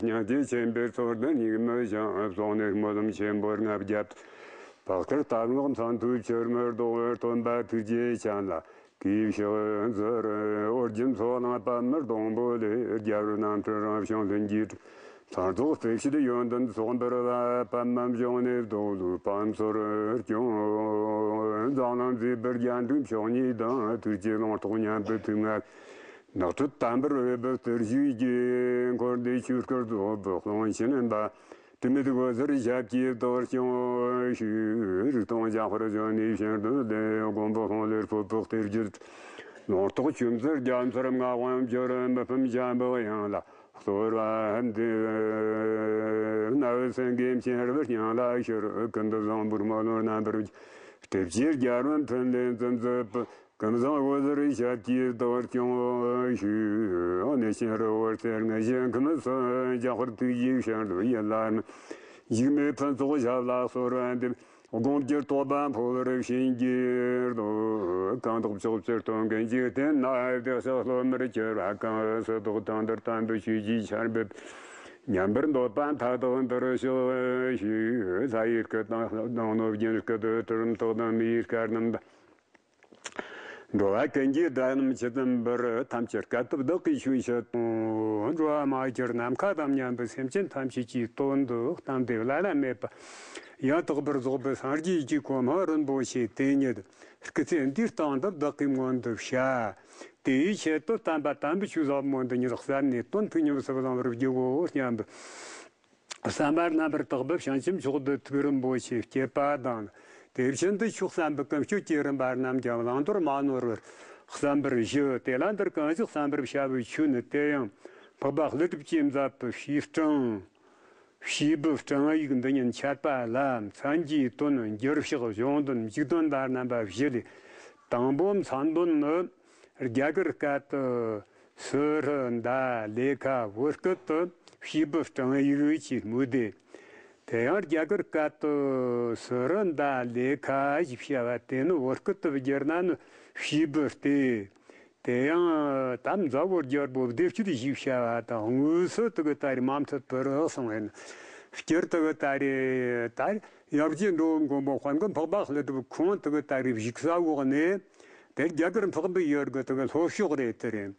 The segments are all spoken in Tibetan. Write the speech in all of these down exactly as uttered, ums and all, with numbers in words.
སྙིང་རྗེ་ཆེན་པོས་ཚོར་ལྡན་སྙིགས་མའི་ཞིང་། སོང་ནས་སྨོན་ལམ་ཆེན་པོར་ལྔ་བརྒྱ་བཏབ། བག་ཁར་གཏམ་ངག་མཚན་ཐོས་ཕྱིར་མི་ལྡོག་པར། སྟོན་པ་ཐུགས་རྗེ་ཅན་ལ་གུས་ཕྱག་འཚལ། ཨོ་རྒྱན་ཚོགས་གླིང་པདྨ་སྡོང་པོ་ལས། རྒྱལ་བའི་རྣམ་འཕྲུལ་རང་བྱུང་ལྷུན་གྱིས་གྲུབ། མཚན་རྟོག་དཔེ་བྱད་ཡོན་ཏན་ཚོགས་འབར་བ། པདྨ་འབྱུང་གནས་རྡོ་ལུགས་དཔལ་མཚོར་སྐྱོང་། འཛམ་གླིང་མཛེས་པར་རྒྱན་དྲུག་མཆོག་གཉིས་དང་། ཐུགས་བསྐྱེད་ལུང་རྟོགས་མཉམ་པའི་ཐུགས་མངའ། ནགས་ཁྲོད་དམ་པར་འོས་པའི་གཏེར་ཞུགས་ཀྱི། འཁོར་འདས་ཆོས་སྐུར་རྫོགས་པའི་ཀློང་ཆེན་པ། དྲི་མེད་འོད་ཟེར་ཞབས་ཀྱིས་བདག་སྐྱོང་ཞུས། རིག་སྟོང་འཇམ་དཔལ་གཞོན་ནུའི་ཞིང་དུ་སླེབས། མགོན་པོ་ཧཱུྃ་ལས་ཕུར་བུ་གཏེར་གྱི་ལུང་རྟོགས་ཆོས་ཚུལ་རྒྱ་མཚོར་བསྔགས་པ་འབྱོར། མི་ཕམ་ཤམ་བུའི་དབྱངས་ལ་གསོལ་བ་འདེབས། རྣ་བའི་སེང་གེ་མཁྱེན་པའི་སྙིང་ལ་ཞུ། ཀུན་ཏུ་བཟང་པོའི་སྨོན་ལམ་རྣམ་པར་སྤྲུལ། གྲིབ་ཀྱི་རྒྱལ་བུ་འཕྲིན་ལས་འཛིན་མཛད་པའི། ཀུན་བཟང་འོད་ཟེར་ཞབས་ཀྱིས་བདག་སྐྱོང་ཞུས། གནས་ཆེན་རི་བོར་རྩེ་ལྔ་ཞིང་ཁམས་སུ། འཇམ་དཔལ་ཐུགས་རྗེའི་ཞིང་དུ་ཡིད་ལ་རྨད། འཇིགས་མེད་ཕུན་ཚོགས་ཞབས་ལ་གསོལ་བ་འདེབས། སྒོམ་གྱི་རྟོགས་པ་འཕོ་བར་བྱིན་གྱིས་རློབས། གང་དག་ཕྱོགས་བཅུར་སྟོན་ཀུན་འཇིག་རྟེན་ན། བདེ་གཤེགས་སློབ་མར་གྱུར་པ་གང་། སུ་དག་དོན་དུ་དམ་པའི་ཆོས་ཀྱི་ཆར་འབེབས། ཉན་པར་འདོད་པ་མཐའ་དག་འདིར་ཤོག་ཞུས། ལྷ་ཡི་སྐུ་དང་གནོད་སྦྱིན་སྐུ། དུད་འགྲོ་དྲག་དང་མིའི་སྐད་རྣམས་དང་། འགྲོ་བ་ཀུན་གྱི་སྒྲ་རྣམས་ཇི་ཙམ་པར། ཐམས་ཅད་སྐད་དུ་བདག་གིས་ཆོས་བཤད་དང་། འགྲོ་བ་མ་གྱུར་ནམ་མཁའ་དང་མཉམ་པའི་སེམས་ཅན་ཐམས་ཅད་ཀྱི་དོན་དུ་གཏན་བདེ་བླ་ན་མེད་པ་ཡང་དག་པར་རྫོགས་པའི་སངས་རྒྱས་ཀྱི་གོ་འཕང་རིན་པོ་ཆེ་དེ་ཉིད་སྐུ་ཚེ་འདིའི་སྟེང་དུ་བདག་གིས་མངོན་དུ་བྱ། དེའི་ཆེད་དུ་བསྟན་པ་དམ་པའི་ཆོས་ཟབ་མོ་འདི་ཉིད་གསན་ནས་དོན་ཐུགས་ཉམས་སུ་བླང་བར་བགྱིའོ་སྙམ་པའི་བསམ་པ་རྣམ་པར་དག་པའི་བྱང་ཆུབ་མཆོག་ཏུ་ཐུགས་རིན་པོ་ཆེ་བསྐྱེད་པ་དང་། དེ་བཞིན་དུ་ཆོས་བསམ་པའི་ཀུན་སྤྱོད་ཀྱི་རིམ་པ་རྣམས་ཀྱང་བླང་དོར་མ་ནོར་བར་བསམ་པར་ཞུ། དེ་ལ་འདིར་གང་ཞིག་བསམ་པར་བྱ་བའི་ཆོས་ནི། དེ་ཡང་འཕགས་པ་ཀླུ་སྒྲུབ་ཀྱིས་མཛད་པའི་བྱིས་སྤྲིངས། བྱིས་པའི་སྤྲིངས་ཡིག་འདི་ཉིད་འཆད་པ་ལ། མཚན་གྱི་དོན། འགྱུར་ཕྱག་གཞུང་དོན། མཇུག་དོན་ལ་རྣམ་པ་བཞི་ལས། དང་པོ་མཚན་དོན་ནི། རྒྱ་གར་སྐད་དུ། སུ་ཧྲི་ད་ལེ་ཁ། བོད་སྐད་དུ། བྱིས་པའི་སྤྲིངས་ཡིག་ཅེས་སྨོས་ཏེ། དེ་ཡང་རྒྱ་གར་སྐད་དུ། སུ་ཧྲི་ད་ལེ་ཁ་ཞེས་བྱ་བ་དེ་ནི་བོད་སྐད་དུ་བསྒྱུར་ན་ནི་བྱིས་པའི་ལྟས། དེ་ཡང་ད་མཛའ་བོ་རྒྱལ་པོ་བདེ་སྤྱོད་ཞེས་བྱ་བ་དང་། དངོས་སུ་དེ་གི་ད་རེས་མ་མཐུད་པར་གསུངས་པས་ན། སྤྱིར་དེ་གི་ད་རེས་ད་ཡབ་རྗེ་འགྲོ་བའི་མགོན་པོ་དཔལ་མགོན་འཕགས་པ་ཀླུ་སྒྲུབ་ཁོང་དེ་གི་ད་རེས་བཞུགས་ས་འོག་ནས། དེ་རྒྱ་གར་འཕགས་པའི་ཡུལ་གི་དེ་གི་ལྷོ་ཕྱོགས་རེད་དེ་རེད།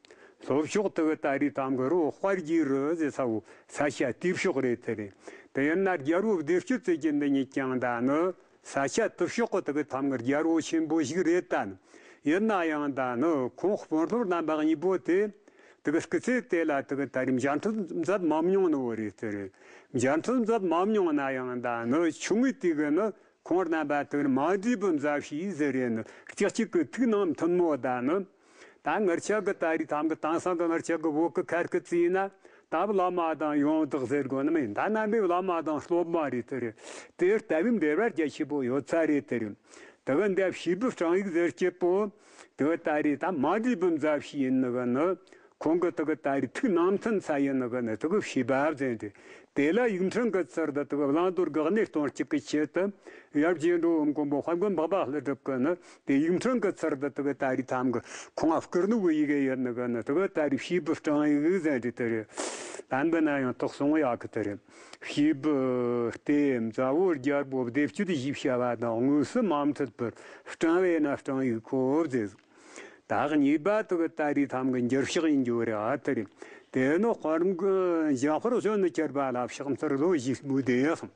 ལྷོ་ཕྱོགས་དེ་གི་ད་རེས་ཐང་གི་རི་བོ་དཔལ་གྱི་རི་ཟེར་ས་བོ་ས་ཆ་དེའི་ཕྱོགས་རེད་དེ་རེད། དེ་ཡིན་ན་རྒྱལ་པོ་བདེ་སྤྱོད་ཟེར་གྱི་འདི་ཉིད་ཀྱང་ད་ནི་ས་ཆ་དེ་ཕྱོགས་གི་དེ་གི་ཐང་གི་རྒྱལ་པོ་ཆེན་པོ་ཞིག་རེད་ད་ནི། ཡིན་ན་ཡང་ད་ནི་ཁོང་དཔོན་སློབ་རྣམ་པ་གཉིས་པོ་དེ་དེ་གི་སྐུ་ཚེ་དེ་ལ་དེ་གི་ད་རེས་མཇལ་འཕྲད་མཛད་མ་མྱོང་ནི་བོ་རེད་དེ་རེད། མཇལ་འཕྲད་མཛད་མ་མྱོང་ན་ཡང་ད་ནི་ཆུང་ངུའི་དུས་གི་ནི། ཁོང་རྣམ་པ་དེར་མ་འདྲིས་པའི་མཛའ་བཤེས་ཟེར་རེ་ནི་ཀྱག་ཀྱིག་གི་ཐུགས་ནང་མཐུན་མོ་ད་ནི། ད་ངར་ཆ་གི་ད་རེས་ཐང་གི་དེང་སང་གི་ངར་ཆ་གི་བོད་གི་ཁར་གི་བརྩིས་ན། ད་བླ་མ་དང་ཡོན་བདག་ཟེར་དགོས་ནི་མིན། ད་རྣམ་པའི་བླ་མ་དང་སློབ་མ་རེད་དེ་རེད། དེ་ལྟ་བུའི་འབྲེལ་བ་རྒྱ་ཆེ་པོ་ཡོད་ས་རེད་དེ་རེད། དེ་གི་འདི་བྱིས་པའི་སྤྲིངས་ཡིག་ཟེར་སྐྱེད་པོ། དེ་གི་ད་རེས་ད་མ་འདྲིས་པའི་མཛའ་བཤེས་ཡིན་ནི་གི་ནི། ཁོང་གི་དེ་གི་ད་རེས་ཐུགས་ནང་མཐུན་ས་ཡིན་ནི་གི་ནི་དེ་གི་བྱིས་པ་ཟེར་རེད། དེ་ལ་ཡིག་འཕྲིན་གྱི་ཚུལ་དུ་དེ་གི་བླང་དོར་གི་གནས་སྟོན་གཅིག་གི་ཆེད་དུ། ཡབ་རྗེ་འགྲོ་བའི་མགོན་པོ་དཔལ་མགོན་འཕགས་པ་ཀླུ་སྒྲུབ་ཀྱིས་ནི་དེ་ཡིག་འཕྲིན་གྱི་ཚུལ་དུ་དེ་གི་ད་རེས་ཐང་གི་ཁོང་བསྐུར་ནོ་གི་ཡི་གེ་ཡིན་ནི་གི་ནི་དེ་གི་ད་རེས་བྱིས་པའི་སྤྲིངས་ཡིག་ཟེར་རེད་དེ་རེད། ད་འདི་ན་ཡང་དག་གསུང་ཡག་གི་དེ་རེད། བྱིས་པའི་ལྟས། མཛའ་བོ་རྒྱལ་པོ་བདེ་སྤྱོད་ཞེས་བྱ་བ་དང་དངོས་སུ་མ་མཐུད་པར་སྤྲིངས་པས་ན་སྤྲིངས་ཡིག་གོ་ཟེར། ད་གཉིས་པ་དེ་གི་ད་རེས་ཐང་གི་འགྱུར་ཕྱག་ཡིན་རྒྱུ་རེད་ཨ་དེ་རེད། དེ་ནི་དཔལ་མགོན་འཇམ་དཔལ་གཞོན་ནུར་གྱུར་པ་ལ་ཕྱག་འཚལ་ལོ་ཞེས་སྨོས་ཏེ་གསུངས།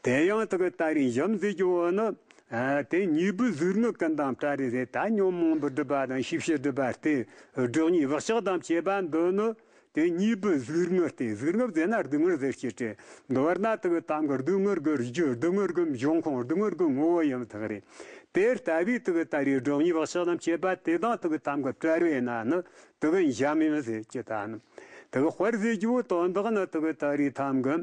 དེ་ཡང་དེ་གི་ད་རེས་འཇམ་ཟེར་རྒྱུ་བོ་ནི། ཨ་དེ་ཉེས་པའི་ཟུག་རྔུ་ཀུན་དང་བྲལ་རེད་ཟེར། ད་ཉོན་མོངས་པའི་སྒྲིབ་པ་དང་ཤེས་བྱའི་སྒྲིབ་པ་སྟེ། སྒྲིབ་གཉིས་བག་ཆགས་དང་བཅས་པ་འདི་ནི། དེ་ཉེས་པའི་ཟུག་རྔུ་སྟེ། ཟུག་རྔུ་ཟེར་ན་སྡུག་བསྔལ་ཟེར་བྱེད་དེ། མདོར་ན་དེ་གི་ཐང་གི་སྡུག་བསྔལ་གི་རྒྱུ། སྡུག་བསྔལ་གི་འབྱུང་ཁུངས། སྡུག་བསྔལ་གི་ངོ་བོ་ཡང་དག་རེད། དེ་ལྟ་བུའི་དེ་གི་ད་རེས་སྒྲིབ་གཉིས་བག་ཆགས་དང་བཅས་པ་དེ་དང་དེ་གི་ཐང་གི་བྲལ་བས་ན་ནི་དེ་གི་འཇམ་ཡིན་ཟེར་གྱི་ད་ནི། དེ་གི་དཔལ་ཟེར་རྒྱུ་བོ་དོན་དག་ནི་དེ་གི་ད་རེས་ཐང་གི་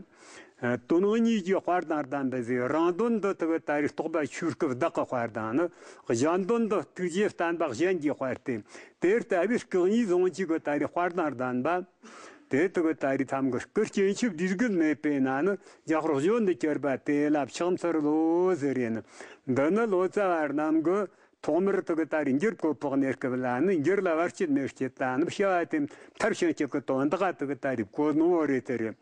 དོན་གཉིས་ཀྱི་དཔལ་དང་ལྡན་པ་ཟེར། རང་དོན་འདི་དེ་གི་ད་རེས་རྟོགས་པ་ཆོས་སྐུ་བདག་གི་དཔལ་དང་ནི། གཞན་དོན་འདི་ཐུགས་རྗེ་བརྟན་པ་གཞན་གྱི་དཔལ་ཏེ། དེ་ལྟ་བུའི་སྐུ་གཉིས་ཟུང་གཅིག་གི་ད་རེས་དཔལ་དང་ལྡན་པ། དེ་དེ་གི་ད་རེས་ཐང་གི་སྐུ་སྐྱེ་མཆེད་བདུད་རྒོད་མེད་པས་ན་ནི་འཇམ་དཔལ་གཞོན་ནུར་གྱུར་པ་དེ་ལ་ཕྱག་འཚལ་ལོ་ཟེར་ཡིན། འདི་ནི་ལོ་ཙཱ་བ་རྣམས་ཀྱི་ ཐོག་མར་དེ་གི་ད་རེས་འགྱུར་བཀོད་ཕོག་གནས་སྐབས་ལ་ནི་འགྱུར་ལ་བར་ཆད་མེད་སྤྱད་ད་ནི་བྱ་བ་དེ་མཐར་ཕྱིན་སྤྱད་གི་དོན་དག་དེ་གི་ད་རེས་བཀོད་ནོ་རེད་དེ་རེད།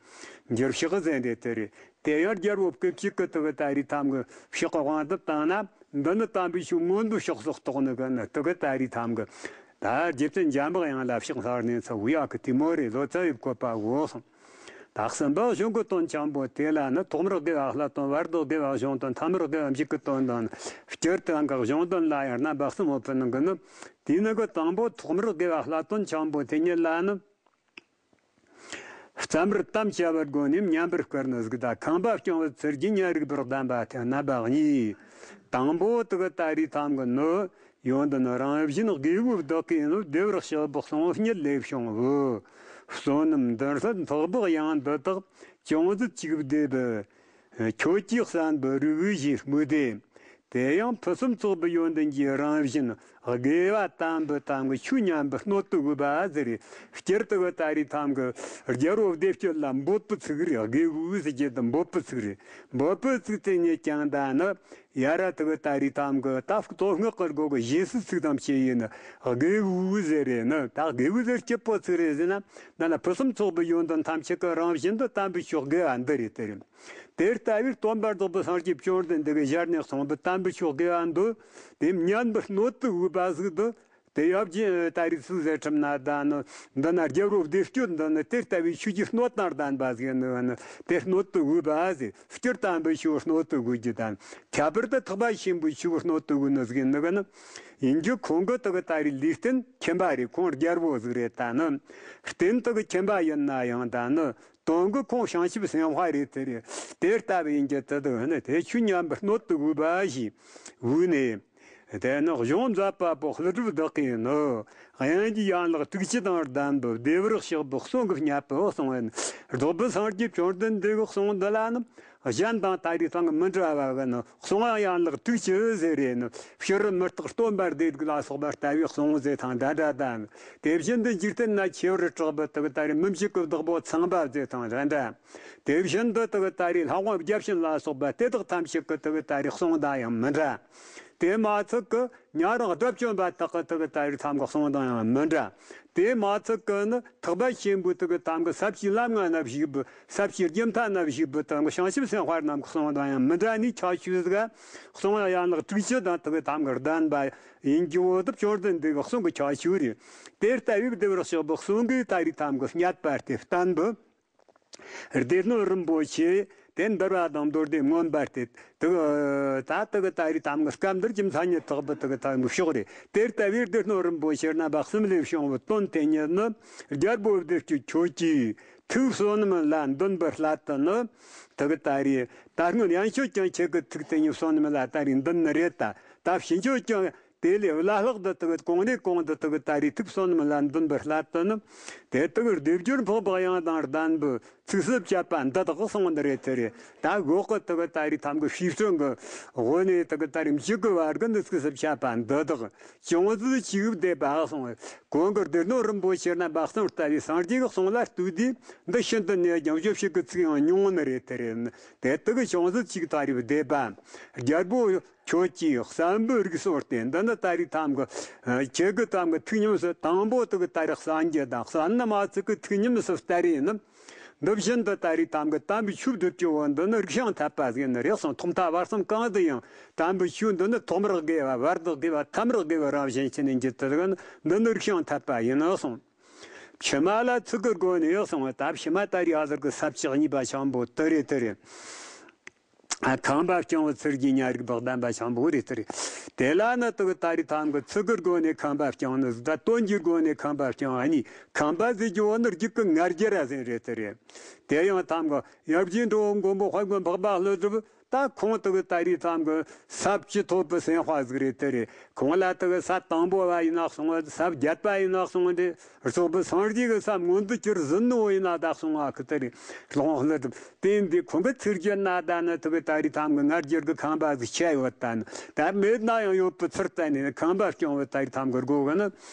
འགྱུར་ཕྱག་ཟེར་རེད་དེ་རེད། དེ་ཡང་རྒྱལ་པོ་སྐུ་གཅིག་གི་དེ་གི་ད་རེས་ཐམ་གི་ཕྱག་གི་དབང་དུ་བཏང་ན། འདི་ནི་དམ་པའི་ཆོས་མངོན་དུ་ཕྱོགས་སུ་རྟོགས་ནི་གི་ནི་དེ་གི་ད་རེས་ཐམ་གི། ད་རྗེ་བཙུན་འཇམ་དཔལ་དབྱངས་ལ་ཕྱག་འཚལ་ནས་ཚུལ་ཡག་གི་དེ་མོ་རེད་ལོ་ཙཱ་བའི་བཀོད་པ་འོ་སོང་། ད་གསུམ་པ་གཞུང་གི་དོན་ཆེན་པོ་དེ་ལ་ནི་ཐོག་མར་དགེ་བ་བསླབ་སྟོན། བར་དུ་དགེ་བ་གཞུང་དོན། ཐ་མར་དགེ་བ་མཇུག་གི་དོན་དང་། སྤྱིར་དུ་གཞུང་དོན་ལ་ཡང་རྣམ་པ་གསུམ་ཡོད་པའི་ནང་གི་ནི། དེའི་ནང་གི་དང་པོ་ཐོག་མར་དགེ་བ་བསླབ་སྟོན་ཆེན་པོ་དེ་ཉིད་ལ་ནི། བརྩམ་པར་དམ་བཅའ་བར་དགོས་ནས་མཉམ་པར་བསྐུལ་ནི་གཟིགས་དང་། ཁང་པ་སྐྱོང་བའི་ཚུལ་གྱིས་ཉ་རིགས་པར་གདམས་པ་སྟེ་རྣམ་པ་གཉིས། དང་པོ་དེ་གི་ད་རེས་ཐམ་གི་ནི། ཡོན་ཏན་རང་བཞིན་དགེ་བའི་བདག་གིས་ནི། བདེ་བར་གཤེགས་པའི་གསུང་སྙན་ལས་བྱུང་བའི། བསོད་ནམས་འདི་འདྲ་ཐེག་པའི་དབྱངས་འདི་དག་ཅུང་ཟད་ཅིག་བཟླས་པས། ཁྱོད་ཀྱི་བསམ་པའི་རིགས་བཞིའི་དམིགས་ཏེ། དེ་ཡང་ཕུན་སུམ་ཚོགས་པའི་ཡོན་ཏན་གྱི་རང་བཞིན་དགེ་བ་དམ་པའི་དམ་གྱི་ཆོས་མཉམ་པར་སྣོད་དུ་དགོས་པ་ཟེར། སྤྱིར་དུ་གི་ད་རེས་ཐམ་གི་རྒྱལ་པོ་བདེ་སྤྱོད་ལ་འབོད་པའི་ཚིག་རེད། དགེ་བའི་ཟེར་རྒྱུ་དེ་འབོད་པའི་ཚིག་རེད། འབོད་པའི་ཚིག་དེ་ཉིད་ཀྱང་ད་ནི། ཡ་ར་དེ་གི་ད་རེས་ཐམ་གི་ད་བསྟོད་བསྔགས་ཀྱི་སྒོ་གི་རྗེས་སུ་ཚིག་དང་བཅས་ཡིན་ནི། དགེ་བའི་ཟེར་རེད་ནི། ད་དགེ་བའི་ཟེར་སྐྱིད་པོ་ཚིག་རེད་ཟེར་ན། འདི་ལ་ཕུན་སུམ་ཚོགས་པའི་ཡོན་ཏན་ཐམས་ཅད་ཀྱི་རང་བཞིན་དུ་དམ་པའི་ཆོས་དགེ་བ་འདི་རེད་དེ་རེད། དེ་ལྟ་བུའི་སྟོན་པ་རྫོགས་པའི་སངས་རྒྱས་བཅོམ་ལྡན་འདས་ཀྱིས་ཞལ་ནས་གསུངས་པའི་དམ་པའི་ཆོས་དགེ་བ་འདི། དེ་མཉམ་པར་སྣོད་དུ་དགོས་པ་ཟིག་འདི། དེ་ཡབ་རྗེ་ད་རེས་ཚུལ་ཟེར་ཁྲིམས་ན་ད་ནི། འདི་ན་རྒྱལ་པོ་བདེ་སྤྱོད་འདི་ནི་དེ་ལྟ་བུའི་ཆོས་ཀྱི་སྣོད་དང་ལྡན་པ་ཟིག་ནི་ནི། དེ་སྣོད་དུ་དགོས་པ་ཟེར། སྤྱིར་དམ་པའི་ཆོས་སྣོད་དུ་དགོས་རྒྱུ་དང་། ཁྱད་པར་དུ་ཐེག་པ་ཆེན་པོའི་ཆོས་སྣོད་དུ་དགོས་ནི་ཟིག་ནི་གི་ནི། ཡིན་རྒྱུ་ཁོང་གི་དེ་གི་ད་རེས་ལུས་རྟེན་ཁྱིམ་པ་རེད། ཁོང་རྒྱལ་པོ་ཟིག་རེད་ད་ནི། རྟེན་དེ་གི་ཁྱིམ་པ་ཡིན་ན་ཡང་ད་ནི། དོན་གྱི་ཁོང་བྱང་ཆུབ་སེམས་དཔའ་རེད་དེ་རེད། དེ་ལྟ་བུ་ཡིན་གྱི་དེ་དག་ནི་དེ་ཆོས་མཉམ་པར་སྣོད་དུ་དགོས་པ་ཞེས་བོས་ནས། དེ་ནི་གཞུང་མཛད་པ་པོ་ཀླུ་སྒྲུབ་བདག་གིས་ནི། དབྱངས་ཀྱི་ཡན་ལག་དྲུག་ཅུ་དང་ལྡན་པའི་བདེ་བར་གཤེགས་པའི་གསུང་གི་སྙན་པོ་གསུངས་པས། རྫོགས་པའི་སངས་རྒྱས་བཅོམ་ལྡན་འདས་ཀྱི་གསུང་འདི་ལ་ནི། གཞན་དང་ད་རེས་ཐང་མི་འདྲ་བ་གི་ནི། གསུང་ཡན་ལག་དྲུག་ཅུ་ཟེར་རེད་ནི། ཕྱི་རོལ་མུ་སྟེགས་སྟོན་པ་སྡེ་དྲུག་ལ་སོགས་པ་ལྟ་བུའི་གསུང་ཟེར་དང་འདྲ་འདྲ་དང་། དེ་བཞིན་དུ་འཇིག་རྟེན་ན་ཆེ་བར་གྲགས་པའི་དག་ད་རེས་མི་འཇིགས་ཀྱི་བདག་པོ་ཚངས་པ་ཟེར་དང་འདྲ་འདྲ། དེ་བཞིན་དུ་དག་ད་རེས་ལྷ་དབང་བརྒྱ་བྱིན་ལ་སོགས་པ་དེ་དག་ཐམས་ཅད་ཀྱི་དག་ད་རེས་གསུང་དང་ཡང་མི་འདྲ། དེ་མ་ཚད་ཀྱི་ཉན་རང་དགྲ་བཅོམ་པ་དག་གི་དག་ད་རེས་ཐམ་གི་གསུང་དང་ཡང་མི་འདྲ། དེ་མ་ཚད་ཀྱི་ནི་ཐེག་པ་ཆེན་པོའི་དག་གི་ཐམ་གི་ས་བཅུའི་ལམ་ལྔ་ན་བཞུགས་པའི། ས་བཅུའི་རྒྱུན་མཐའ་ན་བཞུགས་པའི་དག་གི་བྱང་ཆུབ་སེམས་དཔའ་རྣམས་ཀྱི་གསུང་དང་ཡང་མི་འདྲ་ནི་ཁྱད་ཆོས་ཟིག། གསུང་ཡན་ལག་དྲུག་ཅུ་དང་དག་གི་ཐམ་གི་ལྡན་པ་ཡིན་གྱི་འོ། དེ་བཅོམ་ལྡན་འདས་ཀྱི་གསུང་གི་ཁྱད་ཆོས་རེད། དེ་ལྟ་བུའི་བདེ་བར་གཤེགས་པའི་གསུང་གི་ད་རེས་ཐམ་གི་སྙད་པ་སྟེ་བསྟན་པའི། སྡེ་སྣོད་རིན་པོ་ཆེ་དེ་འདུལ་བ་དང་མདོ་སྡེ་མངོན་པ་སྟེ། དེ་གི་ད་དེ་གི་ད་རེས་ཐམ་གི་སྐབས་འདིར་གྱི་མཚན་ཉིད་ཐོགས་པའི་དེ་གི་ཐམ་གི་ཕྱོགས་རེད། དེ་ལྟ་བུའི་སྡེ་སྣོད་རིན་པོ་ཆེ་རྣམ་པ་གསུམ་ལས་བྱུང་བའི་དོན་དེ་ཉིད་ནི། རྒྱལ་པོ་བདེ་སྤྱོད་ཁྱོད་ཀྱིས་ཐུགས་བསོད་ནམས་ལ་འདུན་པར་སླད་དུ་ནི། དེ་གི་ད་རེས་ད་སྔོན་ཡན་ཆོད་ཀྱང་ཁྱེད་ཀྱི་ཐུགས་དེ་ཉིད་བསོད་ནམས་ལ་ད་རེས་འདུན་ནི་རེད་ད། ད་ཕྱིན་ཆད་ཀྱང་དེ་ལས་བླ་ལྷག་ཏུ་དེ་གི་གོང་ནས་གོང་དུ་དེ་གི་ད་རེས་ཐུགས་བསོད་ནམས་ལ་འདུན་པར་སླད་དུ་ནི། དེ་དེ་གི་སྡེབ་སྦྱོར་འཕགས་པའི་དབྱངས་དང་ལྡན་པའི་ཚིགས་སུ་བཅད་པ་འདི་དག་གསུངས་ནི་རེད་དེ་རེད། ད་འོག་གི་དེ་གི་ད་རེས་ཐམ་གི་ཤེས་བྱ་གི་འོག་ནས་དེ་གི་ད་རེས་མཇུག་གི་བར་གི་འདི་ཚིགས་སུ་བཅད་པ་འདི་དག་ཅུང་ཟད་ཅིག་བཟླས་པ་གསུངས། གོང་གི་སྡེ་སྣོད་རིན་པོ་ཆེ་རྣམ་པ་གསུམ་ལྟ་བུའི་སངས་རྒྱས་ཀྱི་གསུང་ལ་ལྟོས་དུས་འདི་ཤིན་ཏུ་ནས་ཀྱང་བརྗོད་བྱེད་ཀྱི་ཚིག་ཡང་ཉུང་ནི་རེད་དེ་རེད། དེ་དག་གི་ཅུང་ཟད་ཅིག་ད་རེས་བཟླས་པ། རྒྱལ་པོ་ཁྱོད་ཀྱིས་བསམ་པའི་རིགས་སོ་སྟེ། འདི་ནི་ད་རེས་ཐམ་གི་ཁྱེད་ཀྱི་ཐམ་གི་ཐུགས་ཉམས་སུ་དང་པོ་དེ་གི་ད་རེས་གསན་རྒྱུ་དང་། གསན་ན་མ་ཚད་ཀྱི་ཐུགས་ཉམས་སུ་ལྟར་ཡིན་ནམ། འདི་བཞིན་དུ་ད་རེས་ཐམ་གི་དམ་པའི་ཆོས་བསྡུ་རྒྱུ་བོ་འདི་ནི་རིགས་བྱང་ཐེག་པ་ཟེར་ནི་རེད་གསུངས། ཐོག་མཐའ་བར་གསུམ་གང་དུ་ཡང་དམ་པའི་ཆོས་འདི་ནི་ཐོག་མར་དགེ་བ། བར་དུ་དགེ་བ། ཐ་མར་དགེ་བའི་རང་བཞིན་ཅན་ནི་འཇུག་ཏུ་འདི་ནི་རིགས་བྱང་ཐེག་པ་ཡིན་གསུངས། ཕྱི་མ་ལ་ཚིག་གི་སྒོ་ནས་གསུངས། ད་ཕྱི་མ་ད་རེས་ཨ་ཟུར་གི་ས་བཅུ་གཉིས་པ་ཆེན་པོ་དེ་རེད་དེ་རེད། ཨ། ཁང་པ་བརྐྱང་བའི་ཚུལ་གྱིས་ཉ་རིགས་པར་གདམས་པ་ཆེན་པོ་རེད་དེ་རེད། དེ་ལ་ནི་དེ་གི་ད་རེས་ཐམ་གི་ཚིག་གི་སྒོ་ནས་ཁང་པ་བརྐྱང་ནི་ཟིག་དང་། དོན་གྱི་སྒོ་ནས་ཁང་པ་བརྐྱང་བ་གཉིས། ཁང་པ་ཟེར་རྒྱུ་བོ་ནི་རྒྱུད་ཀྱི་ང་རྒྱལ་ར་ཟེར་རེད་དེ་རེད། དེ་ཡང་ཐམ་གི་ཡབ་རྗེ་འགྲོ་བའི་མགོན་པོ་དཔལ་མགོན་འཕགས་པ་ཀླུ་སྒྲུབ། ད་ཁོང་དེ་གི་ད་རེས་ཐམ་གི་ས་བཅུ་ཐོབ་པའི་སེམས་དཔའ་ཟིག་རེད་དེ་རེད། ཁོང་ལ་དེ་གི་ས་དང་པོ་བ་ཡིན་ན་གསུང་བ། ས་བརྒྱད་པ་ཡིན་ན་གསུང་བ་འདི། རྫོགས་པའི་སངས་རྒྱས་ཀྱི་ས་མངོན་དུ་གྱུར་ཟིན་ནོ་ཡིན་ན་ད་གསུང་བ་གི་དེ་རེད། ལོང་ལ་དེ་འདི་ཁོང་གི་ཚིག་རྒྱན་ན་ད་ནི་དེ་གི་ད་རེས་ཐམ་གི་ང་རྒྱལ་གི་ཁང་པ་ཟིག་ཆད་ཡོད་ད་ནི། ད་མེད་ན་ཡང་ཡོད་པའི་ཚུལ་བསྟན་ནས་ཁང་པ་བརྐྱང་བའི་ད་རེས་ཐམ་གི་སྒོ་གི་ནི་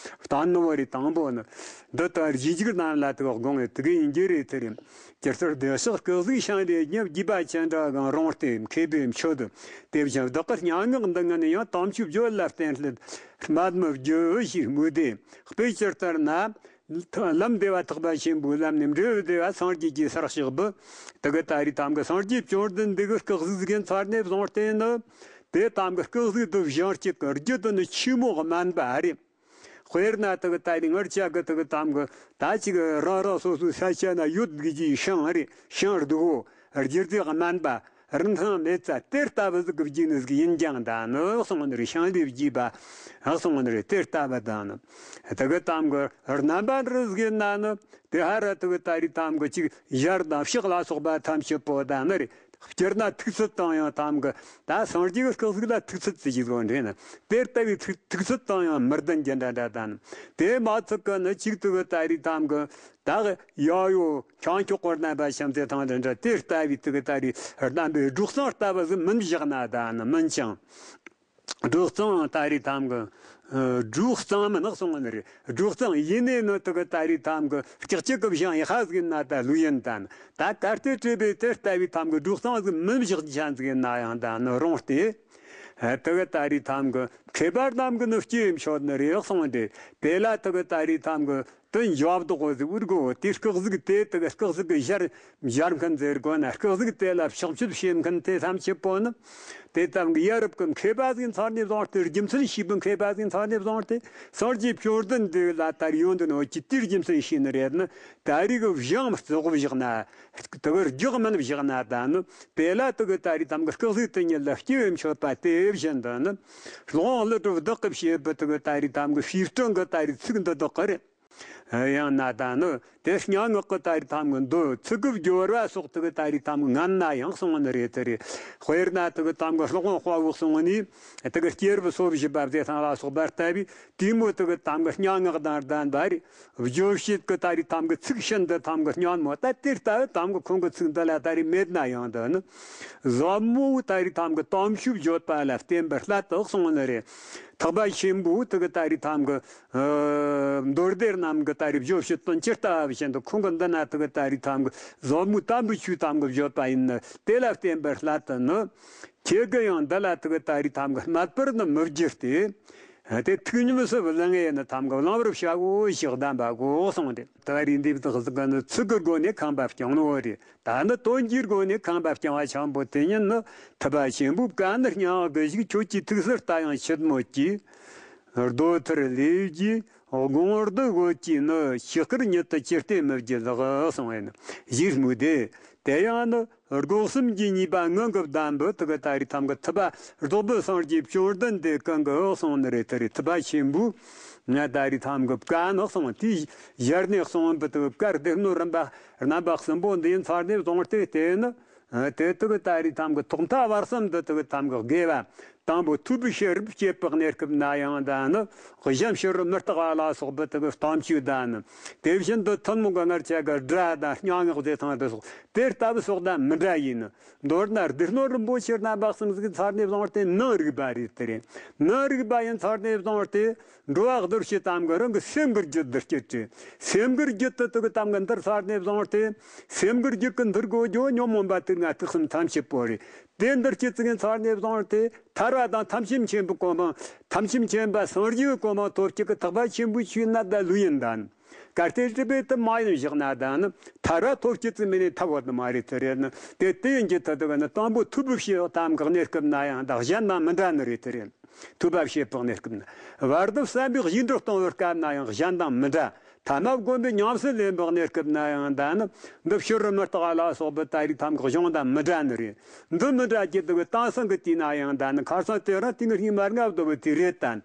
བསྟན་ནོ་བ་རེད། དང་པོ་ནི་འདི་ལྟར་རྗེས་འཇུག་རྣམས་ལ་དེ་གི་དགོངས་ཡོད་དེ་གི་ཡིན་གྱི་རེད་དེ་རེད། ཇི་ལྟར་བདེ་གཤེགས་སྐུ་གཟུགས་ཤིང་རྟའི་ཉིབ། རྒྱས་པ་ཅི་འདྲ་གང་རུང་སྟེ། མཁས་པའི་མཆོད། དེ་བཞིན་བདག་གི་སྙན་ངག་འདི་ངན་ཡང་། དམ་ཆོས་བརྗོད་ལ་བརྟེན་སླད་སྨད་མི་བགྱི་ཞེས་སྨོས་ཏེ། དཔེ་ཇི་ལྟར་ན། ལམ་བདེ་བ་ཐེག་པ་ཆེན་པོའི་ལམ་ནས་འབྲས་བུ་བདེ་བ་སངས་རྒྱས་ཀྱི་སར་གཤེགས་པ། དེ་གི་ད་རེས་ཐམ་གི་སངས་རྒྱས་བཅོམ་ལྡན་འདས་ཀྱི་སྐུ་གཟུགས་ཟིག་ཡིན་ཚར་ནས་བཟུང་སྟེ་ནི། དེ་ཐམ་གི་སྐུ་གཟུགས་དེ་བཞེངས་སྐྱེས་ཀྱི་རྒྱུ་དེ་ནི་ཆོས་མོ་དམན་པ་རེད། དཔེར་ན་དེ་གི་ད་རེས་ངར་ཅག་གི་དེ་གི་ཐམ་གི་ད་ཅིག་རང་རང་སོ་སོའི་ས་ཆ་ན་ཡོད་དགོས་ཀྱི་ཤིང་རེད། ཤིང་སྡུག་པོ། སྒྱུ་རྩལ་དམན་པ། རིན་ཐང་མེད་ཙ་དེ་ལྟ་བུ་ཟིག་གི་བརྒྱུད་ནི་ཟིག་ཡིན་ཀྱང་ད་ནི་གསུངས་ནི་རེད། ཤིང་ལས་བརྒྱུད་པ་གསུངས་ནི་རེད། དེ་ལྟ་བུ་དང་ནི་དེ་གི་ཐམ་གི་རྣམ་པ་འདྲ་ཟིག་ཡིན་ན་ནི་དེ་ཧ་ར་དེ་གི་ད་རེས་ཐམ་གི་ཅིག་ཞར་དང་ཕྱག་ལ་སོགས་པ་ཐམས་ཅད་པོ་ད་ནི་རེད། སྤྱིར་ན་ཐུགས་ཚུལ་དང་ཡང་ཐམ་གི་ད་སངས་རྒྱས་ཀྱི་སྐུ་གཟུགས་ལ་ཐུགས་ཚུལ་ཙི་ཞིག་ཡོད་རེད་ན། དེ་ལྟ་བུའི་ཐུགས་ཐུགས་ཚུལ་དང་ཡང་མི་ལྡན་རྒྱུ་འདྲ་འདྲ་དང་དེ་མ་ཚིག་གི་ནི་གཅིག་ཏུ་གི་ད་རེས་ཐམ་གི་ད་གི་ཡ་ཡོ་ཁྱང་ཁྱོག་གོ་རྣམ་པ་བྱམས་བརྩེ་དང་འདྲ་འདྲ་དེ་ལྟ་བུའི་ཐུགས་ད་རེས་རྣམ་པའི་སྒྲོག་གཙང་ལྟ་བུ་ཟིག་མིན་བཞག་ན་ད་ནི་མིན་ཅང་། སྒྲོག་གཙང་ད་རེས་ཐམ་གི་སྒྲོག་གཙང་མིན་ནག་སོང་ནི་རེད། སྒྲོག་གཙང་ཡིན་ནས་ནི་དུ་གི་ད་རེས་ཐམ་གི་ལྕགས་ཀྱི་གི་བཞང་ཡི་ཧ་ཟིག་ན་ད་ལུས་ཡིན་ད་ནི་ད་ད་ལྟའི་སྤྲས་པའི་དེ་ལྟ་བུའི་ཐམ་གི་སྒྲོག་གཙང་ཟིག་མིན་བཞག་ཅན་ཟིག་ཡིན་ན་ཡང་ད་ནི་རུང་སྟེ། དེ་གི་ད་རེས་ཐམ་གི་མཁས་པ་རྣམས་ཀྱི་ནི་སྐྱེ་བའི་མཆོད་ནི་རེད་གསུངས་ཏེ། དེ་ལ་དེ་གི་ད་རེས་ཐམ་གི་དོན་འཇོག་བདག་གོ་ཟིག་འུར་གོ་དེ་སྐུ་གཟུགས་དེ་དེ་གི་སྐུ་གཟུགས་གི་ཞར་ཞར་མཁན་ཟེར་གོ་ན་སྐུ་གཟུགས་དེ་ལ་ཕྱག་མཆོད་བྱེད་མཁན་དེ་ཐམས་ཅད་པོ་ནི་དེ་ཐམ་གི་ཡ་རབས་ཀྱི་མཁས་པ་ཟིག་ཚར་ནས་བཟུང་སྟེ། རྒྱུ་མཚན་ཤེས་པའི་མཁས་པ་ཟིག་ཚར་ནས་བཟུང་སྟེ། སངས་རྒྱས་བཅོམ་ལྡན་འདས་ལ་ད་རེས་ཡོང་དུ་ནོ་ཀྱི་དེའི་རྒྱུ་མཚན་ཤེས་ནི་རེད་ན། ད་རེས་གི་བཞང་རྩོག་བཞག་ན། དེ་གི་རྒྱག་མིན་བཞག་ན་ད་ནི། དེ་ལ་དེ་གི་ད་རེས་ཐམ་གི་སྐུ་གཟུགས་དེ་ཉིད་ལ་སྐྱེ་བའི་མཆོད་པ་དེ་བཞིན་དུ་ནི། སློབ་དཔོན་ཀླུ་སྒྲུབ་བདག་གིས་བཤད་པའི་དེ་གི་ད་རེས་ཐམ་གི་བྱིས་སྤྲིང་གི་ད་རེས་ཚིག་འདི་དག་གི་རེད། ཡང་ན་ད་ནི་དེ་སྙན་ངག་གི་ད་རེས་ཐམ་གི་མདོ་ཚིག་གི་སྦྱོར་བ་སོགས་དེ་གི་ད་རེས་ཐམ་གི་ངན་ན་ཡང་གསུངས་ནི་རེད། དེ་རེད། དཔེར་ན་དེ་གི་ཐམ་གི་སློབ་དཔོན་དཔའ་བོ་གསུངས་ནི་དེ་གི་སྐྱེས་བུ་སོ་བཞི་པ་ཟེར་ཐང་ལ་སོགས་པ་ལྟ་བུའི་དེ་མོ་དེ་གི་ཐམ་གི་སྙན་ངག་དང་ལྡན་པ་རེད། བརྗོད་བྱེད་ཀྱི་ད་རེས་ཐམ་གི་ཚིག་ཤིན་ཏུ་ཐམ་གི་སྙན་མོ། ད་དེ་ལྟ་བུ་ཐམ་གི་ཁོང་གི་ཚིག་འདི་ལ་ད་རེས་མེད་ན་ཡང་འདི་ནི་ཟབ་མོ་ད་རེས་ཐམ་གི་དམ་ཆོས་བརྗོད་པ་ལ་བརྟེན་པར་སླད་དུ་གསུངས་ནི་རེད། ཐེག་པ་ཆེན་པོའི་དེ་གི་ད་རེས་ཐམ་གི་མདོ་སྡེ་རྣམས་ཀྱི་ད་རེས་བརྗོད་བྱེད་དོན་ཇི་ལྟ་བ་བཞིན་དུ་ཁོང་གི་འདི་ན་དེ་གི་ད་རེས་ཐམ་གི་ཟབ་མོའི་དམ་པའི་ཆོས་ཐམ་གི་བརྗོད་པ་ཡིན་ནི། དེ་ལ་བརྟེན་པར་སླད་དུ་ནི། ཁྱེད་ཀྱིས་ཡང་འདི་ལ་དེ་གི་ད་རེས་ཐམ་གི་སྨད་པར་ནི་མི་བགྱིད་དེ། དེ་ཐུགས་ཉམས་སུ་བླང་ངེས་ནི་ཐམ་གི་བླང་བར་བྱའོ་ཞེས་གདམས་པ་གོ་གསུངས་ཏེ། ད་རེས་འདི་དག་ཟིག་གི་ནི་ཚིག་གི་སྒོ་ནས་ཁང་པ་བསྐྱངས་ནོ་རེད། ད་ནི་དོན་གྱི་སྒོ་ནས་ཁང་པ་བསྐྱངས་པ་འཆང་པོ་དེ་ཉིད་ནི་ཐུབ་པ་ཆེན་པོའི་བཀའ་ནི་སྙན་དགུ་ཞིག་ཁྱོད་ཀྱི་ཐུགས་སུ་ལྟ་ཡང་ཆེད་མོད་ཀྱི། རྡོ་ཐུར་ལས་ཀྱི་དགོངས་རྡུལ་བོད་ཀྱི་ནི་ཕྱི་སྐུར་ཉིད་དུ་ཅི་སྟེ་མི་བགྱི་ལགས་གསུངས་པས་ནི་ཞེས་སྨོས་ཏེ། དེ་ཡང་ནི། སྒོ་གསུམ་གྱི་ཉེས་པ་ངང་གི་བསྡམས་པའི་དེ་གི་ད་རེས་ཐམ་གི་ཐུབ་པ་རྫོགས་པའི་སངས་རྒྱས་བཅོམ་ལྡན་འདས་ཀུན་གྱིས་གསུངས་ནི་རེད། དེ་རེད། ཐུབ་པ་ཆེན་པོས་ང་ད་རེས་ཐམ་གི་བཀའ་ནི་གསུངས། དེའི་ཞལ་ནས་གསུངས་པའི་དེ་གི་བཀའ་སྡེ་སྣོད་རིམ་པ་རྣམ་པ་གསུམ་པོ་འདི་ཡིན་ཚར་ནས་བཟུང་སྟེ། དེ་ནི་དེ་དེ་གི་ད་རེས་ཐམ་གི་ཐོག་མཐའ་བར་གསུམ་དུ་དེ་གི་ཐམ་གི་དགེ་བ་དང་པོ་ཐོས་པའི་ཕྱིར་བྱེད་པའི་གནས་སྐབས་ན་ཡང་ད་ནི་གཞན་ཕྱི་རོལ་མུ་སྟེགས་པ་ལ་སོགས་པའི་དེ་གི་གཏམ་བཅོས་དང་ནི། དེ་བཞིན་དུ་ཐུན་མོང་གི་ངར་ཆ་གི་སྒྲ་དང་སྙན་ངག་ཟེར་ཐང་དུ་སོགས་དེ་ལྟ་བུ་སོགས་དང་མི་འདྲ་ཡིན། མདོར་ན་སྡེ་སྣོད་རིན་པོ་ཆེ་རྣམ་པ་གསུམ་ཟིག་ཚར་ནས་བཟུང་སྟེ་ནང་རིག་པ་རེད། དེ་རེད། ནང་རིག་པ་ཡིན་ཚར་ནས་བཟུང་སྟེ་འགྲོ་བ་གདུལ་བྱའི་ཐམ་གི་རང་གི་སེམས་ཀྱི་རྒྱུད་དུ་སྐྱེད་དེ། སེམས་ཀྱི་རྒྱུད་དུ་དེ་གི་ཐམ་གི་འདིར་ཚར་ནས་བཟུང་སྟེ། སེམས་ཀྱི་རྒྱུད་ཀྱི་འདིར་གོ་རྒྱུ་ཉོན་མོངས་པ་དུག་ལྔ་དུག་གསུམ་ཐམས་ཅད་པོ་རེད། དེ་འདིར་སྐྱེད་ཚིག་ཚར་ནས་བཟུང་སྟེ། ཐར་བ་དང་ཐམས་ཅད་མཁྱེན་པའི་གོ་འཕང་། ཐམས་ཅད་མཁྱེན་པ་སངས་རྒྱས་ཀྱི་གོ་འཕང་ཐོབ་བྱེད་ཀྱི་ཐེག་པ་ཆེན་པོའི་ཆོས་ནི་ད་ལོས་ཡིན་ད་ནི། གལ་ཏེ་སྒྲུབ་པའི་དེ་མ་ཡིན་བཞག་ན་ད་ནི་ཐར་བ་ཐོབ་བྱེད་ཚུལ་མིན་ནས་ཐར་བ་དུ་མ་རེད། དེ་རེད་ནི་དེ་དེ་ཡིན་གྱི་ཐ་དུ་ག་ནི་དང་པོ་ཐོས་པའི་ཕྱིར་དམ་གྱི་གནས་སྐབས་ན་ཡང་ད་གཞན་དང་མི་འདྲ་ནི་རེད། དེ་རེད། ཐོས་པ་བྱེད་པའི་གནས་སྐབས་ན། བར་དུ་བསམ་པའི་བཞིན་དུ་གཏོང་བའི་སྐབས་ན་ཡང་གཞན་དང་མི་འདྲ། ཐ་མ་བསྒོམ་པའི་ཉམས་སུ་ལེན་པའི་གནས་སྐབས་ན་ཡང་ད་ནི་འདི་ཕྱི་རོལ་མུ་སྟེགས་ལ་སོགས་པའི་ད་རེས་ཐམ་གྱི་གཞུང་དང་མི་འདྲ་ནི་རེད། འདི་མི་འདྲ་རྒྱུ་དེ་གི་དེང་སང་གི་དུས་ན་ཡང་ད་ནི་ཁར་སང་དེ་རིང་དེ་གི་སྙིགས་མ་ལྔ་བདོ་བའི་དུས་རེད་ད།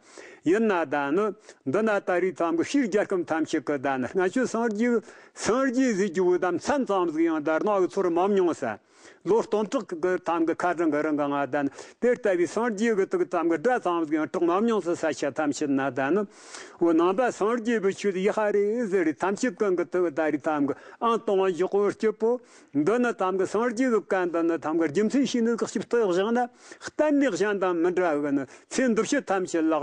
ཡིན་ན་ད་ནི་འདི་ན་ད་རེས་ཐམ་གྱི་ཕྱིའི་རྒྱལ་ཁམས་ཐམས་ཅད་ཀྱི་ད་ནི་སྔ་ཆོས་སངས་རྒྱས་སངས་རྒྱས་ཟེར་རྒྱུ་བོ་ད་མཚན་ཙམ་ཟིག་ཡང་ད་རྣ་བའི་ཚོར་མ་མྱོང་ས། ལོ་སྟོང་ཕྲག་གི་ཐམ་གི་ཁ་གྲངས་གི་རིང་གི་ང་ད་ནི་དེ་ལྟ་བུའི་སངས་རྒྱས་གི་དུག་ཐམ་གི་སྒྲ་ཙམ་ཟིག་ཡང་གྲགས་མ་མྱོང་ས། ས་ཆ་ཐམས་ཅད་ན་ད་ནི་འོ་ནང་པ་སངས་རྒྱས་པའི་ཆོས་ཡི་ཧ་རེ་ཟེར་རེ་ཐམས་ཅད་ཀུན་གི་དུག་ད་རེས་ཐམ་གི་ཨང་དང་བཞི་གོ་སྐྱིད་པོ། འདི་ནི་ཐམ་གི་སངས་རྒྱས་གི་བཀའ་འདི་ནི་ཐམ་གི་རྒྱུ་མཚན་ཤེས་ནི་གི་ཞིབ་ཏུ་བཞག་ན་གཏན་ནས་གཞན་དང་མི་འདྲ་གི་ནི་ཚེ་འདི་ཕྱི་ཐམས་ཅད་ལ་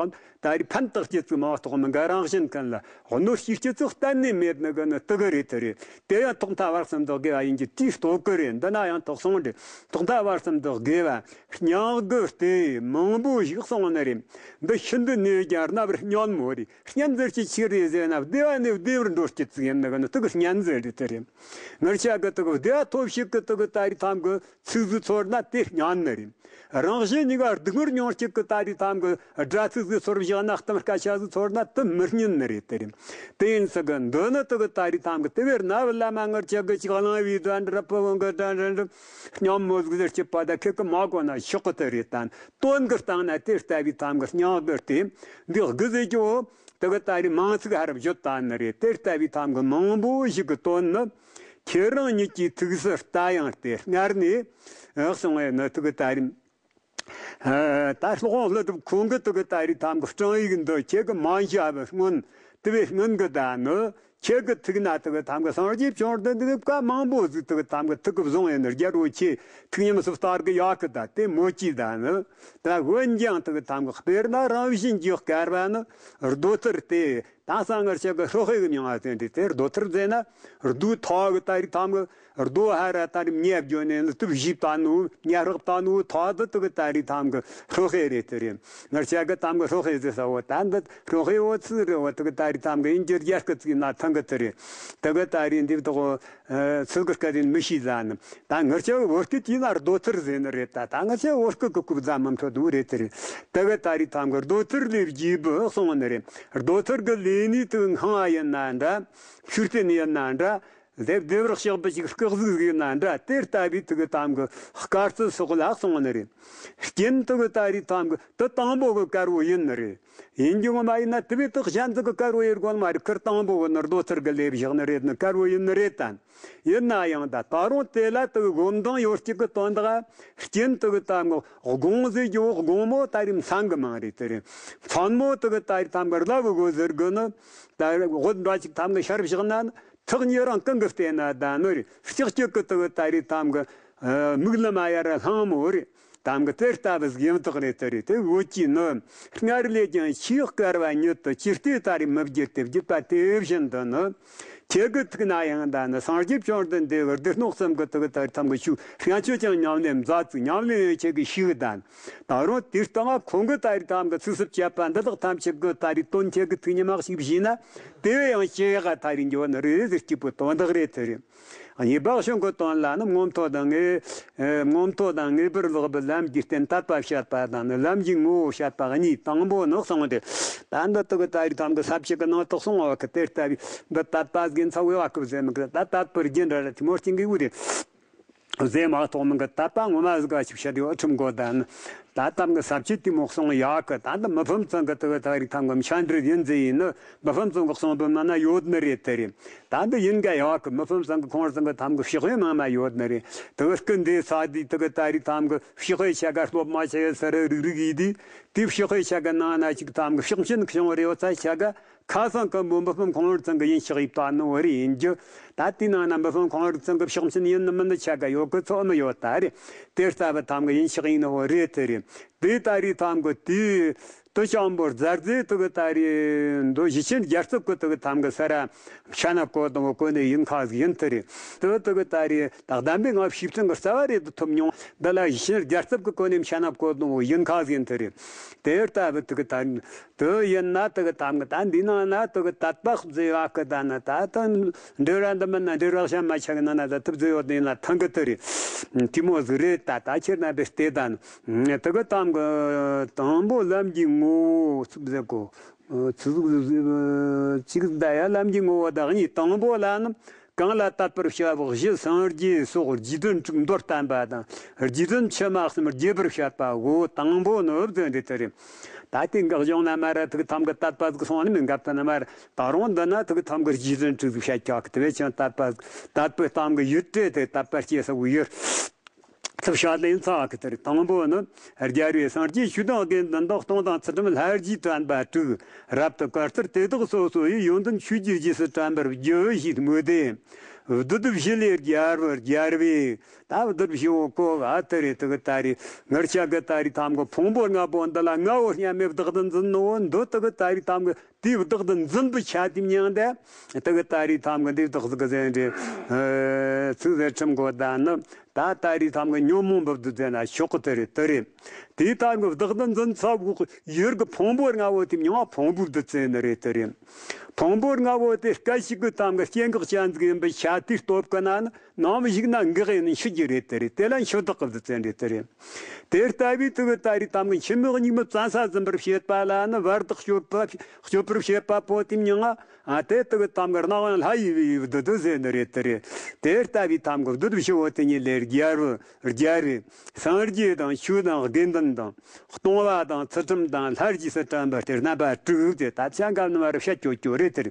ད་རེས་ཕན་བཏགས་སྐྱེད་ཚིག་མ་གཏོགས་མི་འགའ་རང་བཞིན་ཀུན་ལ་གནོད་བྱེད་སྐྱེད་ཚིག་གཏན་ནས་མེད་ནི་གི་ནི་དུག་གི་རེད། དེ་རེད། དེ་ཡང་ཐོག་མཐའ་བར་གསུམ་དུ་དགེ་བ་ཡིན་གྱི་དེའི་སྟོབས་ཀྱི་རེད། འདི་ན་ཡང་ཐོག་སོང་ ཐོག་མཐའ་བར་གསུམ་དུ་དགེ་བ་སྙིང་གི་ལྟས་མང་པོ་ཞིག་གསུངས་ནི་རེད། འདི་ཤིན་ཏུ་ནས་ཀྱང་རྣ་བར་སྙན་མོ་རེད། སྙན་ཟེར་གྱི་ཆི་རེད་ཟེར་ན། བདེ་བ་ནས་བདེ་བར་འགྲོ་སྐྱིད་ཅིག་ཡིན་ནི་གི་ནི་དེ་གི་སྙན་ཟེར་རེད། དེ་རེད། ང་ཆ་གི་དེ་གི་བདེ་བ་ཐོབ་ཤིག་གི་དེ་གི་ད་རེས་ཐམ་གི་ཚིག་ཟིག་ཚོར་ན་དེ་སྙན་ནི་རེད། རང་གཞན་གཉིས་ཀ་སྡུག་བསྔལ་མྱོང་སྐྱིད་ཀྱི་ད་རེས་ཐམ་གི་སྒྲ་ཚིག་ཟིག་ཚོར་བཞག་ན། གཏམ་སྐད་ཆ་ཟིག་ཚོར་ན་དེ་མི་སྙན་ནི་རེད། དེ་རེད། དེ་ཡིན་ས་གི་འདི་ནི་དེ་གི་ད་རེས་ཐམ་གི་དེ་བས་རྣ་བུ་བླ་མ་ངར་ཆ་གི་ཅིག་གླང་བའི་སྒྲ་འདྲ་པོ་གི་སྒྲ་འདྲ་འདྲ་སྙན་མོ་ཟིག་ཟེར་གྱི་པ་ད་ཁེ་གི་མ་གོ་ན་ཆོག་གི་དེ་རེད། ད་དོན་གི་སྟེང་ན་དེ་ལྟ་བུའི་ཐམ་གི་སྙན་གི་དེ་འདི་གི་ཟེར་གྱི་འོ། དེ་གི་ད་རེས་མང་ཚིག་ཧར་བརྗོད་ད་ནི་རེད། དེ་ལྟ་བུའི་ཐམ་གི་མང་པོ་ཞིག་གི་དོན་ནི། ཁྱེད་རང་ཉིད་ཀྱི་ཐུགས་སུ་ལྟ་ཡང་སྟེ། སྔར་ནས་གསུངས་པའི་ནི་དེ་གི་ད་རེས། ད་སློབ་དཔོན་ཀླུ་སྒྲུབ་ཁོང་གི་དེ་གི་ད་རེས་ཐམ་གི་སྤྲང་ཡིག་འདི་ཁྱེད་ཀྱི་མ་བྱ་བའི་སྔོན། དེ་བས་སྔོན་གི་ད་ནི་ཁྱེད་ཀྱི་ཐུགས་ན་དེ་གི་ཐམ་གི་སངས་རྒྱས་བཅོམ་ལྡན་འདས་ཀྱི་བཀའ་མང་པོ་ཟིག་དེ་གི་ཐམ་གི་ཐུགས་ཀྱི་བཟུང་ཡིན་ནི། རྒྱལ་པོ་ཁྱེད་ཐུགས་ཉམས་སུ་བསྟར་གི་ཡོད་གི། ད་དེ་མོ་ཅི་ད་ནི་ད་འོན་ཀྱང་དེ་གི་ཐམ་གི་དཔེར་ན་རང་བཞིན་གྱིས་དཀར་བ་ནི་རྡོ་ཐུར་སྟེ། ད་སང་ངར་ཆ་གི་ཧྲོ་ཧེ་གི་མྱིང་ང་ཟེར་འདི་དེ་རྡོ་ཐུར་ཟེར་ན། རྡོའི་ཐོག་གི་ད་རེས་ཐམ་གི་རྡོ་ཧ་ར་ད་རེས་མཉེ་བརྒྱབ་ནས་ནི་དུབ་བཞིབ་ད་ནུ་མཉེ་རག་ད་ནུ་ཐོག་དུ་དུ་གི་ད་རེས་ཐམ་གི་ཧྲོ་ཧེ་རེད། དེ་རེད། ངར་ཆ་གི་ཐམ་གི་ཧྲོ་ཧེ་ཟེར་ས་འོ། ད་འདི་ཧྲོ་ཧེ་འོ་ཚི་རེད་འོ། དུ་གི་ད་རེས་ཐམ་གི་ཡིན་གྱི་རྒྱ་སྐད་ཚིག་ན་ཐང་གི་དེ་རེད། དུ་གི་ད་རེས་འདི་དོ། ཚིག་གི་སྐད་དེ་མི་ཤེས་ཟ་ནི། ད་ངར་ཆ་བོད་སྐད་དེ་ན་རྡོ་ཐུར་ཟེར་ནི་རེད། ད་ད་ངར་ཆ་བོད་སྐད་གི་རྐུབ་ཟ་མི་འཕྲོད་དུ་རེད། དེ་རེད། དེ་གི་ད་རེས་ཐམ་གི་རྡོ་ཐུར་ལས་བརྗེས་བུ་གསུངས་ནི་རེད། རྡོ་ཐུར་གི་ལས་ནི་དུ་སྔང་བ་ཡིན་ན་འདྲ། ཤུར་སྟེ་ནི་ཡིན་ན་འདྲ། ལེབ་ལྡེབ་རག་ཤག་པུ་ཅིག་སྐག་ཟིག་ཟིག་ཡིན་ན་འདྲ། དེ་ལྟ་བུའི་དུ་གི་ཐམ་གི་དཀར་རྩི་སོགས་ལ་གསུངས་ནི་རེད། རྐྱེན་དུ་གི་ད་རེས་ཐམ་གི་དུ་དང་པོ་གི་དཀར་བོ་ཡིན་ནི་རེད། ཡིན་རྒྱུ་ངོ་མ་ཡིན་ན་དེ་བས་དག་གཞན་ཚིག་གི་དཀར་བོ་ཡེ་རྒོལ་མ་རེད། ཁིར་དང་པོ་བོ་ནི་རྡོ་ཐུར་གི་ལེབ་བཞག་ནི་རེད་ནི་དཀར་བོ་ཡིན་ནི་རེད་དམ། ཡིན་ན་ཡང་ད་ད་རུང་དེ་ལ་དག་སྒོམ་དང་ཡོད་ཅིག་གི་དོན་དག་རྐྱེན་དུ་གི་ད་མོ་དགོང་ཟེར་རྒྱུ་དགོང་མོ་ད་རེས་མཚན་གི་མིང་རེད། དེ་རེད། མཚན་མོ་དུ་གི་ད་རེས་ཐམ་གི་རླབས་གི་གོ་ཟེར་གི་ནི་ད་རེས་འོད་འདྲ་ཅིག་ཐམ་གི་ཤར་བཞག་ན་ནི་ཐག་ཉེ་རིང་གང་གི་བལྟས་ན་ད་ནི་རེད། ལྕགས་ཀྱི་གི་དུ་གི་ད་རེས་ཐམ་གི་མིག་ལམ་ཡར་ལྷང་མོ་རེད། དམ་གི་དེ་ལྟ་བུ་ཟིག་ཡང་དག་རེད། དེ་རེད། དེ་འོ་ཅི་ནི་སྔར་ལས་ཀྱང་ཆེས་དཀར་བ་ཉིད་དུ་ཅི་སྟེ་ད་རེས་མི་བརྗེད་དེ་བརྗེད་པ་དེ་བཞིན་དུ་ནི། ཁྱེད་ཀྱི་ཐུགས་ན་ཡང་ད་ནི་སངས་རྒྱས་བཅོམ་ལྡན་འདས་ཀྱི་སྡེ་སྣོད་གསུམ་གྱི་དུ་གི་ད་རེས་ཐམ་གི་ཆུ་ཤང་ཆོས་ཀྱང་ཉམས་ལེན་མཛད་ཚུལ་ཉམས་ལེན་ཡང་ཁྱེད་ཀྱི་ཤིག་ད། ད་རུང་དེ་ལྟ་ང་ཁོང་གི་ད་རེས་ཐམ་གི་ཚིགས་སུ་བཅད་པ་འདི་དག་ཐམས་ཅད་ཀྱི་ད་རེས་དོན་ཁྱེད་ཀྱི་ཐུགས་ཉམས་ཤིག་བཞེས་ན་དེ་བས་ཡང་ཞེ་ག་ད་རེས་འགྱོ་ནི་རེད་ཟེར་སྐྱིད་པོ་དོན་དག་རེད། དེ་རེད། གཉིས་པ་གཞུང་གི་དོན་ལ་ནི་མངོན་མཐོ་དང་ངེས། ཨེ། མངོན་མཐོ་དང་ངེས་པར་ལོག་པའི་ལམ་གྱི་རྟེན་དད་པ་བཤད་པ་དང་ནི་ལམ་གྱི་ངོ་བོ་བཤད་པ་གཉིས། དང་པོ་ནི་གསུངས་ཏེ། ད་འདི་དུ་གི་ད་རེས་ཐམ་གི་ས་བཅད་ཀྱི་ནང་དུ་གསུངས་པ་གི་དེ་ལྟ་བུའི་འདི་དད་པ་གི་ཚ་བའི་བ་ཀུ་ཟེར་མི་གི་ད་དད་པར་རྒྱུ་འདྲ་ར་ཐི་མོར་ཅིང་གི་འུ་རེ་ཟེ་མ་གཏོགས་མི་གི་དད་པ་ངོ་མ་ཟིག་ག་ཅིག་བཤད་དེ་འོ་ཁྲིམས་གོ་ད་ནི། ད་ཐམ་གི་ས་བཅད་དེ་མོ་གསུངས་ཡོད་གི། ད་འདི་མི་ཕམ་ཚང་གི་དུ་གི་ད་རེས་ཐམ་གི་མཆན་འགྲེལ་ཡིན་ཟེ་ཡིན་ནི། མི་ཕམ་ཚང་གི་གསུང་བུ་མ་ན་ཡོད་ནི་རེད། དེ་རེད། ད་འདི་ཡིན་ག་ཡོད་གི། མི་ཕམ་ཚང་གི་ཁོང་རང་ཚང་གི་ཐམ་གི་ཕྱག་དཔེ་མང་མ་ཡོད་ནི་རེད། དེ་གི་སྐུ་འདི་ས་དེ་དུ་གི་ད་རེས་ཐམ་གི་ཕྱག་དཔེ་ཆ་ག་སློབ་མ་ཆ་ག་ས་ར་རིག་རིག་ཡིན་དེ། དེ་ཕྱག་དཔེ་ཆ་ག་ནང་ན་ཅིག་ཐམ་གི་ཕྱག་མཆན་བྱུང་བ་རེད། འོ་ཚ་ཆ་ག་ཁ་སང་གི་མོ་མི་ཕམ་ཁོང་རང་ཚང་གི་ཡིན་ཕྱག་ཡིབ་ད་ནི་བ་རེད། ཡིན་རྒྱུ་ད་དེ་ནང་ན་མི་ཕམ་ཁོང་རང་ཚང་གི་ཕྱག་མཆན་ཡིན་ནི་མིན་ནི་ཆ་ག་ཡོད་གི་ཚོད་ནི་ཡོད་ད་རེད། དེ་ལྟ་བུ་ཐམ་གི་ཡིན་ཕྱག་ཡིན་ནི་བ་རེད། དེ་རེད། དེ་ད་རེས་ཐམ་གི་དེ་དུ་ཅང་པོ་རྫ་རྫས་དུ་གི་ད་རེས་མདོ་ཞི་ཆེན་རྒྱལ་ཚབ་ཀྱི་དུ་གི་ཐམ་གི་ས་ར་ཤ་ན་བཀོད་དང་བོ་གོ་ནས་ཡིན་ཁ་ཟིག་ཡིན། དེ་རེད། དུ་དུ་གི་ད་རེས་ད་གདམས་པའི་ངག་ཤིབ་ཚང་གི་རྩ་བ་རེད་དུ་ཐུབ་མྱོང་། འདི་ལ་ཞི་ཆེན་རྒྱལ་ཚབ་ཀྱི་གོ་ནས་ཤ་ན་བཀོད་དང་བོ་ཡིན་ཁ་ཟིག་ཡིན། དེ་རེད། དེ་ལྟ་བུ་དུ་གི་ད་དུ་ཡིན་ན་དུ་གི་ཐམ་གི་ད་འདི་ནང་ན་དུ་གི་དད་པ་མཛེས་བ་གི་ད་ན་ད་དུ་འབྲེལ་བ་འདི་མིན་ན་འབྲེལ་བ་གཞན་མ་ཆག་གི་ནང་ན་ད་ཐུབ་མཛེས་ཡོད་དེ་ཡིན་ལ་ཐང་གི་དེ་རེད། དེ་མོ་ཟིག་རེད། ད་ད་ཁྱེད་རྣམ་པས་བལྟས་ད་ནི། དེ་གི་ཐམ་གི་དང་པོ་ལམ་གྱི་ངོ་བོ་ཚུགས་ཟེར་གོ། ཚུགས་ཟེར་གཅིག་ད་ཡ་ལམ་གྱི་ངོ་བོ་དང་གཉིས། དང་པོ་ལ་ནི་གང་ལ་དད་པར་བྱ་བ་གཞི་སངས་རྒྱས་སོགས་རྗེས་དྲན་དྲུག་མདོར་བསྟན་པ་དང་། རྗེས་དྲན་ཕྱི་མ་གསུམ་རྒྱས་པར་བཤད་པའོ། དང་པོ་ནི་བཟོ་འདི་ལྟར། ད་དེ་འགག་སྦྱོང་ན་མ་ར་ཐུག་ཐམ་གི་དད་པ་ཟིག་སོང་ནི་མི་འགབ་ད་ན་མ་ར། ད་རུང་འདི་ན་ཐུག་ཐམ་གི་རྗེས་དྲན་དྲུག་ཟིག་བཤད་ཀྱག་གི། དེ་བས་ཀྱང་དད་པ་དད་པའི་གཏམ་གི་ཡུལ་སྤྲད་དེ་དད་པ་སྐྱེ་ས་བོ་ཡུལ། ཐུབ་ཤ་ལེན་ཚ་གི་དེར་དང་པོ་ནི། རྒྱལ་བའི་སངས་རྒྱས་ཆོས་དང་དགེ་འདུན་དང་སྟོང་དང་ཚུལ་ཁྲིམས་ལྷ་རྗེས་དྲན་པ་དྲུག་རབ་ཏུ་དཀར་ཚུལ་དེ་དག་སོ་སོ་ཡི་ཡོན་ཏན་ཆོས་ཀྱི་རྗེས་སུ་དྲན་པར་བགྱི་ཞེས་སྨོས་ཏེ། བདུད་བཞི་ལས་རྒྱལ་བུ་རྒྱལ་བས། ད་བདུད་བཞི་བོ་གོ་ག་དེ་རེད། དེ་གི་ད་རེད། ངར་ཆ་གི་ད་རེད་དམ་གི་ཕུང་པོ་ལྔ་པོ་འདི་ལ་ང་བོ་སྙམ་མེ་བདག་ཏུ་འཛིན་ནོ་འདི་དེ་གི་ད་རེད་དམ་གི་དེའི་བདག་ཏུ་འཛིན་པའི་ཆ་དེ་མྱང་དེ། དེ་གི་ད་རེད་དམ་གི་འདི་བདག་གི་ཟེར་རེད། ཚིག་ཟེར་ཁྲིམས་གོ་ད་ནི་ད་ད་རེད་དམ་གི་ཉོན་མོངས་པ་བདུད་ཟེར་ན་ཤོག་གི་དེ་རེད། དེ་རེད། དེའི་དམ་གི་བདག་ཏུ་འཛིན་ཚབ་གོ་ཡུལ་གི་ཕུང་པོ་ལྔ་བོ་དེ་མྱང་བ་ཕུང་པོའི་བདུད་ཟེར་ནི་རེད། དེ་རེད། ཕུང་པོ་ལྔ་བོ་དེ་སྐད་ཅིག་གི་དམ་གི་སྐྱེ་འགག་ཅན་ཟིག་ཡིན་པའི་ཆ་དེའི་སྟོབས་ཀྱིས་ན་ནི་ནམ་ཞིག་ན་འགག་ཡིན་ནི་འཆི་རྒྱུ་རེད། དེ་རེད། དེ་ལ་འཆི་བདག་གི་བདུད་ཟེར་རེད། དེ་རེད། དེ་ལྟ་བུའི་དེ་གི་ད་རེད་དམ་གི་འཆི་མེད་གཉུག་མའི་བཙན་ས་ཟིན་པར་བྱེད་པ་ལ་ནི་བར་དག་གཅོད་པ་གཅོད་པར་བྱེད་པ་པོ་དེ་མྱང་ང་ཨ་དེ་དེ་གི་དམ་གི་རྣ་བ་ལྷ་ཡི་བུའི་བདུད་ཟེར་ནི་རེད། དེ་རེད། དེ་ལྟ་བུའི་དམ་གི་བདུད་བཞི་བོ་དེ་ཉིད་ལས་རྒྱལ་བུ་རྒྱལ་བས། སངས་རྒྱས་དང་ཆོས་དང་དགེ་འདུན་དང་སྟོང་པ་དང་ཚུལ་ཁྲིམས་དང་ལྷ་རྗེས་སུ་དྲན་པ་སྟེ་རྣམ་པ་དྲུག་སྟེ། ད་ཆ་འགའ་ནི་མར་བཤད་ཀྱོ་ཀྱོ་རེད། དེར་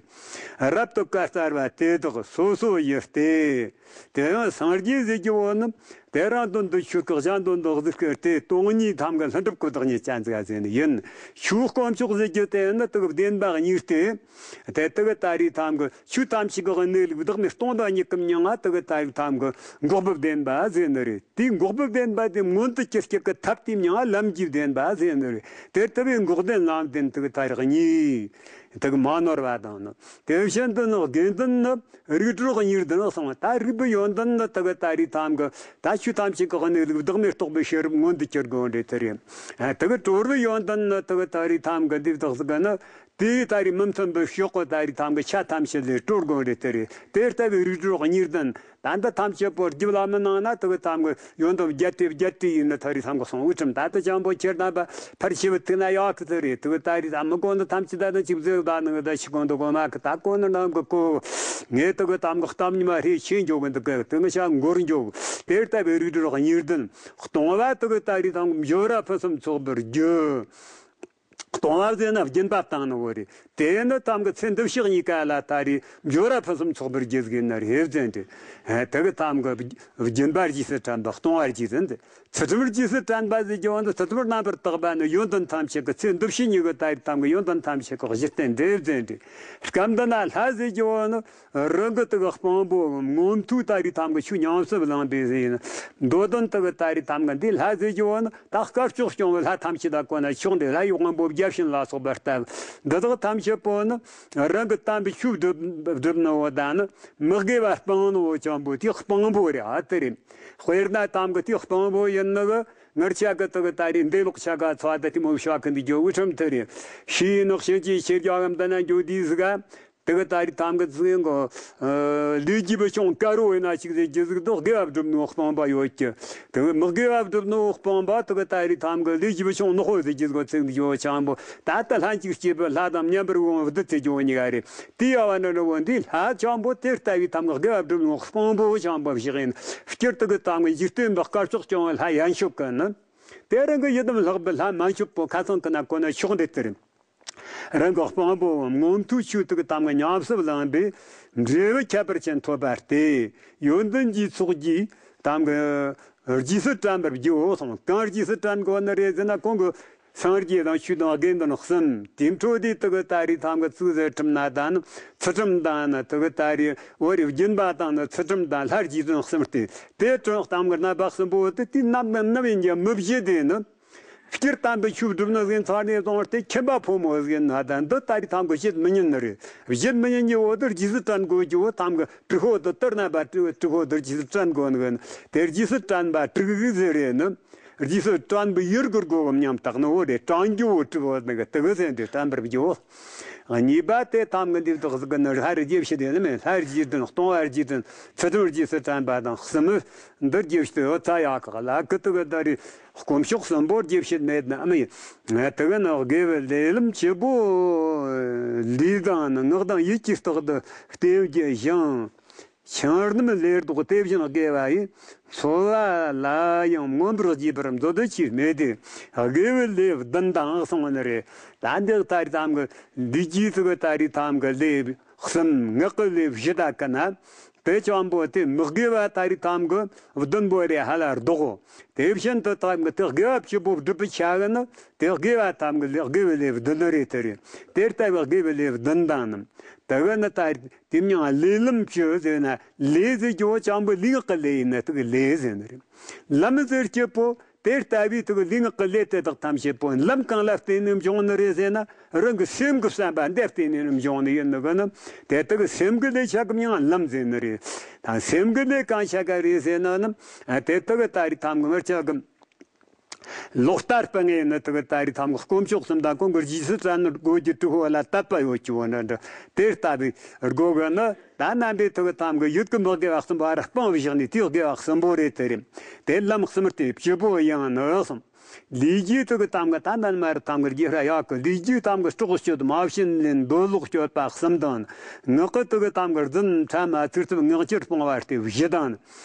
རབ་ཏུ་བཀའ་སྩལ་པ་དེ་དག་སོ་སོ་ཡི་སྟེ། དེ་ཡང་སངས་རྒྱས་ཟེར་རྒྱུ་བོ་ནི་དེ་རང་དོན་དུ་ཆོས་སྐུ་གཞན་དོན་དུ་གཟིགས་སྐུ་སྟེ། སྟོང་ཉིད་ཐམ་གི་ལྷུན་གྲུབ་ཀྱི་བདག་ཉིད་ཅན་ཟིག་ཟེར་ནི་ཡིན། ཆོས་དཀོན་མཆོག་ཟེར་རྒྱུ་དེ་ནི་དེ་གི་བདེན་པ་གཉིས་ཏེ། དེ་དེ་གི་ད་རེད་དམ་གི་ཆོས་ཐམས་ཅད་ཀྱི་གནས་ལུགས་བདག་མེད་སྟོང་དང་ཉིད་ཀྱི་མྱང་ང་དེ་གི་ད་རེད་དམ་གི་འགོག་པའི་བདེན་པ་ཟེར་ནི་རེད། དེའི་འགོག་པའི་བདེན་པ་དེ་མངོན་དུ་གྱུར་སྐྱེད་ཀྱི་ཐབས་དེ་མྱང་ང་ལམ་གྱི་བདེན་པ་ཟེར་ནི་རེད། དེ་ལྟ་བུའི་འགོག་བདེན་ལམ་བདེན་དེ་གི་ད་རེད་གཉིས། དེ་གི་མ་ནོར་བ་དང་ནི། དེ་བཞིན་དུ་ནི་དགེ་འདུན་ནི་རིགས་དྲུག་གཉིས་ལྡན་གསུངས། ད་རིགས་པའི་ཡོན་ཏན་ནི་དེ་གི་ད་རེད་དམ་གི་ད་ཆོས་ཐམས་ཅད་ཀྱི་གནས་ལུགས་བདག་མེད་རྟོགས་པའི་ཤེས་རབ་མངོན་དུ་གྱུར་དགོས་རེད། དེ་རེད། དེ་གི་གྲོལ་བའི་ཡོན་ཏན་ནི་དེ་གི་ད་རེད་དམ་གི་འདི་བདག་ཟིག་ནི། དེའི་ད་རེས་མི་མཐུན་པའི་ཕྱོགས་ཀྱི་ད་རེས་ཐམ་གྱི་ཆ་ཐམས་ཅད་ལས་གྲོལ་དགོས་རེད། དེ་རེད། དེ་ལྟ་བུའི་རིགས་དྲུག་གཉིས་ལྡན་ད་འདི་ཐམས་ཅད་པོ་རྒྱུད་བླ་མའི་ནང་ན་དེ་གི་ཐམ་གྱི་ཡོན་ཏན་བརྒྱད་ཁྲི་བརྒྱད་ཁྲི་ཡིན་ནི་ད་རེས་ཐམ་གྱི་སོང་བའི་ཁྲིམས་ད་ལྟ་ཅང་པོ་ཁྱེར་ན་པ་ཕར་ཕྱི་བུ་ཐུག་ན་ཡག་གི་དེ་རེད། དེ་གི་ད་རེས་ད་མི་གོ་འདི་ཐམས་ཅད་ད་ནི་ཅིག་བཟོས་ད་ནི་ད་ཕྱི་གོ་འདི་གོ་མ་གི་ད་གོ་ནི་རྣམས་གི་གོ། ངས་དེ་གི་ཐམ་གྱི་གཏམ་ཉི་མ་རེ་ཆེ་འཇོག་གི་འདུག་གི་དེ་ངི་ཤ་འགོར་འཇོག་དེ་ལྟ་བུའི་རིགས་དྲུག་གཉིས་ལྡན་སྟོང་པ་དེ་གི་ད་རེས་ཐམ་གྱི་འབྱོར་ར་ཕུན་སུམ་ཚོགས་པར་རྒྱུ། སྟོང་པ་ཟེར་ན་སྦྱིན་པ་བཏང་ནི་བོ་རེད། དེ་ནི་ཐམ་གྱི་ཚེ་འདི་ཕྱི་གཉིས་ཀ་ལ་ད་རེས་འབྱོར་ར་ཕུན་སུམ་ཚོགས་པར་རྒྱུ་ཟིག་ཡིན་ནི་རེད་ཟེར་ཏེ། དེ་གི་ཐམ་གྱི་སྦྱིན་པ་རྗེས་སུ་དྲན་པ་སྟོང་པ་རྗེས་ཟིན་ཏེ། ཚུལ་ཁྲིམས་རྗེས་སུ་དྲན་པ་ཟེར་རྒྱུ་བོ་ནི་ཚུལ་ཁྲིམས་རྣམ་པར་དག་པ་ནི་ཡོན་ཏན་ཐམས་ཅད་ཀྱི་ཚེ་འདི་ཕྱི་གཉིས་ཀྱི་ད་རེས་ཐམ་གྱི་ཡོན་ཏན་ཐམས་ཅད་ཀྱི་གཞི་རྟེན་འདྲེན་ཟེར་ཏེ། སྐབས་འདི་ན་ལྷ་ཟེར་རྒྱུ་བོ་ནི། རང་གི་དེ་གི་དཔང་པོ་མངོན་མཐོའི་ད་རེས་ཐམ་གྱི་ཆོས་ཉམས་སུ་བླངས་པའི་ཟེར་ཡིན། མདོ་དོན་དེ་གི་ད་རེས་ཐམ་གྱི་འདི་ལྷ་ཟེར་རྒྱུ་བོ་ནི་ད་སྐར་ཕྱོགས་སྐྱོང་བའི་ལྷ་ཐམས་ཅད་ད་གོ་ན་ཆོག་འདི་ལྷ་ཡི་དབང་པོ་བརྒྱ་བྱིན་ལ་སོགས་པ་ལྟ་བུ་འདི་དག་ཐམས་ཅད་པོ་ནི་རང་གི་དམ་པའི་ཆོས་སྒྲུབ་སྒྲུབ་ནི་བོ་ད་ནི་མི་དགེ་བ་སྤང་ནི་བོ་ཅང་པོ་དེ་དཔང་པོ་རེད། ཨ་དེ་རེད། དཔེར་ན་ཐམ་གྱི་དེ་དཔང་པོ་ཡིན་ནི་གི་ངར་ཆ་གི་དེ་གི་ད་རེས་འདས་ལོག་ཆ་ག་ཚོ་ད་དེ་མོ་བྱ་གི་འདི་རྒྱུ་བོ་ཁྲིམས་དེ་རེད། ཤེས་ཡིན་ནོ་ཤེས་ཀྱི་ཤེས་རྒྱ་གམ་ད་ན་འགྱོ་དུས་ཟིག་ག་དེ་གི་ད་རེས་ཐམ་གི་ཚིག་གོ། ལས་ཀྱི་བུ་ཆུང་དཀར་རོ་ཡིན་ན་ཅིག་ཟེར་རྒྱུ་ཟིག་དོ་དགེ་བ་སྒྲུབ་ནོ་སྤང་པ་ཡོད་ཀྱི། དེ་གི་མི་དགེ་བ་སྒྲུབ་ནོ་སྤང་པ་དེ་གི་ད་རེས་ཐམ་གི་ལས་ཀྱི་བུ་ཆུང་ནག་པོ་ཟེར་རྒྱུ་ཟིག་གོ་ཚིག་འདི་ཡོད་ཆང་པོ་ད་ལྟ་ལྷན་ཅིག་སྐྱེས་པའི་ལྷ་དང་མཉམ་པར་འོང་བདུད་ཚེ་ཇོ་གཉིས་ཀ་རེད། དེ་ཡ་བ་ན་ནི་བོ་འདི་ལྷ་ཆང་པོ་དེ་ལྟ་བུའི་ཐམ་གི་དགེ་བ་སྒྲུབ་ནོ་སྤང་པོ་ཆང་པོ་བཞག་ཡིན། སྤྱིར་དེ་གི་ཐམ་གི་འཇིག་རྟེན་པའི་སྐར་ཕྱོགས་སྐྱོང་བའི་ལྷ་ཡན་ཆོད་ཀྱི་ནི། དེ་རང་གི་ཡི་དམ་ལྷག་པའི་ལྷ་མན་ཆོད་པོ་ཁ་ཚང་གི་ན་གོ་ན་ཆོག་འདི་ལྟར། རང་གི་དཔང་པོ་མངོན་མཐོའི་ཆོས་དེ་གི་ཐམ་གི་ཉམས་སུ་བླངས་པའི་འབྲས་བུ་ཁྱད་པར་ཅན་ཐོབ་པ་སྟེ། ཡོན་ཏན་གྱི་ཚོགས་ཀྱིས་ཐམ་གི་རྗེས་སུ་དྲན་པར་བགྱིའོ་གསུངས། གང་རྗེས་སུ་དྲན་དགོས་ནི་རེད་ཟེར་ན་གོང་གི་སངས་རྒྱས་དང་ཆོས་དང་དགེ་འདུན་གསུམ་དེ་འཕྲོ་དེ་དེ་གི་ད་རེས་ཐམ་གི་ཚིག་ཟེར་ཁྲིམས་ན་ད་ནི་ཚུལ་ཁྲིམས་དང་ནི་དེ་གི་ད་རེས་འོ་རེ་སྦྱིན་པ་དང་ནི་ཚུལ་ཁྲིམས་དང་ལྷ་རྗེས་དྲན་གསུམ་སྟེ། དེ་དྲན་ཐམ་གི་རྣམ་པ་གསུམ་པོ་དེ་དེ་རྣམ་པ་རྣམ་ཡིན་གྱི་མི་བཞི་དེ་ནི། སྤྱིར་དམ་པའི་ཆོས་སྒྲུབ་ནི་ཟིན་ཚར་ནས་བཟུང་སྟེ་ཁྱིམ་པ་ཕོ་མོ་ཟིན་ན་ད་འདི་ད་རེས་ཐམ་གི་བྱེད་མི་ཉན་ནི་རེད། བྱེད་མི་ཉན་གྱི་འོག་ཏུ་རྗེས་སུ་དྲན་དགོས་ཀྱི་འོག་ཐམ་གི་གྲི་ཤོག་ཏུ་དར་ན་པ་གྲི་ཤོག་ཏུ་རྗེས་སུ་དྲན་དགོས་ནི་གི་དེ་རྗེས་སུ་དྲན་པ་དྲུག་གི་ཟེར་རེད་ནི། རྗེས་སུ་དྲན་པའི་ཡུལ་གྱི་སྒོ་གམ་ཉམ་ཐག་ནི་འོ་རེད། དྲན་རྒྱུ་བོ་དྲུག་འོ་ནི་གི་དེ་གི་ཟེར་འདི་དྲན་པར་བགྱིའོ། གཉིས་པ་དེ་ཐམ་གི་འདི་དག་ཟིག་གི་ནི་ལྷ་རི་རྒྱས་བཤད་དེ་ནི་མེད། ལྷ་རི་རྗེས་དྲན་སྟོང་པ་རྗེས་དྲན་ཚུལ་ཁྲིམས་རྗེས་སུ་དྲན་པ་དང་གསུམ་འདི་རྒྱས་བཤད་འོ་ཚ་ཡག་གི་ལ་གི་དེ་གི་ད་རེས། དཀོན་མཆོག་གསུམ་པོ་རྒྱས་བཤད་མེད་ནའང་ཡིན། དེ་གི་ནི་དགེ་བའི་ལས་ལམ་བཅུ་པོ། ལུས་དང་ནི་ངག་དང་ཡིད་ཀྱིས་རྟག་ཏུ་བསྟེན་རྒྱུ་ཞིང་། ཆང་རྣམས་ལས་ལྡོག་དེ་བཞིན་དགེ་བ་ཡིས། འཚོ་བ་ལ་ཡང་མངོན་པར་བགྱིད་པར་མཛོད་དུ་ཆེས་མེད་དེ། དགེ་བའི་ལས་བདུན་དང་གསུངས་ནི་རེད། ད་འདི་ལྟར་ཙམ་གི་འདི་རྗེས་སུ་གི་ད་རེས་ཐམ་གི་ལས་གསུམ་ངག་གི་ལས་བཞི་དག་གི་ན། དེ་ཅང་པོ་དེ་མི་དགེ་བ་ད་རེས་ཐམ་གི་བདུན་པོ་རེ་ཧ་ལ་ལྡོག་གོ། དེ་བཞིན་དུ་ཐམ་གི་དེ་དགེ་བ་བཅུ་པོ་སྒྲུབ་པའི་ཆ་གི་ནི་དེ་དགེ་བ་ཐམ་གི་ལས་དགེ་བའི་ལས་བདུན་རེ་དེ་རེད། དེ་ལྟ་བུའི་དགེ་བའི་ལས་བདུན་དང་ནི་དེ་གི་ནི་ད་དེ་མྱང་ལས་ལམ་བཅུ་ཟེར་ན་ལས་ཟེར་རྒྱུ་ཅང་པོ་ལུས་ངག་གི་ལས་ཡིན་ན་དེ་གི་ལས་ཟེར་ནི་རེད། ལམ་ཟེར་སྐྱེ་པོ་དེ་ལྟ་བུའི་དུ་ལུས་ངག་གི་ལས་དེ་དག་ཐམས་ཅད་པོ་ལམ་གང་ལ་བརྟེན་ནས་འབྱུང་ནི་རེད་ཟེར་ན། རང་གི་སེམས་ཀྱི་བསམ་པ་འདི་བརྟེན་ནས་འབྱུང་ནི་ཡིན་ནི་གི་ནི། དེ་དག་སེམས་ཀྱི་ལས་ཆགས་ཀྱི་མྱང་ལམ་ཟེར་ནི་རེད། ད་སེམས་ཀྱི་ལས་གང་ཆགས་ཀ་རེད་ཟེར་ན་ནི། དེ་དག་ད་རེས་ཐམ་གི་ངར་ཆགས་ཀྱི། ལོག་ལྟ་སྤང་ངེ་ནི་དག་ད་རེས་ཐམ་གི་དཀོན་མཆོག་གསུམ་དང་ཀུན་གྱི་རྗེས་སུ་བཙལ་ནི་སྒོ་གི་དུས་ཧོ་ལ་དད་པ་ཡོད་ཀྱི་བོ་འདྲ་འདྲ། དེ་ལྟ་བུའི་སྒོ་གི་ནི། ད་རྣམ་པའི་ཐུགས་དམ་གྱི་ཡུལ་གྱི་མི་དགེ་བ་གསུམ་པོ་ར་སྤངས་བཞག་ནས་དེའི་དགེ་བ་གསུམ་པོ་རེད་དེ་རེད། དེ་ལམ་གསུམ་སྟེ་བཅུ་པོ་ཡང་ནི་གསུམ། ལུས་ཀྱི་ཐུགས་དམ་གྱི་ད་ལྟ་མ་ར་དམ་གྱི་རྒྱུ་ར་ཡག་གི་ལུས་ཀྱི་དམ་གྱི་སྲོག་གཅོད་མ་བྱིན་ལེན་འདོད་ལོག་སྤྱོད་པ་གསུམ་དང་། ངག་གི་ཐུགས་དམ་གྱི་རྫུན་ཕྲ་མ་ཚིག་རྩུབ་ངག་འཁྱལ་སྤོང་བ་སྟེ་བཞི་དང་།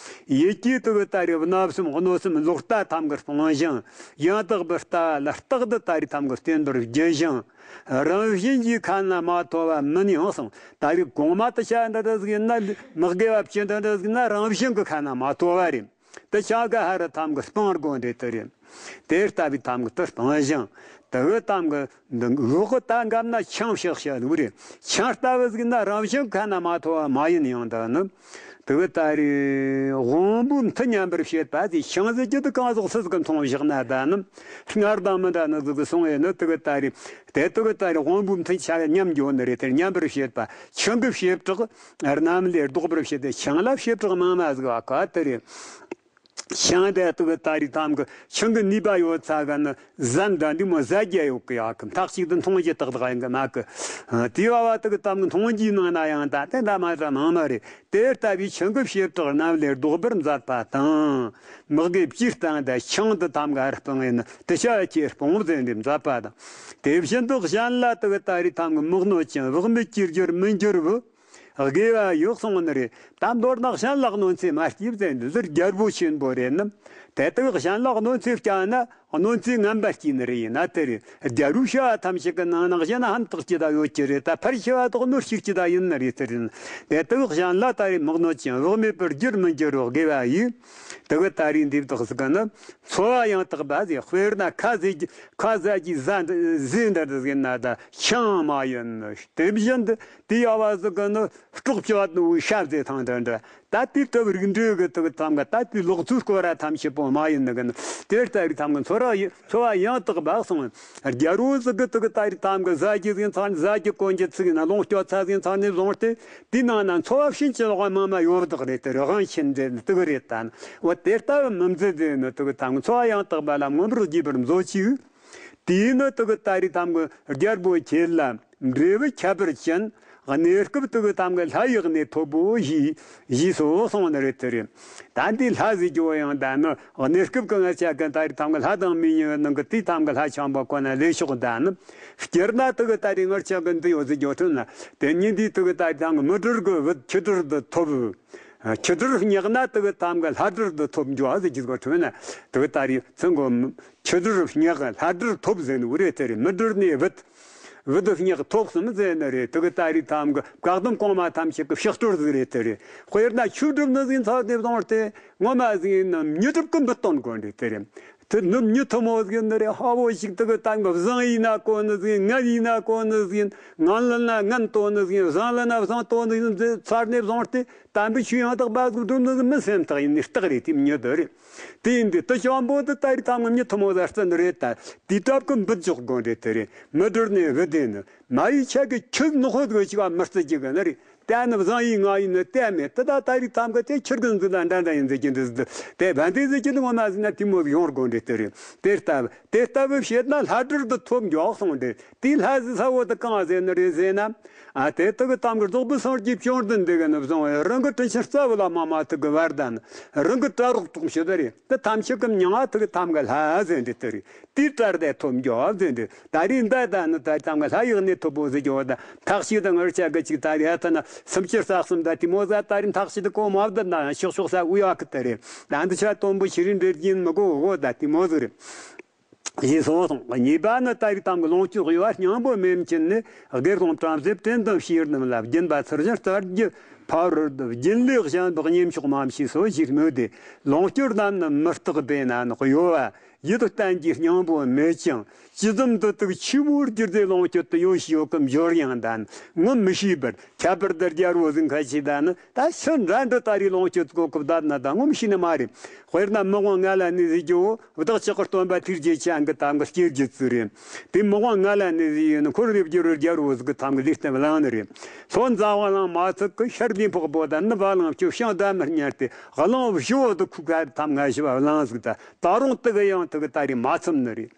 ཡིད་ཀྱི་ཐུགས་ད་རེ་བ་བརྣབ་སེམས་གནོད་སེམས་ལོག་ལྟ་དམ་གྱི་སྤོང་ཞིང་། ཡང་དག་པར་ལྟ་བ་ལ་རྟག་ཏུ་ད་རེ་དམ་གྱི་བསྟེན་པར་བགྱི་ཞིང་། རང་བཞིན་གྱི་ཁ་ན་མ་ཐོ་བ་མིན་ཡང་གསུངས། ད་རེས་གོང་མ་དུ་བྱ་འདི་འདྲ་ཟིག་ཡིན་ན་མི་དགེ་བ་བཅུ་འདི་འདྲ་ཟིག་ན་རང་བཞིན་གྱི་ཁ་ན་མ་ཐོ་བ་རེད། དུ་བྱ་ག་ཧ་ར་ཐམ་གི་སྤང་དགོས་འདི་དུ་རེད། དེ་ལྟ་བུའི་ཐམ་གི་དུ་སྤང་ཞིང་དུ་བུ་ཐམ་གི་འདི་འོག་གི་ད་འགབ་ན་ཆང་བཤགས་བཤགས་ལུགས་རེད། ཆང་ལྟ་བུ་ཟིག་ན་རང་བཞིན་ཁ་ན་མ་ཐོ་བ་མ་ཡིན་ཡང་དུ་ནི། དུ་བུ་ད་རེས་དབང་པོའི་མཐུ་ཉམས་པར་བྱེད་པ་དེ་ཆང་ཟེར་རྒྱུ་དུ་གང་ཟག་སུ་ཟིག་གི་འཐུང་བཞག་ན་ད་ནི། སྔར་དང་མི་འདྲ་ནི་ཟིག་གི་སོང་ཡོད་ནི་དུ་བུ་ད་རེས། དེ་དག་ད་རེས་དབང་པོའི་མཐུན་ཆ་ཉམས་འགྱོ་ནི་རེད། དེར་ཉམས་པར་བྱེད་པ་ཆང་གི་བྱེ་བྲག་རྣམས་ལས་ལྡོག་པར་བྱེད་དེ་ཆང་ལ་བྱེ་བྲག་མང་མ་ཟིག་བ་ཁ་དེ་རེད། ཆང་དེ་དག་ད་རེས་ཐམ་གི་ཆང་གི་ནུས་པ་ཡོད་ཚ་ག་ནི་ཟན་འདྲ་འདི་མོ་ཟ་རྒྱ་ཡོད་གི་ཡག་གི་མཐའ་གཅིག་ཏུ་འཐུང་རྒྱུ་དག་དག་ཡིན་གི་མ་གི། དེ་བ་བ་དག་ཐམ་གི་འཐུང་རྒྱུའི་ནང་ན་ཡང་ད་དེ་འདྲ་མ་འདྲ་མང་མ་རེད། དེ་ལྟ་བུའི་ཆང་གི་བྱེ་བྲག་རྣམས་ལས་ལྡོག་པར་མཛད་པ་དང་། མི་དགེ་བཅུའི་སྟེང་དུ་ཆང་དུ་ཐམ་ག་རུ་སྤང་ངེ་ནི་དུ་བྱ་ཁྱེར་སྤོང་ཟེར་འདི་མཛད་པ་དང་། དེ་བཞིན་དུ་གཞན་ལ་དུ་ད་རེས་ཐམ་གི་མི་གནོད་ཅིང་བག་མེད་ཀྱི་རྒྱུར་མི་འགྱུར་བུ། དགེ་བ་ཡོད་གསུངས་ནི་རེད། ད་མདོར་ན་གཞན་ལ་གནོད་འཚེ་མ་སྐྱེས་ཟེར་འདི་ཟུར་རྒྱལ་པོ་ཆེན་པོ་རེད་ནི། དེ་དག་གཞན་ལ་གནོད་འཚེ་བསྐྱལ་ན། གནོད་འཚེ་ངན་པ་སྐྱེས་ནི་རེད་ཡིན་ན་དེ་རེད། རྒྱལ་པོའི་བྱ་བ་ཐམས་ཅད་ཀྱི་ནང་ན་གཞན་ལ་ཕན་ཐོགས་ཀྱི་ད་ཡོད་ཀྱི་རེད། ད་ཕར་བྱ་བ་དག་གནོད་བྱེད་ཀྱི་ད་ཡིན་ནི་རེད་དེ་རེད། དེ་དག་གཞན་ལ་ད་རེས་མི་གནོད་ཅིང་བག་མེད་པར་འགྱུར་མི་འགྱུར་རོ་དགེ་བ་ཡིས། དེ་གི་ད་རེས་འདི་དག་ཟིག་གི་ནི་འཚོ་བ་ཡང་དག་པ་ཟེར། དཔེར་ན་ཁ་ཟས་ཀྱི་ཁ་ཟས་ཀྱི་ཟས་འདི་ཟས་འདི་འདི་ཟིག་ན་ད་ཆང་མ་ཡིན་ནི་དེ་བཞིན་དུ་དེ་ཡ་བ་ཟིག་གི་ནི་སྲོག་གཅོད་ནི་བཤའ་ཟེར་ཐང་འདི་འདྲ། ད་དེ་ལྟ་བུ་རིགས་འགྲེ་གི་དག་ཐམ་ག་ད་དེ་ལོག་ཚུལ་སྐོར་ར་ཐམས་ཅད་པོ་མ་ཡིན་ནི་གི་ནི། དེ་ལྟ་བུའི་ཐམ་ག་འཚོ་ར་ཡི་འཚོ་བ་ཡང་དག་པ་གསུངས། རྒྱལ་པོ་ཟིག་གི་དག་ད་རེས་ཐམ་གི་ཟ་རྒྱུ་ཟིན་ཚར་ནས་ཟ་རྒྱུ་གོན་རྒྱུ་ཚིག་ཡིན་ན་ལོངས་སྤྱོད་ཚ་ཟིན་ཚར་ནས་བཟུང་སྟེ་དེའི་ནང་ན་འཚོ་བ་ཕྱིན་ཅི་ལོག་པ་མང་མ་ཡོད་བདག་རེད་དེ་རང་ཆེན་འདྲེ་ནི་དག་རེད་ད་ནི། འོ་དེ་ལྟ་བུ་མི་མཛད་དེ་ནི་དག་ཐམ་གི་འཚོ་བ་ཡང་དག་པ་ལ་མངོན་པར་དགྱེས་པར་མཛོད་ཅིག་དེས་ནི་དག་ད་རེས་ཐམ་གི་རྒྱལ་པོ་ཁྱེད་ལ། འབྲས་བུ་ཁྱད་པར་ཅན། གནས་སྐབས་དུ་གི་ཐམ་གི་ལྷ་ཡི་གནས་ཐོབ་བོ་ཞེས་ཞེས་སོ་གསུངས་ནི་རེད་དེ་རེད། ད་འདི་ལྷ་ཟེར་རྒྱུ་བོ་ཡང་ད་ནི་གནས་སྐབས་ཀྱི་ང་ཅག་གི་ད་རེས་ཐམ་གི་ལྷ་དང་མི་ཡི་ནང་གི་དེའི་ཐམ་གི་ལྷ་ཆེན་པོ་ཁོ་ན་ལས་ཤོག་ད་ནི། སྤྱིར་ན་དུ་གི་ད་རེས་ང་ཅག་གི་འདི་ཡོད་ཟེར་རྒྱུ་ཐུན་ན་དེ་ཉིད་འདིའི་དུ་གི་ད་རེས་ཐམ་གི་མི་དྲུར་གི་བུད་ཁྱི་དྲུར་དུ་ཐོབ། ཁྱི་དྲུར་སྙེག་ན་དུ་གི་ཐམ་གི་ལྷ་དྲུར་དུ་ཐོབ་འགྱོ་ཟེར་རྒྱུ་གི་ཐུན་ན་དུ་གི་ད་རེས་ཚུན་གོ་ཁྱི་དྲུར་སྙེག་ལྷ་དྲུར་ཐོབ་ཟེར་ནི་བུ་རེད་དེ་རེད། མི་དྲུར་ནས་བུད། བུ་དུ་སྙེག་ཐོག་གསུམ་ཟེར་ནི་རེད། དུ་གི་ད་རེས་ཐམ་གི་བཀག་སྡོམ་གོང་མ་ཐམས་ཅད་ཀྱི་ཕྱག་སྟོར་ཟིག་རེད་དེ་རེད། དཔེར་ན་ཆོས་སྒྲུབ་ནི་ཟིག་ཚར་ནས་བཟུང་སྟེ་ངོ་མ་ཟིག་ཡིན་ན་མྱི་སྒྲུབ་ཀྱི་འབུད་སྟོན་དགོས་རེད་དེ་རེད། དེ་ནི་མྱི་ཐུ་མོ་ཟིག་ཡིན་ནི་རེད། ཧ་བོ་ཞིག་དུ་གི་ཐམ་གི་བཟང་ཡིན་ན་གོ་ནི་ཟིག་ཡིན། ངན་ཡིན་ན་གོ་ནི་ཟིག་ཡིན། ངན་ལ་ན་ངན་དོ་ནི་ཟིག་ཡིན། བཟང་ལ་ན་བཟང་དོ་ནི་ཟིག་ཡིན་ཚར་ནས་བཟུང་སྟེ་དམ་པའི་ཆོས་ཡང་དག་པ་ཟིག་སྒྲུབ་ནི་ཟིག་མི་སེམས་ཐག་ཡིན་ནི་རྟགས་རེད། དེ་མྱི་དུ་རེད། དེ་ཡིན་དུས་དུ་ཅང་པོ་དུ་ད་རེས་ཐམ་གི་མྱི་ཐུ་མོ་ཟ་རྩི་ནི་རེད་ད། དེའི་སྟབས་ཀྱིས་འབུད་འཇོག་དགོས་རེད་དེ་རེད། མི་དྲུར་ནས་བུད་དེ་ནི་མ་ཡི་ཆ་གི་ཁྱི་ནག་ཧོ་དགོས་ཅིག་མི་རྩི་རྒྱུ་གི་ནི་རེད། དེ་ནི་བཟང་ཡིན་ངན་ཡིན་ནི་དེ་མེད་དེ་ད་ད་རེས་ཐམ་གི་དེ་ཁྱི་གི་འཛིན་ལ་འདྲ་འདྲ་ཡིན་ཟེར་གྱི་འདུག་དེ་བན་དེ་ཟེར་གྱི་འདུག་ངོ་མ་ཟིན་ན་དེ་མོ་ཡོང་དགོས་རེད་དེ་རེད། དེ་ལྟ་བུ་དེ་ལྟ་བུ་བྱེད་ན་ལྷ་དྲུར་དུ་ཐོབ་འགྱོ་གསུངས་ཏེ་དེའི་ལྷ་ཟེར་ས་བོ་དུ་གང་ཟེར་ནི་རེད་ཟེར་ན། ཨ་དེ་དག་གི་ཐམ་གི་རྫོགས་པའི་སངས་རྒྱས་བཅོམ་ལྡན་འདས་ཀྱི་ནི་བཟུང་བའི་རང་གི་དྲིན་ཆེན་རྩ་བ་ལ་མ་མ་ཐུག་གི་བར་དང་རང་གི་གྲྭ་རོགས་གྲོགས་ཤིག་དེ་རེད། དེ་ཐམས་ཅད་ཀྱི་མྱིང་ང་ཐུག་གི་ཐམ་གི་ལྷ་ཟེར་འདི་དེ་རེད། དེའི་གྲལ་དེ་ཐོབ་འགྱོ་ཟེར་འདི་ད་རེས་འདི་ད་ནི་ད་ཐམ་གི་ལྷ་ཡི་གནས་ཐོབ་བོ་ཟེར་འགྱོ་ད་ཐག་ཞིག་ད་ངར་ཆ་གི་ཅིག་ད་རེད་ད་ན་སུམ་ཅུ་རྩ་གསུམ་ད་དེ་མོ་ཟ་ད་རེས་ཐག་ཞིག་ད་གོ་མ་བསྡད་ན་ཡང་ཤོག་ཤོག་ས་དབུ་ཡག་གི་དེ་རེད། ད་འདི་ཆ་དོན་པོ་ཤི་རིན་འདྲེར་གྱིན་མི་གོ་གོ་ད་དེ་མོ་ཟིག་རེད། ཞེས་གསུངས་སོང་། གཉིས་པ་ནི་ད་རེས་ཐམ་གི་ལོངས་སྤྱོད་དབྱེ་བ་སྙིང་པོ་མེད་ཅིང་ནི་དགེ་སློང་བྲམ་ཟེ་བྲན་དང་བཤེས་རྣམས་ལ་སྦྱིན་པ་ཚུལ་བཞིན་སྩལ་རྒྱུ་ ཕ་རོལ་ཏུ་རྒྱུན་ལས་གཞན་དུ་གཉེན་མཆོག་མ་མཆིས་སོ་ཞེས་སྨོས་ཏེ། ལོངས་སྤྱོད་རྣམས་ནི་མི་རྟག་པས་ན་ནི་གཡོ་བ། ཡིད་བརྟན་གྱི་སྙིང་པོ་མེད་ཅིང་། ཇི་ཙམ་དུ་དུག་ཆུ་བོར་གྱུར་ཏེ་ལོངས་སྤྱོད་དུ་ཡོད་ཞེས་ཡོད་ཀྱང་འབྱོར་ཡང་ད་ནི་ངོམས་མི་ཤེས་པར། ཁྱད་པར་དུ་རྒྱལ་པོ་ཟིག་ཁ་ཆེ་ད་ནི་ད་ཕྱིར་འདྲ་འདྲ་ད་རེས་ལོངས་སྤྱོད་གོ་སྐབས་ད་ན་ད་ངོམས་ཤེས་ནི་མ་རེད། དཔེར་ན་མི་དབང་ང་ལ་གནས་ཟེར་རྒྱུ་བོ་བདག་ཅག་གི་སྟོན་པ་ཐུགས་རྗེ་ཅན་གྱི་ད་གི་སྐྱེ་རྒྱུ་ཚུལ་རེད། དེ་མི་དབང་ང་ལ་གནས་ཟེར་ཡོད་ནི་འཁོར་ལས་བསྒྱུར་བའི་རྒྱལ་པོ་ཟིག་གི་ད་གི་ལུས་རྟེན་བླངས་ནི་རེད། ལྷོ་མཛའ་བ་གླང་མ་ཚུགས་ཀྱི་ཤར་ལུས་འཕགས་པོ་དང་ནུབ་བ་གླང་ཆུ་ཤིང་ཟླ་མར་ཉར་ཏེ་གླང་བཞི་བོ་དུ་ཁུག་ཁ་ཐམ་ང་ཞི་བ་གླང་ཟིག་ད། ད་རུང་དུ་གི་ཡང་དུ་གི་ད་རེས་མ་ཚུམ་ནི་རེད།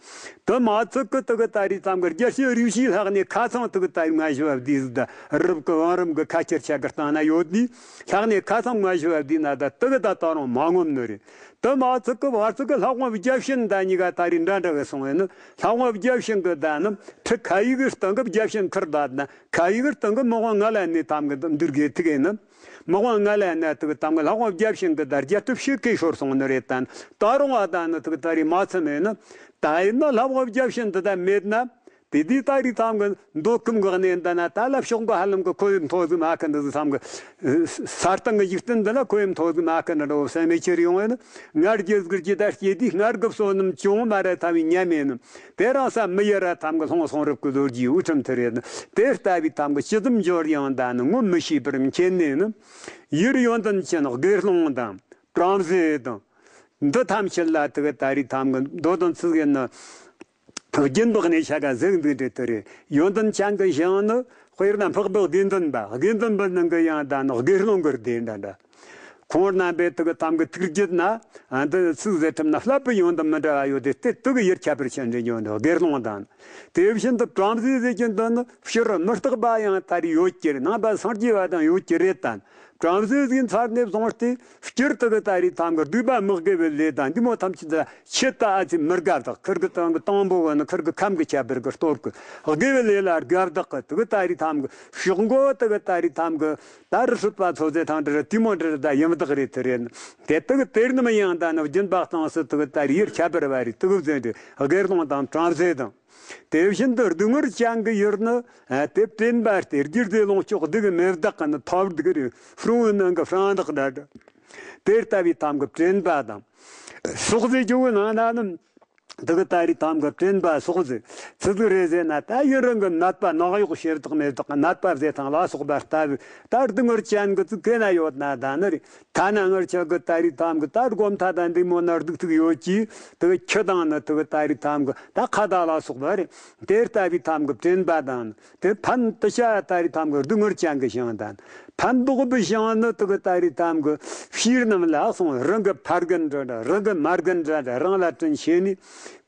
དུ་མ་ཚུགས་གི་དུ་གི་ད་རེས་ཙམ་གི་རྒྱལ་སྲས་རིགས་བཞིའི་ལྷག་ནས་ཁ་ཚང་དུ་གི་ད་རེས་ང་ཞི་བ་བསྡུས་ཟིག་ད། རིབ་གི་བང་རིམ་གི་ཁ་ཁྱེར་ཆ་གི་སྟེང་ན་ཡོད་དུས་ལྷག་ནས་ཁ་ཚང་ང་ཞི་བ་བསྡུས་ན་ད་དུ་གི་ད་ད་རུང་མ་ངོམ་ནི་རེད། དུ་མ་ཚུགས་གི་བར་ཚུགས་གི་ལྷ་དབང་བརྒྱ་བྱིན་ད་གཉིས་ཀ་ད་རེས་འདྲ་འདྲ་གི་སོང་ཡིན་ནི། ལྷ་དབང་བརྒྱ་བྱིན་གི་ད་ནི་ཁྲི་ཁ་ཡིག་གི་སྟེང་གི་བརྒྱ་བྱིན་ཁུར་ད་ན་ཁ་ཡིག་གི་སྟེང་གི་མི་དབང་ང་ལ་གནས་ཐམ་གི་འདུར་གི་ཐུག་ཡིན་ནི། མི་དབང་ང་ལ་ན་དུ་གི་ད་གི་ལྷ་དབང་བརྒྱ་བྱིན་གི་ད་རྒྱལ་ཐུབ་ཤེས་ཀི་ཤོར་སོང་ནི་རེད་ད། ད་རུང་བ་ད་ནི་དུ་གི་ད་རེས་མ་ཚུམ་ཡིན་ནི། ད་ཡིན་ན་ལྷ་དབང་བརྒྱ་བྱིན་དུ་ད་མེད་ན། དེ་དུས་ད་རེས་ཐམ་གི་མདོ་ཁམས་གི་གནས་འདི་ན་ད་ལ་ཕྱོགས་གི་ཧ་ལམ་གི་ཁོ་ཡི་མཐོ་ཟིག་མ་ཁི་འདི་ཟིག་ཐམ་གི་ས་སྟེང་གི་འཇིག་རྟེན་འདི་ན་ཁོ་ཡི་མཐོ་ཟིག་མ་ཁི་འདི་འགྲོ་བསམ་མེད་ཁྱེར་ཡོང་ཡིན། ང་རྒྱལ་གྱི་རྒྱུད་ད་སྐྱེས་དུས་སྔར་གི་བསོད་ནམས་ཅུང་མ་ར་ཐ་བའི་ཉམས་ཡིན། དེ་རིང་ས་མི་ཡི་ར་ཐམ་གི་ལྷུང་སོང་རབ་ཀྱི་ལོ་རྒྱུས་འུ་ཁྲིམས་ཐུ་རེད། དེ་ལྟ་བུའི་ཐམ་གི་ཅི་ཙམ་འབྱོར་ཡང་ད་ནི་ངོམས་མི་ཤེས་པར་མཁྱེན་ནས་ནི། ཡུལ་ཡོན་ཏན་ཅན་དགེ་སློང་དང་བྲམ་ཟེ་དང་། འདི་ཐམས་ཅད་ལ་དུ་གི་ད་རེས་ཐམ་གི་མདོ་དང་ཚིག་ཡིན་ནི། རྒྱུན་བག་ནས་ཆ་ག་ཟིག་འདུག་འདྲེ་དུ་རེད། ཡོན་ཏན་ཅན་གི་ཞིང་ནི་དཔེར་ན་འཕགས་པའི་དགེ་འདུན་པ། དགེ་འདུན་པ་ནང་གི་ཡང་ད་ནི་དགེ་སློང་གི་སྡེ་འདྲ་འདྲ། ཁོང་རྣམ་པའི་དུ་གི་ཐམ་གི་ཐུགས་རྒྱུད་ན་ཨ་འདི་ཚིག་ཟེར་ཁྲིམས་ན་བསླབ་པའི་ཡོན་ཏན་མི་འདྲ་བ་ཡོད་དེ། དེ་དུ་གི་ཡུལ་ཁྱད་པར་ཅན་འདྲེ་ཉོ་འདི་དགེ་སློང་དང་། དེ་བཞིན་དུ་བྲམ་ཟེ་ཟེར་གྱི་འདི་ནི་སྤྱིར་མི་རྟག་པ་ཡང་ད་རེས་ཡོད་ཀྱི་རེད། ནང་པ་སངས་རྒྱས་པ་དང་ཡོད་ཀྱི་རེད་དམ། བྲམ་ཟེ་ཟིག་ཚར་ནས་བཟུང་སྟེ་སྤྱིར་དུ་གི་ད་རེས་ཐམ་གི་སྡིག་པ་མི་དགེ་བའི་ལས་དང་འདི་མོ་ཐམས་ཅད་ད་ཆེད་དུ་ཨ་ཙི་མི་དགའ་བདག་ཁིར་གི་སྟེང་གི་དང་པོ་བ་ནི་ཁིར་གི་ཁམས་གི་ཁྱད་པར་གི་སྟོབས་གི་དགེ་བའི་ལས་ལ་དགའ་བདག་གི་དུ་གི་ད་རེས་ཐམ་གི་ཤོག་མགོ་དུ་གི་ད་རེས་ཐམ་གི་ད་རི་སུད་པ་ཚོ་ཟེ་ཐང་འདྲི་རི་དེ་མོ་འདྲི་རི་ད་ཡིན་བདག་རེད་དུ་རེད། དེ་དུ་གི་དེར་ནི་མི་ཡང་ད་ནི་སྦྱིན་པ་གཏང་སྲིད་དུ་གི་ད་རེས་ཡུལ་ཁྱད་པར་བ་རེད། དུ་གི་ཟེ་འདྲི་དགེ་སློང་དང་བྲམ་ཟེ་དང་། དེ་བཞིན་དུ་སྡུག་བསྔལ་ཅན་གྱི་ཡུལ་ནི་དེ་དྲན་པ་སྟེ་རྒྱུ་རྫས་ལོངས་སྤྱོད་སྡུག་མི་བདག་གི་ནི་ཐོབ་སྡུག་རེད། ཧྲུང་བའི་ནང་གི་ཧྲང་བདག་འདྲ་འདྲ། དེ་ལྟ་བུའི་ཐམ་གི་དྲན་པ་དང་། སོགས་ཟེར་རྒྱུ་བོ་ནང་ན་ནི་དེ་གི་ད་རེས་ཐམ་གི་དྲན་པ་སོགས་ཟེར་ཚུལ་དུ་རེད་ཟེར་ན། ད་ཡུན་རིང་གི་ནད་པ་ནད་གཡོག་ཞེ་བདག་མེ་བདག་གི་ནད་པ་ཟེར་ཐང་ལ་སོགས་པ་ལྟ་བུ་ད་སྡུག་བསྔལ་ཅན་གྱི་ཚུལ་གན་ན་ཡོད་ན་ད་ནི་རེད། ཐ་ན་ངར་ཆ་གི་ད་རེས་ཐམ་གི་ད་སྒོམ་ཐ་ད་འདི་མོ་ན་སྡུག་ཐུག་ཡོད་ཀྱི་དུ་ཁྱི་དང་ནི་དུ་ད་རེས་ཐམ་གི་ད་ཁ་ད་ལ་སོགས་པ་རེད། དེ་ལྟ་བུའི་ཐམ་གི་དྲན་པ་དང་དེ་ཕན་དུ་བྱ་ད་རེས་ཐམ་གི་སྡུག་བསྔལ་ཅན་གི་ཞིང་དང་ཕན་འདོགས་པའི་ཞིང་ནི་དུ་ད་རེས་ཐམ་གི་ཕྱིར་རྣམས་ལ་སོང་། རང་གི་ཕ་རྒན་འདྲ་འདྲ་རང་གི་མ་རྒན་འདྲ་འདྲ་རང་ལ་དྲིན་ཆེ་ནི།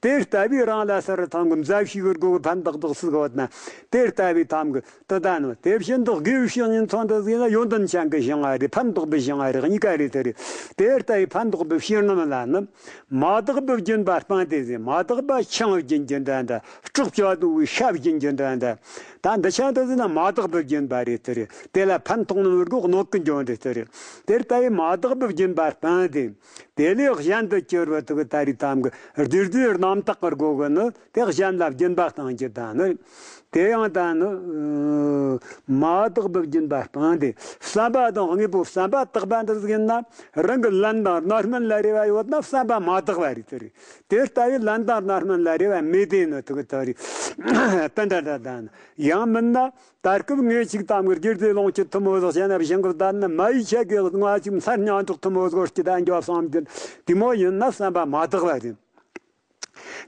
དེ་ལྟ་བུའི་རང་ལ་སར་ཐང་གི་མཛའ་བཤེས་གི་སྒོ་གི་ཕན་ཏག་ཏག་སུ་གོ་ན། དེ་ལྟ་བུའི་ཐང་གི་དུ་ད་ནི་དེ་བཞིན་དུ་དགེ་བའི་བཤེས་གཉེན་ཚོ་འདི་ཟིན་ན་ཡོན་ཏན་ཅན་གི་ཞིང་ང་རེད། ཕན་ཐོགས་པའི་ཞིང་ང་རེད། གཉིས་ཀ་རེད། དེ་རེད། དེ་ལྟ་བུའི་ཕན་ཐོགས་པའི་བཤེས་རྣམས་ལ་ནི་མ་དག་པའི་སྦྱིན་པ་སྤངས་ཏེ་ཟིན། མ་དག་པ་ཆང་སྦྱིན་གྱི་འདྲ་འདྲ། སྲོག་བཅད་དུ་བའི་ཤ་སྦྱིན་གྱི་འདྲ་འདྲ། ད་འདི་ཆ་འདི་ཟིན་ན་མ་དག་པའི་སྦྱིན་པ་རེད། དེ་རེད། དེ་ལ་ཕན་ཐོགས་ནི་མི་དགོས་གནོད་ཀི་འཇོན་རེད། དེ་རེད། དེ་ལྟ་བུའི་མ་དག་པའི་སྦྱིན་པ་སྤངས་ཏེ། དེ་ལས་གཞན་དུ་གྱུར་པ་དུ་གི་ད་རེས་ཐམ་གི་བདུད་རྫས་རྣམ་དག་གི་སྒོ་གི་ནི་དེ་གཞན་ལ་སྦྱིན་པ་གཏང་རྒྱུ་དང་ནི། དེ་ཡང་ད་ནི་མ་དག་པའི་སྦྱིན་པ་སྤངས་ཏེ་བསམ་པ་དང་དངོས་པོ་བསམ་པ་དག་པ་འདི་ཟིག་ཡིན་ན། རང་གི་ལན་དང་རྣམ་སྨིན་ལ་རེ་བ་ཡོད་ན་བསམ་པ་མ་དག་པ་རེད། དེ་རེད། དེ་ལྟ་བུའི་ལན་དང་རྣམ་སྨིན་ལ་རེ་བ་མེད་དེ་ནི་དུ་གི་ད་རེས་དེ་འདྲ་འདྲ་དང་ཡང་མིན་ན། ད་སྐབས་ངས་ཅིག་ཐམ་གི་རྒྱུ་རྫས་ལོངས་སྤྱོད་ཐུན་མོང་ཟིག་བྱས་ན་བཞེངས་གི་ད་ནི་མ་ཡི་ཆ་གི་ང་ཅིག་མཚར་སྙན་གྲགས་ཐུན་མོང་ཟིག་སྐྱིད་ད་འཇོག་བསམ་གི་དེ་མོ་ཡིན་ན་བསམ་པ་མ་དག་པ་རེད།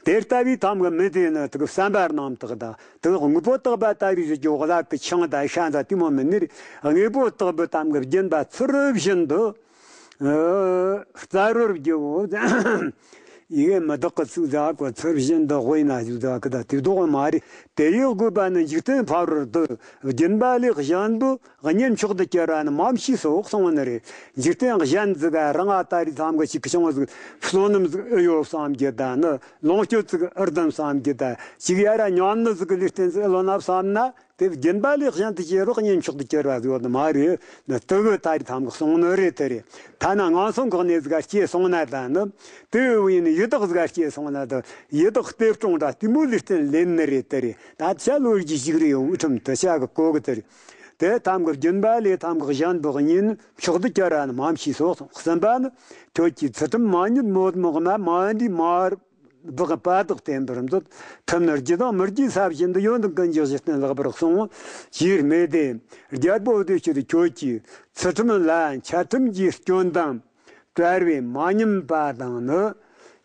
དེ་ལྟ་བུའི་ཐམ་གི་མི་དེ་ནི་དུ་བསམ་པ་རྣམ་དག་དང་དུ་དངོས་པོ་དག་པ་ལྟ་བུའི་གི་འོག་ལ་གི་ཆང་དང་ཤ་དང་དེ་མོ་མིན་ནི་རེད། དངོས་པོ་དག་པའི་ཐམ་གི་སྦྱིན་པ་ཚུལ་བཞིན་དུ། རྩ་རོར་རྒྱུ་བོ། ཡི་གེ་མི་བདག་གི་ཚིག་ཟ་གོ་ཚུལ་བཞིན་དུ་དབུས་ན་བཞུགས་ཟ་གི་ད་དེ་དོག་མ་རེད། དེ་ཡི་དགོས་པ་ནི་འཇིག་རྟེན་ཕ་རོལ་ཏུ་སྦྱིན་པ་ལས་གཞན་དུ་གཉེན་མཆོག་ཏུ་གྱུར་བ་ནི་མ་མཆིས་སོ་གསུངས་ནི་རེད། འཇིག་རྟེན་གཞན་ཟིག་ག་རང་ང་ད་རེས་ཐམ་གི་ཅིག་ཆུང་ཟིག་བསོད་ནམས་ཟིག་ཨེ་ཡོད་བསམ་གི་ད་ནི་ལོངས་སྤྱོད་ཟིག་ཨེ་ལྡན་བསམ་གི་ད་ཅིག་ཡ་ར་ཉམས་ནི་ཟིག་གི་ལུས་རྟེན་ཟིག་ཨེ་ལོན་ན་བསམ་ན། དེ་སྦྱིན་པ་ལས་གཞན་དུ་སྐྱེ་རོགས་གཉེན་མཆོག་ཏུ་གྱུར་བ་ཡོད་ནི་མ་རེད། ནི་དུ་གི་ད་རེས་ཐམ་གི་གསུངས་ནི་རེད། དེ་རེད། ཐ་ན་ངན་སོང་གི་གནས་ཟིག་ག་སྐྱེས་སོང་ན་ད་ནི་དེ་བས་ནི་ཡི་དྭགས་ཟིག་ག་སྐྱེས་སོང་ན་ད་ཡི་དྭགས་གཏེར་སྲུང་འདྲ་དེ་མོ་ལུས་རྟེན་ལེན་ནི་རེད། དེ་རེད། ད་ཆ་ལོ་རྒྱུས་ཤིག་རེད། འུ་ཁྲིམས་དུ་བྱ་གི་གོ་གི་དེ་རེད། དེ་ཐམ་གི་རྒྱུན་པ་ལས་ཐམ་གི་གཞན་པའི་གཉིས་ནི་ཕྱོགས་བསྡུ་བསྐྱར་ར་ནི་མ་མཆིས་སོ། གསུམ་པ་ནི་ཁྱོད་ཀྱིས་ཚུལ་ཁྲིམས་མ་ཉིད་མོད་མི་སྨྲ་མ་འདྲིས་མ་བག་པ་དག་བསྟེན་པར་མཛོད། ཁྲིམས་ནི་རྒྱུ་དང་མི་རྒྱུའི་ས་བཞིན་དུ་ཡོན་ཏན་ཀུན་གྱི་གཞི་རྟེན་ལེགས་པར་གསུངས། ཞེས་སྨྲས་ཏེ། རྒྱལ་པོ་བདེ་སྤྱོད་ཁྱོད་ཀྱིས་ཚུལ་ཁྲིམས་ལ་འཆལ་ཁྲིམས་ཀྱི་སྐྱོན་དང་བྲལ་བའི་མ་ཉམས་པ་དང་ནི།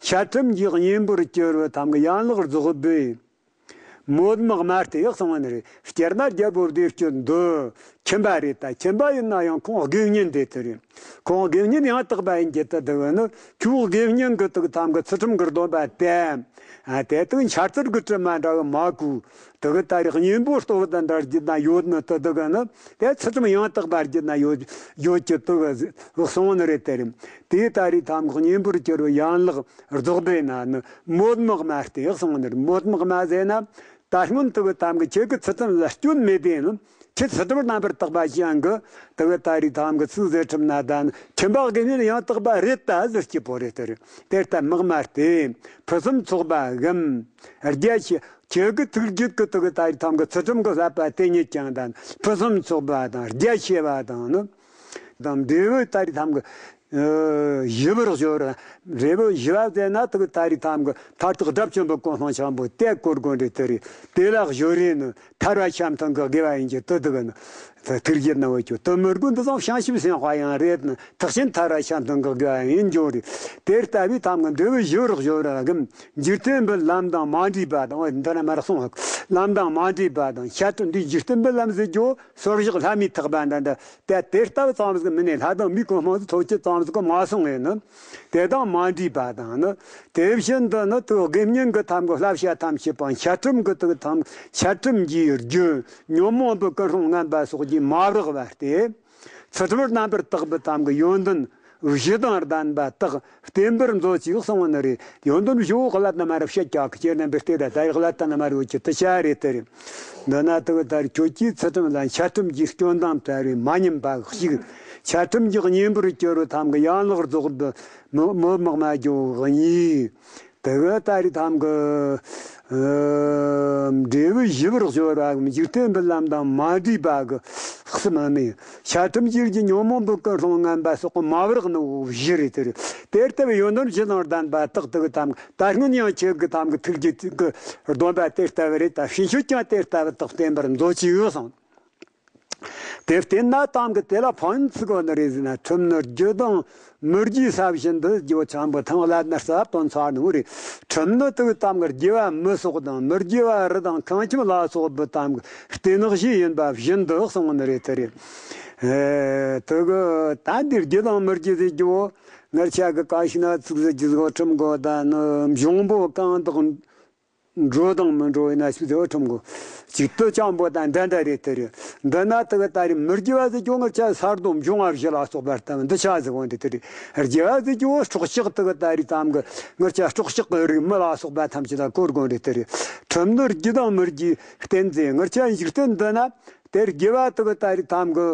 འཆལ་ཁྲིམས་ཀྱི་གཉེན་པོར་གྱུར་པའི་ཐམ་གི་ཡན་ལག་རྫོགས་པའི་མོད་མི་སྨྲ་སྟེ་གསུངས་པ་ནི་རེད། སྤྱིར་ན་རྒྱལ་པོ་བདེ་སྤྱོད་འདི་ཁྱིམ་པ་རེད་ད། ཁྱིམ་པ་ཡིན་ན་ཡང་ཁོང་དགེ་བསྙེན་དེ་ལྟར་རེད། ཁོང་དགེ་བསྙེན་ཡང་དག་པ་ཡིན་གྱི་དེ་དག་ནི་ཁྱོད་དགེ་བསྙེན་གྱི་དག་ཐམ་གི་ཚུལ་ཁྲིམས་ཀྱི་སྡོམ་པ་དེ། ཨ། དེ་དག་འཆལ་ཚུལ་གྱི་དྲི་མ་འདྲ་བ་མ་གོས། དེ་གི་ད་རེས་གཉེན་པོ་ལྟོ་བ་དང་འདྲ་རྒྱུ་ན་ཡོད་ནི་དེ་དག་ནི་དེ་ཚུལ་ཁྲིམས་ཡང་དག་པ་རྒྱུ་ན་ཡོད་ཡོད་ཀྱི་དེ་གི་གསུངས་ནི་རེད་དེ་རེད། དེའི་ད་རེས་ཐམ་གི་གཉེན་པོར་གྱུར་བའི་ཡན་ལག་རྫོགས་པས་ན་ནི་མོད་མི་སྨྲ་སྟེ་གསུངས་ནི་རེད། མོད་མི་སྨྲ་ཟེར་ན། ད་སྔོན་དུ་གི་ཐམ་གི་ཁྱེད་ཀྱི་ཚུལ་ཁྲིམས་ལ་སྐྱོན་མེད་དེ་ནི། ཁྱེད་ཚུལ་ཁྲིམས་རྣམ་པར་དག་པ་ཅན་གྱི་དུ་གི་ད་རེས་ཐམ་གི་ཚིག་ཟེར་ཁྲིམས་ན་ད་ནི་ཁྱིམ་པ་དགེ་བསྙེན་ཡང་དག་པ་རེད་ད་ཟེར་སྐྱེ་པོ་རེད་དེ་རེད། དེ་ལྟ་མི་སྨྲ་སྟེ། ཕུན་སུམ་ཚོགས་པ་གམ། རྒྱ་ཆེ། ཁྱེད་ཀྱི་ཐུགས་རྒྱུད་ཀྱི་དུ་གི་ད་རེས་ཐམ་གི་ཚུལ་ཁྲིམས་ཀྱི་བསླབ་པ་དེ་ཉིད་ཀྱང་ད་ནི་ཕུན་སུམ་ཚོགས་པ་དང་རྒྱ་ཆེ་བ་དང་ནི། དང་འབྲས་བུ་ད་རེས་ཐམ་གི་ཨ་ཞི་བར་སྦྱོར། འབྲས་བུ་ཞི་བ་ཟེར་ན་དུ་གི་ད་རེས་ཐམ་གི་མཐར་ཐུག་དགྲ་བཅོམ་པའི་གོ་འཕང་ཆེན་པོ་དེ་སྐོར་དགོས་འདྲ་དེ་རེད། དེ་ལ་སྦྱོར་རེ་ནི་ཐར་བ་ཆ་མཐུན་གྱི་དགེ་བ་ཡིན་གྱི་དེ་དུ་གི་ནི་ཐུགས་རྒྱུད་ན་འོད་ཀྱི་དུ་མི་དགོས། འདི་ཚང་བྱང་ཆུབ་སེམས་དཔའ་ཡང་རེད་ནི་ཐེག་ཆེན་ཐར་བ་ཆ་མཐུན་གྱི་དགེ་བ་ཡིན་སྦྱོར་རེ། དེ་ལྟ་བུའི་ཐམ་གི་འབྲས་བུ་ཞི་བར་སྦྱོར་བ་གམ། འཇིག་རྟེན་པའི་ལམ་དང་མ་འདྲེས་པ་དང་། འོ་འདི་ན་མར་གསུངས། ལམ་དང་མ་འདྲེས་པ་དང་། འཆལ་ཁྲིམས་འདི་འཇིག་རྟེན་པའི་ལམ་ཟེར་རྒྱུ་སོར་བཞག་ལྷ་མིའི་ཐེག་པ་འདྲ་འདྲ། དེ་དེ་ལྟ་བུ་ཙམ་ཟིག་མིན་ནས་ལྷ་དང་མིའི་གོ་འཕང་དུ་ཐོབ་རྒྱུ་ཙམ་ཟིག་མ་སོང་ངས་ནི། དེ་དང་མ་འདྲེས་པ་དང་ནི། དེ་བཞིན་དུ་ནི་དུ་དགེ་བསྙེན་གྱི་ཐམ་གྱི་བསླབ་བྱ་ཐམས་ཅད་པ་འཆལ་ཁྲིམས་ཀྱི་དུ་ཐམ། འཆལ་ཁྲིམས་ཀྱི་རྒྱུ་ཉོན་མོངས་པའི་ཀུན་སློང་ངན་པ་སོགས་ཀྱིས་མ་བསྲེགས་པ་སྟེ། ཚུལ་ཁྲིམས་རྣམ་པར་དག་པའི་ཐམ་གྱི་ཡོན་ཏན་བཞི་དང་ལྡན་པ་དག་བསྟེན་པར་མཛོད་ཅིག་གསུངས་པ་ནི་རེད། ཡོན་ཏན་བཞི་བོ་ག་ལ་ན་མ་རབ་བཤད་ཀྱང་ཁྱེད་རྣམ་པས་བལྟས་ད་ལྟ་ཡག་ལ་ད་ན་མ་རོ་ཀྱི་དུ་བྱ་རེད་དེ་རེད། འདི་ན་དུ་ད་ཁྱོད་ཀྱིས་ཚུལ་ཁྲིམས་ལ་འཆལ་ཁྲིམས་ཀྱི་སྐྱོན་དང་བྲལ་བའི་མ་ཉམས་པ་ཞིག། འཆལ་ཁྲིམས་ཀྱི་གཉེན་པོར་གྱུར་བའི་ཐམ་གྱི་ཡན་ལག་རྫོགས་པའི་མོ་མོ་མག་མ་རྒྱུ་གཉིས། དེ་གི་ད་རེས་ཐམ་གི་ཨ་འབྲས་བུ་ཞི་བར་སྦྱོར་བ་གམ། འཇིག་རྟེན་པའི་ལམ་དང་མ་འདྲེས་པ་གི་གསུམ་མ་མེད། འཆལ་ཁྲིམས་ཀྱི་རྒྱུ་ཉོན་མོངས་པའི་ཀུན་སློང་ངན་པ་སོགས་མ་བསྲེགས་ནི་བཞི་རེད་དེ་རེད། དེ་ལྟ་བུའི་ཡོན་ཏན་བཞི་དང་ལྡན་པ་དག་དེ་གི་ཐམ་གི་ད་སྔོན་ཡང་ཁྱེད་ཀྱི་ཐམ་གི་ཐུགས་རྒྱུད་ཀྱི་སྡོམ་པ་དེ་ལྟ་བུ་རེད་ད། ཕྱིན་ཆད་ཀྱང་དེ་ལྟ་བུ་དག་བསྟེན་པར་མཛོད་ཅིག་གསུངས། དེ་བསྟེན་ན་ཐམ་གི་དེ་ལ་ཕན་ཚུན་གོ་ནི་རེད་ཟེར་ན། ཁྲིམས་ནི་རྒྱུ་དང་མི་རྒྱུའི་ས་བཞིན་དུ་རྒྱུ་ཆེན་པོ་ཐང་ལ་ནར་ས་དོན་ཚར་ནུ་རེད། ཁྲིམས་ནི་དུ་ཐམ་གི་རྒྱུ་བ་མི་སོགས་དང་མི་རྒྱུ་བ་རི་དང་ཁང་ཁྱིམ་ལ་སོགས་པའི་ཐམ་གི་རྟེན་གཞི་ཡིན་པ་བཞིན་དུ་གསུངས་ནི་རེད་དེ་རེད། ཨེ་དུ་གི་ད་འདི་རྒྱུ་དང་མི་རྒྱུ་ཟེར་རྒྱུ་བོ་ངར་ཆ་གི་ཀ་ཤི་ན་ཚིག་ཟེར་རྒྱུ་ཟིག་ཁྲིམས་གོ་ད་ནི་འབྱུང་པོ་གང་དག་འགྲོ་དང་མི་འགྲོ་ཡིན་ན་ཞིག་དེ་ཁྲིམས་གོ། གཅིག་ཏུ་བཅངས་པོ་དང་འདྲ་འདྲ་རེད་དེ་རེད། འདི་ན་དེ་གི་ད་རེས་མི་རྒྱུ་བ་ཟེར་རྒྱུ་ངར་ཆ་ས་རྡོ་འབྱུང་བ་བཞི་ལ་སོགས་པ་ལྟ་བུ་འདི་ཆ་ཟེར་གོ་འདི་དེ་རེད། རྒྱུ་བ་ཟེར་རྒྱུ་སྲོག་ཆགས་དེ་གི་ད་རེས་ཐམ་གི་ངར་ཆ་སྲོག་ཆགས་གི་རིགས་མི་ལ་སོགས་པ་ཐམས་ཅད་ལ་གོ་དགོས་འདི་དེ་རེད། ཁྲིམས་ནི་རྒྱུ་དང་མི་རྒྱུའི་རྟེན་ཟེར། ངར་ཆ་འཇིག་རྟེན་འདི་ན་དེ་རྒྱུ་བ་དེ་གི་ད་རེས་ཐམ་གི་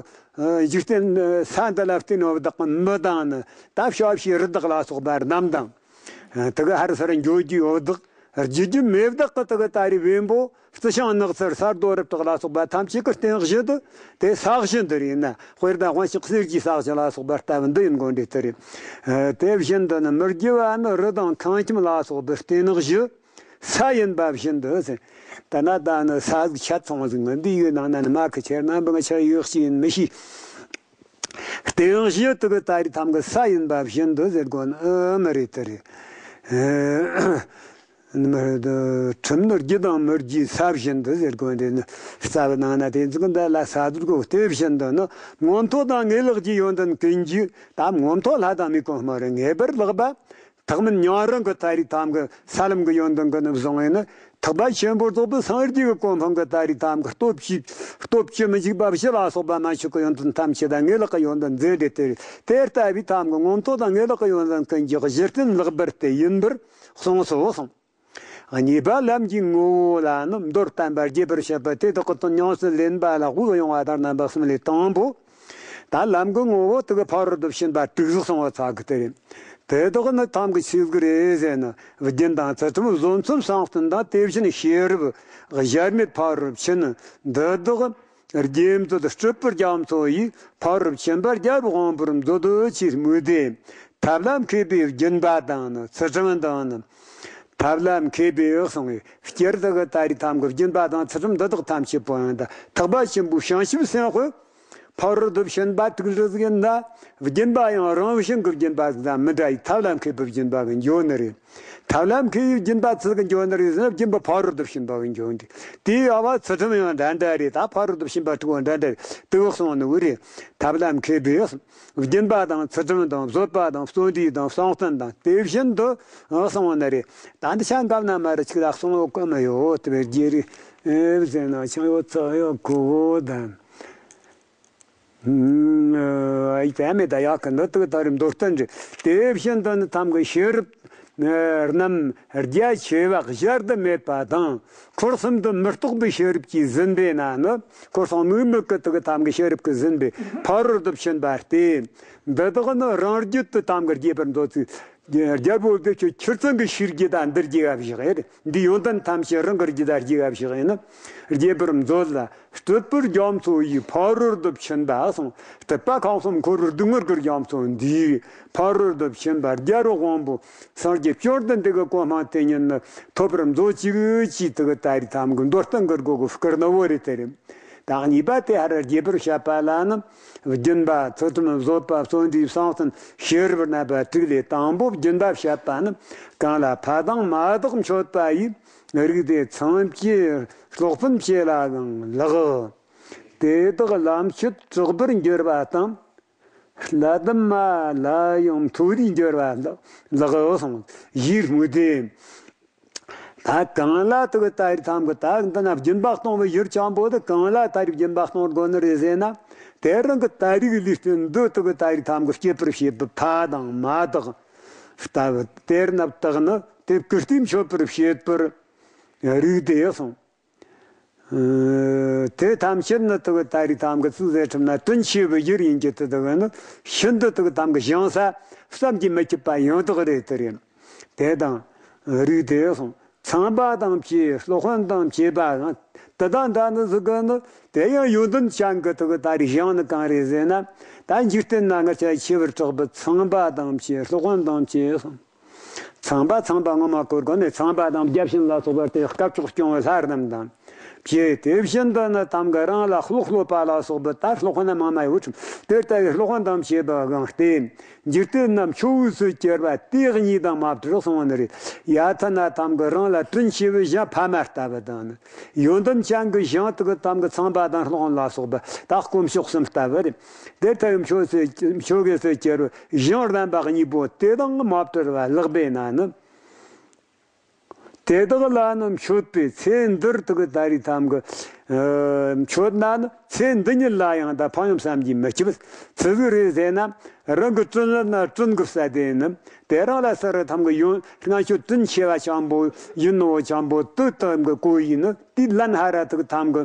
འཇིག་རྟེན་ས་འདི་ལ་བརྟེན་ནོ་བདག་གི་མི་དང་ནི་ད་བྱ་བྱིའུ་རི་དྭགས་ལ་སོགས་པ་རྣམས་དང་། དེ་གི་ཧར་སར་འགྱོ་རྒྱུའི་བདག་རྒྱུ་རྒྱུ་མེ་བདག་གི་དེ་གི་ད་རེས་བེམ་པོ་རྩི་ཤིང་ནགས་ཚལ་ས་རྡོ་རི་བྲག་ལ་སོགས་པ་ཐམས་ཅད་ཀྱི་རྟེན་གཞི་དུ་དེ་ས་གཞི་འདི་རེད་ན། དཔེར་ན་དབང་ཕྱུག་གསེར་གྱི་ས་གཞི་ལ་སོགས་པ་ལྟ་བུ་འདི་ཡིན་དགོས་འདྲེ་དེ་རེད། དེ་བཞིན་དུ་ནི་མི་རྒྱུ་བ་ནི་རི་དང་ཁང་ཁྱིམ་ལ་སོགས་པའི་རྟེན་གཞི་ས་ཡིན་པ་བཞིན་དུ་ཟེར། ད་ན་ད་ནི་ས་ཟིག་ཆ་ཚང་ཟིག་ངི་འདི་ཡོད་ནང་ན་ནི་མ་ཁི་ཆེར་ན་འབུ་ང་ཆ་ཡོད་ཤི་ཡིན་མི་ཤི། རྟེན་གཞི་དེ་གི་ད་རེས་ཐམ་གི་ས་ཡིན་པ་བཞིན་དུ་ཟེར་དགོས་ནི་ཨེ་མི་རེད་དེ་རེད། ཨེ་མི་རེད། ཁྲིམས་ནི་རྒྱུ་དང་མི་རྒྱུའི་ས་བཞིན་དུ་ཟེར་དགོས་འདི་ནི་རྩ་བའི་ནང་ན་དེ་ཚོ་གི་འདི་ལ་ས་དུར་གོ་དེ་བཞིན་དུ་ནི་མངོན་མཐོ་དང་ངེས་ལེགས་ཀྱི་ཡོན་ཏན་ཀུན་གྱི་ད་མངོན་མཐོ་ལྷ་དང་མིའི་གོ་འཕང་རེད། ངེས་པར་ལེགས་པ། ཐེག་དམན་ཉང་རིང་གི་ད་རེས་ཐམ་གི་ས་ལམ་གི་ཡོན་ཏན་གི་ནི་བཟུང་ཡིན་ནི། ཐེག་པ་ཆེན་པོར་རྫོགས་པའི་སངས་རྒྱས་ཀྱི་གོ་འཕང་གི་ད་རེས་ཐམ་གི་སྟོབས་ཀྱིས་སྟོབས་ཀྱིས་མི་འཇིགས་པ་བཞི་ལ་སོགས་པ་མ་ཆོག་གི་ཡོན་ཏན་ཐམས་ཅད་དང་ངེས་ལེགས་ཀྱི་ཡོན་ཏན་མཛད་དེ་དེ་དེ་ལྟ་བུའི་ཐམ་གི་མངོན་མཐོ་དང་ངེས་ལེགས་ཀྱི་ཡོན་ཏན་ཀུན་གྱི་གཞི་རྟེན་ལེགས་པར་དེ་ཡིན་པར་གསུངས་སོ་གསུངས། གཉིས་པ་ལམ་གྱི་ངོ་བོ་ལ་ནི་མདོར་བསྟན་པ་རྒྱས་པར་བཤད་པ་དེ་དག་གི་དོན་ཉུང་སུ་ལེན་པ་ལ་དབུགས་དབྱུང་བ་དང་རྣམ་པ་གསུམ་ལས་དང་པོ། ད་ལམ་གྱི་ངོ་བོ་དེ་གི་ཕ་རོལ་ཏུ་ཕྱིན་པ་དྲུག་ཟིག་གསུང་བ་ཚ་གི་དེ་རེད། དེ་དག་ནི་ཐམ་གི་ཆོས་གི་རེད་ཟེར་ན། རྒྱུན་དང་ཚུལ་ཁྲིམས་བཟོད་མཚམས་བསམ་གཏན་དང་དེ་བཞིན་ཤེས་རབ་གཞལ་མེད་ཕ་རོལ་ཕྱིན་འདི་དག་ རྗེ་མཛོད་སྤྲུལ་པའི་རྒྱ་མཚོ་ཡིས། ཕ་རོལ་ཕྱིན་པ་རྒྱལ་བའི་དབང་པོར་མཛོད་ཅེས་སྨོས་ཏེ། ཐབས་ལ་མཁས་པའི་སྦྱིན་པ་དང་ནི། ཚུལ་ཁྲིམས་དང་ནི། ཐབས་ལ་མཁས་པའི་གསུངས་པའི་སྤྱིར་དུ་གི་ད་རེས་ཐམ་གི་སྦྱིན་པ་དང་ཚུལ་ཁྲིམས་འདི་དག་ཐམས་ཅད་པོ་ཡང་ད་ཐེག་པ་ཆེན་པོའི་བྱང་ཆུབ་སེམས་དཔའི་ཕ་རོལ་ཏུ་ཕྱིན་པ་དྲུག་འདྲ་ཟིག་ཡིན་ན། སྦྱིན་པ་ཡང་རང་བཞིན་གྱི་སྦྱིན་པ་ཟིག་དང་མི་འདྲ་བའི་ཐབས་ལ་མཁས་པའི་སྦྱིན་པ་གི་འགྱོ་ནི་རེད། ཐབས་ལ་མཁས་པའི་སྦྱིན་པ་ཚུལ་གྱིས་འགྱོ་ནི་རེད་ཟེར་ན། སྦྱིན་པ་ཕ་རོལ་ཏུ་ཕྱིན་པ་གི་འགྱོ་ནི་རེད། དེའི་ཨ་བ་ཚུལ་ཁྲིམས་ཡང་འདྲ་འདྲ་རེད། ད་ཕ་རོལ་ཏུ་ཕྱིན་པ་དྲུག་འདྲ་འདྲ་རེད། དེ་གི་གསུངས་ནི་བུ་རེད། ཐབས་ལ་མཁས་པའི་སྦྱིན་པ་དང་ཚུལ་ཁྲིམས་དང་བཟོད་པ་དང་བརྩོན་འགྲུས་དང་བསམ་གཏན་དང་དེ་བཞིན་དུ་གསུངས་ནི་རེད། ད་འདི་ཆ་འགབ་ན་མ་རེད། ཅིག་ལ་གསུང་ཡོད་གི་མི་ཡོད། དེ་བས་རྒྱལ་རིགས་ཨེ་ཟེར་ན་ཆང་ཡོད་ཚག་ཡོད་གོ་བོ་དང་། ཨ་ཡིག་དེ་མེད་ད་ཡག་གི་འདི་དག་ད་རེས་མདོ་བསྟན་རེད། དེ་བཞིན་དུ་ནི་ཐམ་གི་ཤེས་རབ་རྣམས་རྒྱ་ཆེ་བ་གཞལ་དུ་མེད་པ་དང་། འཁོར་གསུམ་དུ་མི་རྟོག་པའི་ཤེས་རབ་ཀྱིས་ཟིན་པས་ན་ནི། འཁོར་གསུམ་དམིགས་མེད་ཀྱི་དག་ཐམ་གི་ཤེས་རབ་ཀྱིས་ཟིན་པའི་ཕ་རོལ་ཏུ་ཕྱིན་པ་སྟེ། འདི་དག་ནི་རང་རྒྱུད་དུ་ཐམ་གི་རྒྱས་པར་མཛོད་ཅིག། རྒྱལ་པོ་བདེ་ཆོས་ཆུ་ཚན་གྱི་ཤེས་རྒྱུད་དང་འདིར་རྒྱས་པ་བཞག་ཡོད། འདི་ཡོན་ཏན་ཐམས་ཅད་རང་གི་རྒྱུད་དང་རྒྱས་པ་བཞག་ཡིན་ན། རྒྱས་པར་མཛོད་ལ། སྤྲུལ་པའི་རྒྱ་མཚོ་ཡིས་ཕ་རོལ་ཏུ་ཕྱིན་པ་གསུངས། སྤྲུལ་པ་ཁམས་གསུམ་འཁོར་བའི་སྡུག་བསྔལ་གྱི་རྒྱ་མཚོ་འདིའི་ཕ་རོལ་ཏུ་ཕྱིན་པ་རྒྱལ་བའི་དབང་པོ་སངས་རྒྱས་བཅོམ་ལྡན་འདས་ཀྱི་གོ་འཕང་དེ་ཉིད་ནི་ཐོབ་པར་མཛོད་ཅིག་ཅེས་དེ་གི་ད་རེས་ཐམ་གི་མདོ་བསྟན་གྱི་སྒོ་གི་བསྐུར་ནི་བོ་རེད། དེ་རེད། ད་གཉིས་པ་དེ་ཧར་རྒྱས་པར་བཤད་པ་ལ་ནི། སྦྱིན་པ་ཚུལ་ཁྲིམས་བཟོད་པ་བརྩོན་འགྲུས་བསམ་གཏན་ཤེས་རབ་རྣམ་པ་དྲུག་ལས། དང་པོ་སྦྱིན་པ་བཤད་པ་ནི། གང་ལ་ཕ་དང་མ་དག་མཆོད་པ་ཡིས། རིགས་དེ་ཚངས་པའི་སློབ་དཔོན་བྱེད་ལ་ཡང་ལགས། དེ་དག་ལ་མཆོད་གྲགས་པར་འགྱུར་བ་དང་། ལྷ་དང་མ་ལ་ཡང་མཐོ་རིས་འགྱུར་བ་ལགས་གསུངས། ཞེས་སྨོས་ཏེ། ད་གང་ལ་དེ་གི་ད་རེས་ཐམ་གི་ད་འདི་ན་སྦྱིན་པ་གཏོང་བའི་ཡུལ་འཆང་པོ་དེ། གང་ལ་ད་རེས་སྦྱིན་པ་གཏོང་དགོས་ནི་རེད་ཟེར་ན། དེ་རང་གི་ད་རེས་ཀྱི་ལུས་རྟེན་འདི་དེ་གི་ད་རེས་ཐམ་གི་སྐྱེད་པར་བྱེད་པའི་ཕ་དང་མ་དག་ལྟ་བུ། དེར་ན་བདག་ནི་དེ་བཀུར་སྟི་མཆོད་པར་བྱེད་པར་རིགས་དེ་གསུངས། ཨ་དེ་ཐམས་ཅད་ནི་དེ་གི་ད་རེས་ཐམ་གི་ཚིག་ཟེར་ཁྲིམས་ན་དྲིན་ཆེ་བའི་ཡུལ་ཡིན་གྱི། དེ་དེ་གི་ནི་ཤིན་ཏུ་དེ་གི་ཐམ་གི་ཞིང་ས་བསམ་གྱིས་མི་ཁྱབ་པ་ཡང་དག་རེད། དེ་རེད། དེ་དང་རིགས་དེ་གསུངས། ཚངས་པ་དང་བཅས། སློབ་དཔོན་དང་བཅས་པ་དང་། དེ་དང་འདྲ་ནི་ཟིག་གི་ནི། དེ་ཡང་ཡོན་ཏན་ཅན་གྱི་དེ་གི་ད་རེས་ཞིང་ནི་གང་རེད་ཟེར་ན། ད་འཇིག་རྟེན་ན་ང་ཆ་ཆེ་བར་གྲགས་པའི་ཚངས་པ་དང་བཅས། སློབ་དཔོན་དང་བཅས་གསུངས། ཚངས་པ་ཚངས་པ་ངོ་མ་གོ་དགོས་ནས། ཚངས་པ་དང་བརྒྱ་བྱིན་ལ་སོགས་པ་སྟེ། སྐུ་མཆོག་སྐྱོང་བའི་ལྷ་རྣམས་དང་བཅས། དེ་བཞིན་དུ་ནི་ཐམ་གི་རང་ལ་སློབ་སློབ་པ་ལ་སོགས་པའི་ད་སློབ་དཔོན་མང་མ་ཡོད་ཁྲིམས། དེ་ལྟ་བུའི་སློབ་དཔོན་དང་བཅས་པའི་དབང་སྟེ། འཇིག་རྟེན་ན་མཆོད་འོས་སུ་གྱུར་པ་དེ་གཉིས་དང་མ་བྲལ་གསུངས་ནི་རེད། ཡ་ཐ་ན་ཐམ་གི་རང་ལ་དྲིན་ཆེ་བའི་གཞན་ཕ་མ་ལྟ་བུ་དང་ནི། ཡོན་ཏན་ཅན་གྱི་གཞན་དག་གི་ཐམ་གི་ཚངས་པ་དང་སློབ་དཔོན་ལ་སོགས་པ་ད་དཀོན་མཆོག་གསུམ་ལྟ་བུ་རེད། དེ་ལྟ་བུའི་མཆོད་སུ་མཆོད་དགོས་སུ་གྱུར་པའི་གཞན་རྣམ་པ་གཉིས་པོ་དེ་དང་མ་བྲལ་བ་ལགས་པས་ན་ནི། དེ་དག་ལ་ནི་མཆོད་པའི་ཚེ་འདིར་དེ་གི་ད་རེས་ཐམ་གི་ཨ་མཆོད་ན་ནི། ཚེ་འདི་ཉིད་ལ་ཡང་ད་ཕན་ཡོན་བསམ་གྱིས་མི་ཁྱབ། ཆི་ཟིག་རེད་ཟེར་ན། རང་གི་དྲིན་ལན་ན་དྲིན་གི་བསལ་དེ་ནི། དེ་རང་ལ་སར་ཐམ་གི་ཡོན་སྔ་ཤོས་དྲིན་ཆེ་བ་ཆེན་པོ་ཡིན་ནོ་ཆེན་པོ་དེ་ཐམ་གི་གོ་ཡིན་ནི། དེ་ལན་ཧ་ར་དེ་གི་ཐམ་གི་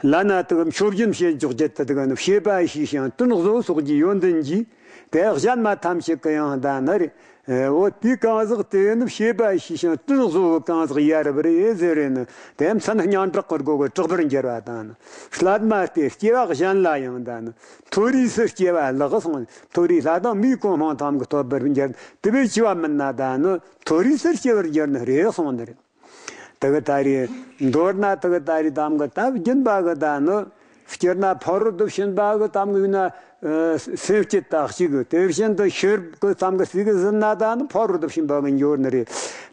ལ་ན་དེ་གི་མཆོད་སྦྱིན་བྱེད་འཇོག་རྒྱུ་དེ་དེ་གི་ནི། བྱེད་པ་ཞེས་ཤིང་དྲིན་གཟོ་སོགས་ཀྱི་ཡོན་ཏན་གྱིས། དེ་གཞན་མ་ཐམས་ཅད་ཀྱི་ཡང་ད་ནི་རེད། འོ་དེའི་གང་ཟག་དེ་ནི་བྱེད་པ་ཞེས་ཤིང་དྲིན་གཟོ་བའི་གང་ཟག་ཡ་རབས་རེད་ཟེར་རེད་ནི། དེ་མཚན་སྙན་གྲགས་ཀྱི་སྒོ་གི་གྲགས་པར་འགྱུར་བ་དང་ནི། སླད་མ་སྟེ་སྐྱེ་བ་གཞན་ལ་ཡང་ད་ནི་མཐོ་རིས་སུ་སྐྱེ་བ་ལགས་གསུངས། མཐོ་རིས་ལྷ་དང་མིའི་གོ་འཕང་ཐམ་གི་ཐོབ་པར་འགྱུར། དེ་བས་ཆེ་བ་མིན་ན་ད་ནི་མཐོ་རིས་སུ་སྐྱེ་བར་འགྱུར་ནི་རེད་གསུངས་ནི་རེད། དེ་གི་ད་རེས་མདོར་ན་དེ་གི་ད་རེས་ཐམ་གི་ད་སྦྱིན་པ་གི་ད་ནི། སྤྱིར་ན་ཕ་རོལ་ཏུ་ཕྱིན་པ་གི་ཐམ་གི་ཡིན་ན། ཨ་སེམས་བསྐྱེད་ད་གཅིག་གི། དེ་བཞིན་དུ་ཤེས་རབ་གི་ཐམ་གི་ཟིག་གི་ཟིན་ན་ད་ནི་ཕ་རོལ་ཏུ་ཕྱིན་པ་གི་འགྱོ་ནི་རེད།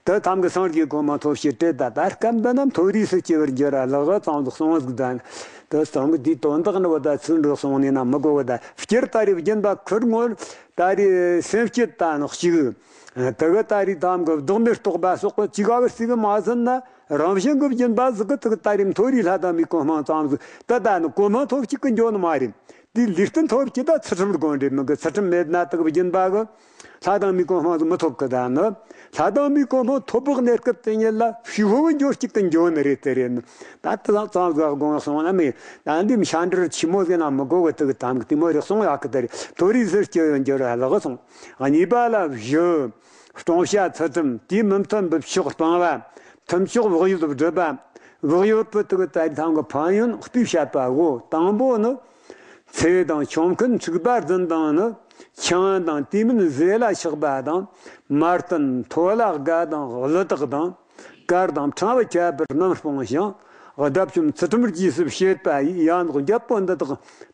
དེ་ཐམ་གི་སངས་རྒྱས་གོ་འཕང་ཐོབ་ཕྱིར་བྲེལ་ད། ད་སྐབས་འདི་ན་མཐོ་རིས་སུ་སྐྱེ་བར་འགྱུར་ར་ལགས་ཙང་ཟིག་གསུངས་ཟིག་ད་ནི། དེ་ཐམ་གི་དེའི་དོན་དག་ནི་བ་ད་ཚིག་འགྲོ་སོང་ནས་ན་མི་གོ་བ། ད་སྤྱིར་ད་རེས་སྦྱིན་པ་ཁུར་ངོར་ད་རེས་སེམས་བསྐྱེད་ད་ནི་གཅིག། དེ་གི་ད་རེས་ཐམ་གི་བདག་མེད་རྟོགས་པ་སོགས་ཀྱི་ཅི་ག་གི་ཟིག་གི་མ་ཟིན་ན། རང་བཞིན་གྱི་སྦྱིན་པ་ཟིག་གི་དེ་གི་ད་རེས་མཐོ་རིས་ལྷ་དང་མིའི་གོ་འཕང་ཙམ་ཟིག་ད་ད་ནི་གོ་འཕང་ཐོབ་ཅིག་གི་འགྱོ་ནི་མ་རེད། དེའི་ལུས་རྟེན་ཐོབ་ཀྱི་ད་ཚུལ་ཁྲིམས་དགོས་འདྲེ་མི་གི། ཚུལ་ཁྲིམས་མེད་ན་དེ་གི་སྦྱིན་པ་གི་ལྷ་དང་མིའི་གོ་འཕང་ཟིག་མི་ཐོབ་གི། ད་ནི་ལྷ་དང་མིའི་གོ་འཕང་ཐོབ་པའི་གནས་སྐབས་དེ་ཉིད་ལ་ཕྱི་ཕོ་གི་འགྱོ་ཅིག་གི་འགྱོ་ནི་རེད། དེ་རེད་ནི། ད་དེ་ཙམ་ཙམ་ཟིག་དགོངས་སོང་ན་མེད། ད་འདི་མི་ཤ་འདྲིར་ཆི་མོ་ཟེར་ན་མི་གོ་གི། དེ་གི་ཐམ་གི་དེ་མོ་རེད་གསུང་ཡག་གི། དེ་རེད། མཐོ་རིས་སུ་སྐྱེ་བར་འགྱུར་ར་ལགས་གསུངས། གཉིས་པ་ལ་བཞི། སྟོང་བཤད་ཚུལ་ཁྲིམས་དེས་མི་མཐུན་པའི་ཕྱོགས་སྤང་བ། མཐུན་ཕྱོགས་བག་ཡོད་སྒྲུབ་པ། བག་ཡོད་པའི་དུ་གི་ད་རེས་ཐང་གི་ཕན་ཡོན་སྤུས་བཤད་པ་གོ། དང་པོ་ནི། ཚེ་དང་ཆོམ་རྐུན་འཁྲུག་པ་རྫུན་དང་ནི། ཆང་དང་དེ་མིན་ཟས་ལ་ཆགས་པ་དང་། མར་ཐོན་མཐོ་ལ་དགའ་དང་གླུ་དག་དང་། གར་དང་ཕྲེང་བ་ཁྱད་པར་རྣམ་སྤངས་ཤིང་། བརྡབ་ཆོམ་ཚུལ་ཁྲིམས་རྗེས་སུ་བྱེད་པ་ཡི་ཡན་ལག་བརྒྱད་པོ་འདི་དག་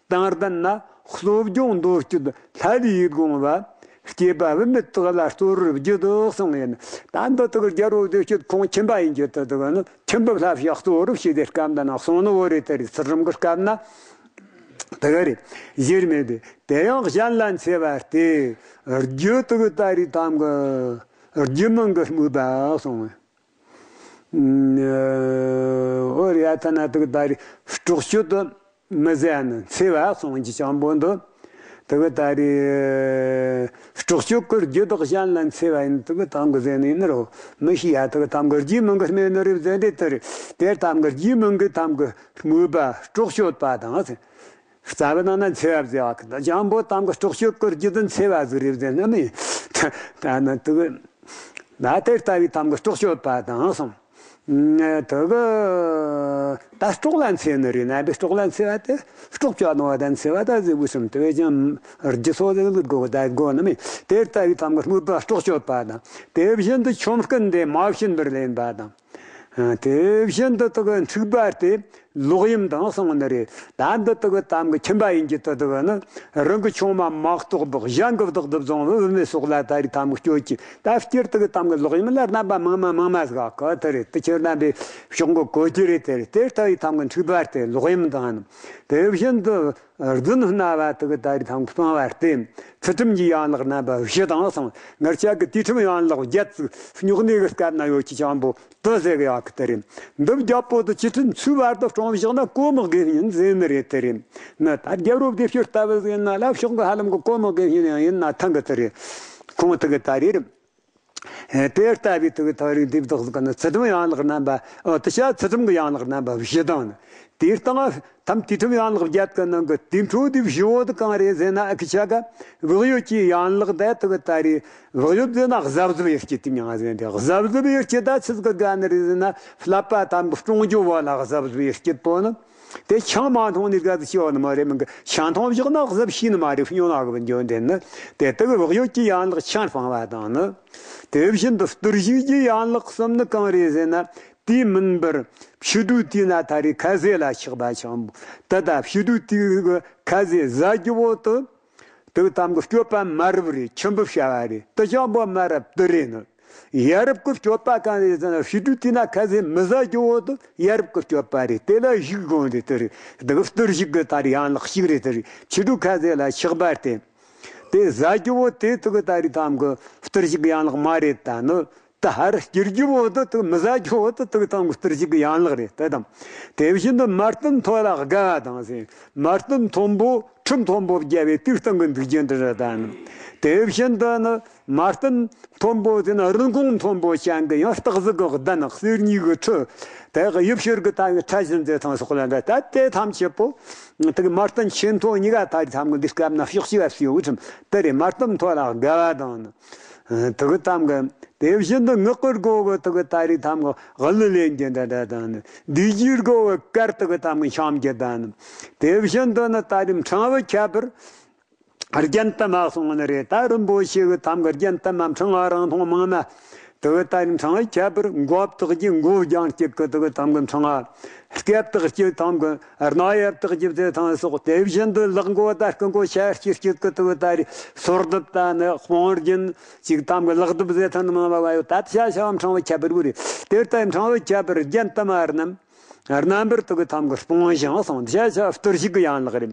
དང་ལྡན་ན། གསོ་སྦྱོང་མདོ་སྤྱོད་ལྷ་ལས་དགོངས་པ། སྐྱེས་པ་བུད་མེད་དག་ལ་སྩོལ་བར་བགྱི་དོ་གསུངས་ཡིན། ད་འདི་དག་རྒྱལ་པོ་བདེ་སྤྱོད་ཁོང་ཁྱིམ་པ་ཡིན་གྱི་དུ་དག་ནི་ཁྱིམ་པ་ལྷ་བྱ་གཙོ་བོར་བྱས་ཏེ་སྐབས་འདི་ན་གསུངས་ནི་བོ་རེད། དེ་རེད། ཚུལ་ཁྲིམས་ཀྱི་སྐབས་ན་དེ་ག་རེད། གཞིར་མེད་དེ། དེ་ཡང་གཞན་ལ་འཚེ་བ་སྟེ། རྒྱུ་དུ་གི་ད་རེས་ཐམ་གི་རྒྱུ་མིན་གི་རྨུགས་པ་གསུངས། འོ་རེད། ཡ་ཐ་ན་དུ་གི་ད་རེས་སྲོག་གཅོད་དུ་མི་ཟད་ནི་འཚེ་བ་གསུངས་ཀྱི་ཅང་པོ་འདུག་དུ་གི་ད་རེས་སྲོག་གཅོད་ཀྱི་རྒྱུ་དག་གཞན་ལ་འཚེ་བ་ཡིན། དུ་གི་ཐམ་གི་ཟེར་ནི་ཡིན་ནི་རོ། མི་ཤེས་ཡ། དུ་གི་ཐམ་གི་རྒྱུ་མིན་གི་རྨུགས་ནི་རེད་ཟེར་འདི་དུ་རེད། དེར་ཐམ་གི་རྒྱུ་མིན་གི་ཐམ་གི་རྨུགས་པ་སྲོག་གཅོད་པ་དང་། རྩ་བའི་ནང་ན་འཚེ་བ་ཟེར་བ་གི་ད་ཅང་པོ་ཐམ་གི་སྲོག་གཅོད་ཀྱི་རྒྱུ་དུ་འཚེ་བ་ཟིག་རེད་ཟེར་ནི་མིན། ད་ན་དུ་གི་ན་དེར་ལྟ་བུའི་ཐམ་གི་སྲོག་གཅོད་པ་དང་གསུངས། དུ་གི་ད་སྲོག་ལ་འཚེ་ནི་རེད། ན་བའི་སྲོག་ལ་འཚེ་བ་དེ་སྲོག་གཅོད་ནོ་བ་དང་འཚེ་བ་ད་ཟེར་བུ་སུམ་དུ་བས་ཀྱང་རྒྱུ་སོ་ཟེར་ལུགས་གོ་ད་གོ་ནི་མིན། དེར་ལྟ་བུའི་ཐམ་གི་རྨུགས་པ་སྲོག་གཅོད་པ་དང་། དེ་བཞིན་དུ་ཆོམ་རྐུན་དེ་མ་བྱིན་པར་ལེན་པ་དང་། དེ་བཞིན་དུ་དུ་གི་འཁྲུག་པ་སྟེ་ལོག་གཡེམ་དང་གསུངས་ནི་རེད། ད་འདི་དུ་གི་ཐམ་གི་ཁྱིམ་པ་ཡིན་གྱི་དུ་དུ་གི་ནི་རང་གི་ཆུང་མ་མ་གཏོགས་པ་གཞན་གྱི་བདག་སྡུད་བཟུང་བའི་བུད་མེད་སོགས་ལ་ད་རེས་ཐམ་གི་སྤྱོད་ཀྱི། ད་སྤྱིར་དུ་གི་ཐམ་གི་ལོག་གཡེམ་ལ་རྣམ་པ་མང་མ་མང་མ་ཟིག་ག་དེ་རེད། དུ་ཁྱེད་རྣམ་པའི་ཕྱོགས་མགོ་གོ་རྒྱུ་རེད། དེ་རེད། དེ་ལྟ་བུའི་ཐམ་གི་འཁྲུག་པ་སྟེ་ལོག་གཡེམ་དང་། དེ་བཞིན་དུ་རྫུན་སྨྲ་བ་དུ་གི་ད་རེས་ཐམ་གི་སྤང་བ་སྟེ། ཚུལ་ཁྲིམས་ཀྱི་ཡན་ལག་རྣམ་པ་བཞི་དང་གསུངས། ང་ཅག་གི་དུས་ཁྲིམས་ཡན་ལག་བརྒྱད་ཅིག་སྨྱུག་གནས་ཀྱི་སྐབས་ན་ཡོད་ཀྱི་ཅང་པོ་དུ་ཟེར་གི་ཡག་གི་དེ་རེད། འདི་བརྒྱད་པོ་དུ་ཅི་ཕྲན་ཚུལ་བར་དུ་སྲུང་བཞག་ན་གོ་མི་དགེ་བསྙེན་ཟེར་ནི་རེད། དེ་རེད། ནི་ད་རྒྱལ་པོ་བདེ་སྤྱོད་ལྟ་བུ་ཟིག་ཡིན་ན་ལ་ཕྱོགས་གི་ཧ་ལམ་གི་གོ་མི་དགེ་བསྙེན་ཡང་ཡིན་ན་ཐང་གི་དེ་རེད། ཁོང་དུ་གི་ད་རེད། དེ་ལྟ་བུའི་དུ་གི་ཐག་རིག་འདེབས་དག་ཟིག་གི་ནི་ཚུལ་ཁྲིམས་ཡན་ལག་རྣམ་པ། ཨོ་དུ་བྱ་ཚུལ་ཁྲིམས་ཀྱི་ཡན་ལག་རྣམ་པ་བཞི་དང་ནི། དེའི་སྟེང་ཐམ་དུས་ཁྲིམས་ཡན་ལག་བརྒྱད་ཀྱི་ནང་གི་དེ་འཕྲོ་དེ་བཞི་བོ་དུ་གང་རེད་ཟེར་ན། ཨ་ཁི་ཆ་ག་བག་ཡོད་ཀྱི་ཡན་ལག་དེ་དུ་གི་ད་རེད། བག་ཡོད་ཟེར་ན་གཟབ་གཟབ་ཡོད་ཀྱི་དེ་མྱང་ཟེར་འདི་གཟབ་གཟབ་ཡོད་ཀྱི་ད་ཚིག་གི་དགའ་ནི་རེད་ཟེར་ན། བསླབ་པ་དམ་པོ་སྲུང་རྒྱུ་བོ་ལ་གཟབ་གཟབ་ཡོད་ཀྱི་པོ་ནི། དེ་ཆང་མ་འཐུང་ནས་དགའ་ཟིག་ཤི་བ་ནི་མ་རེད། མིན་གི་ཆང་འཐུང་བཞག་ན་གཟབ་ཤི་ནི་མ་རེད། སྨྱོ་ན་གི་བུ་འཇོན་དེ་ནི། དེ་དུ་གི་བག་ཡོད་ཀྱི་ཡན་ལག་ཆང་སྤང་བ་དང་ནི། དེ་བཞིན་དུ་བརྟུལ་ཞུགས་ཀྱི་ཡན་ལག་གསུམ་ནི་གང་རེད་ཟེར་ན། དེ་མིན་པར་ཕྱི་དྲོའི་དུས་ན་ད་རེས་ཁ་ཟས་ལ་ཆགས་པ་ཆེན་པོ། དེ་ད་ཕྱི་དྲོའི་དུས་ཀྱི་ཁ་ཟས་ཟ་རྒྱུ་བོ་དུ། དུ་ཐམ་གི་སྤྱོད་པ་མ་རབས་རེད། ཁྱིམ་པ་བྱ་བ་རེད། དུ་ཅང་པོ་མ་རབས་དུ་རེད་ནི། ཡ་རབས་ཀྱི་སྤྱོད་པ་གང་རེད་ཟེར་ན། ཕྱི་དྲོའི་དུས་ན་ཁ་ཟས་མི་ཟ་རྒྱུ་བོ་དུ་ཡ་རབས་ཀྱི་སྤྱོད་པ་རེད། དེ་ལ་ཞུགས་དགོས་རེད། དེ་རེད། དུ་གི་བརྟུལ་ཞུགས་ཀྱི་ད་རེས་ཡན་ལག་གཅིག་རེད། དེ་རེད། ཕྱི་དྲོའི་ཁ་ཟས་ལ་ཆགས་པ་སྟེ། དེ་ཟ་རྒྱུ་བོ་དེ་དུ་གི་ད་རེས་ཐམ་གི་བརྟུལ་ཞུགས་ཀྱི་ཡན་ལག་མ་རེད། ད་ནི། ད་ཧར་སྐྱུར་རྒྱུ་བོ་དུ་དུ་མི་ཟ་རྒྱུ་བོ་དུ་དུ་ཐམ་གི་བརྟུལ་ཞུགས་ཀྱི་ཡན་ལག་རེད། དེ་དང་། དེ་བཞིན་དུ་མར་ཐོན་མཐོ་ལ་དགའ་བ་དང་ཟེར། མར་ཐོན་མཐོན་པོ་ཁྲི་མཐོན་པོ་བརྒྱབ་པའི་དུས་སྟེང་གི་འདུག་རྒྱུ་འདི་རེད། ད་ནི། དེ་བཞིན་དུ་ནི་མར་ཐོན་མཐོན་པོ་ཟེར་ན་རིན་གོང་མཐོན་པོ་ཅན་གྱི་ཡང་སྟག་གཟིག་གི་གདན་གསེར་གཉིས་ཀྱི་ཁྲི། དེ་གི་ཡུལ་ཤུལ་གྱི་ད་ཡི་ཁྲ་བཞིན་དེ་ཐང་སོགས་ལ་འདྲ། ད་དེ་ཐམས་ཅད་པོ་དུ་གི་མར་ཐོན་ཆེ་མཐོ་གཉིས་ཀ་ད་རེས་ཐམ་གི་འདི་སྐབས་ན་ཕྱོགས་གཅིག་ལ་སུ་ཡོད་ཁྲིམས་དེ་རེད། མར་ཐོན་མཐོ་ལ་དགའ་བ་དང་ནི། དུ་གི་ཐམ་གི་དེ་བཞིན་དུ་ངག་གི་སྒོ་གི་དུ་གི་ད་རེས་ཐམ་གི་གླུ་ལེན་རྒྱུ་འདྲ་འདྲ་དང་ནི། འདི་རྒྱུའི་སྒོ་གི་གར་དུ་གི་ཐམ་གི་འཆམ་རྒྱུ་དང་ནི། དེ་བཞིན་དུ་ནི་ད་རེས་ཕྲེང་བའི་ཁྱད་པར་རྒྱན་དུ་མ་གསུངས་ནི་རེད། ད་རིན་པོ་ཆེ་གི་ཐམ་གི་རྒྱན་དུ་མ་ཕྲེང་བ་རིང་ཐུང་མང་མ་དུ་གི་ད་རེས་ཕྲེང་བའི་ཁྱད་པར་མགོ་བཏགས་ཀྱི་མགོ་རྒྱང་སྐྱེད་གི་དུ་གི་ཐམ་གི་ཕྲེང་བ། སྐེད་བཏགས་ཀྱི་ཐམ་གི་རྣ་ཡབ་བཏགས་ཀྱི་ཚེ་ཐང་སོགས། དེ་བཞིན་དུ་ལག་མགོ་དང་སྐུ་མགོ་ཆ་སྐྱེ་སྐྱེ་ཀི་དུ་ད་རེས་སོར་གདུབ་ད་ནི་སྤང་རྒྱན་ཅིག་ཐམ་གི་ལག་གདུབ་ཟེར་ཐང་མང་བ་ཡོད། ད་ཤ་ཤ་ཕྲེང་བའི་ཁྱད་པར་བུ་རེད། དེ་ལྟ་ཕྲེང་བའི་ཁྱད་པར་རྒྱན་དུ་མ་རྣམས་རྣམ་པར་དུ་གི་ཐམ་གི་སྤང་ཞིང་གསུངས། ཤ་ཤ་བརྟུལ་ཞུགས་ཀྱི་ཡན་ལག་རེད།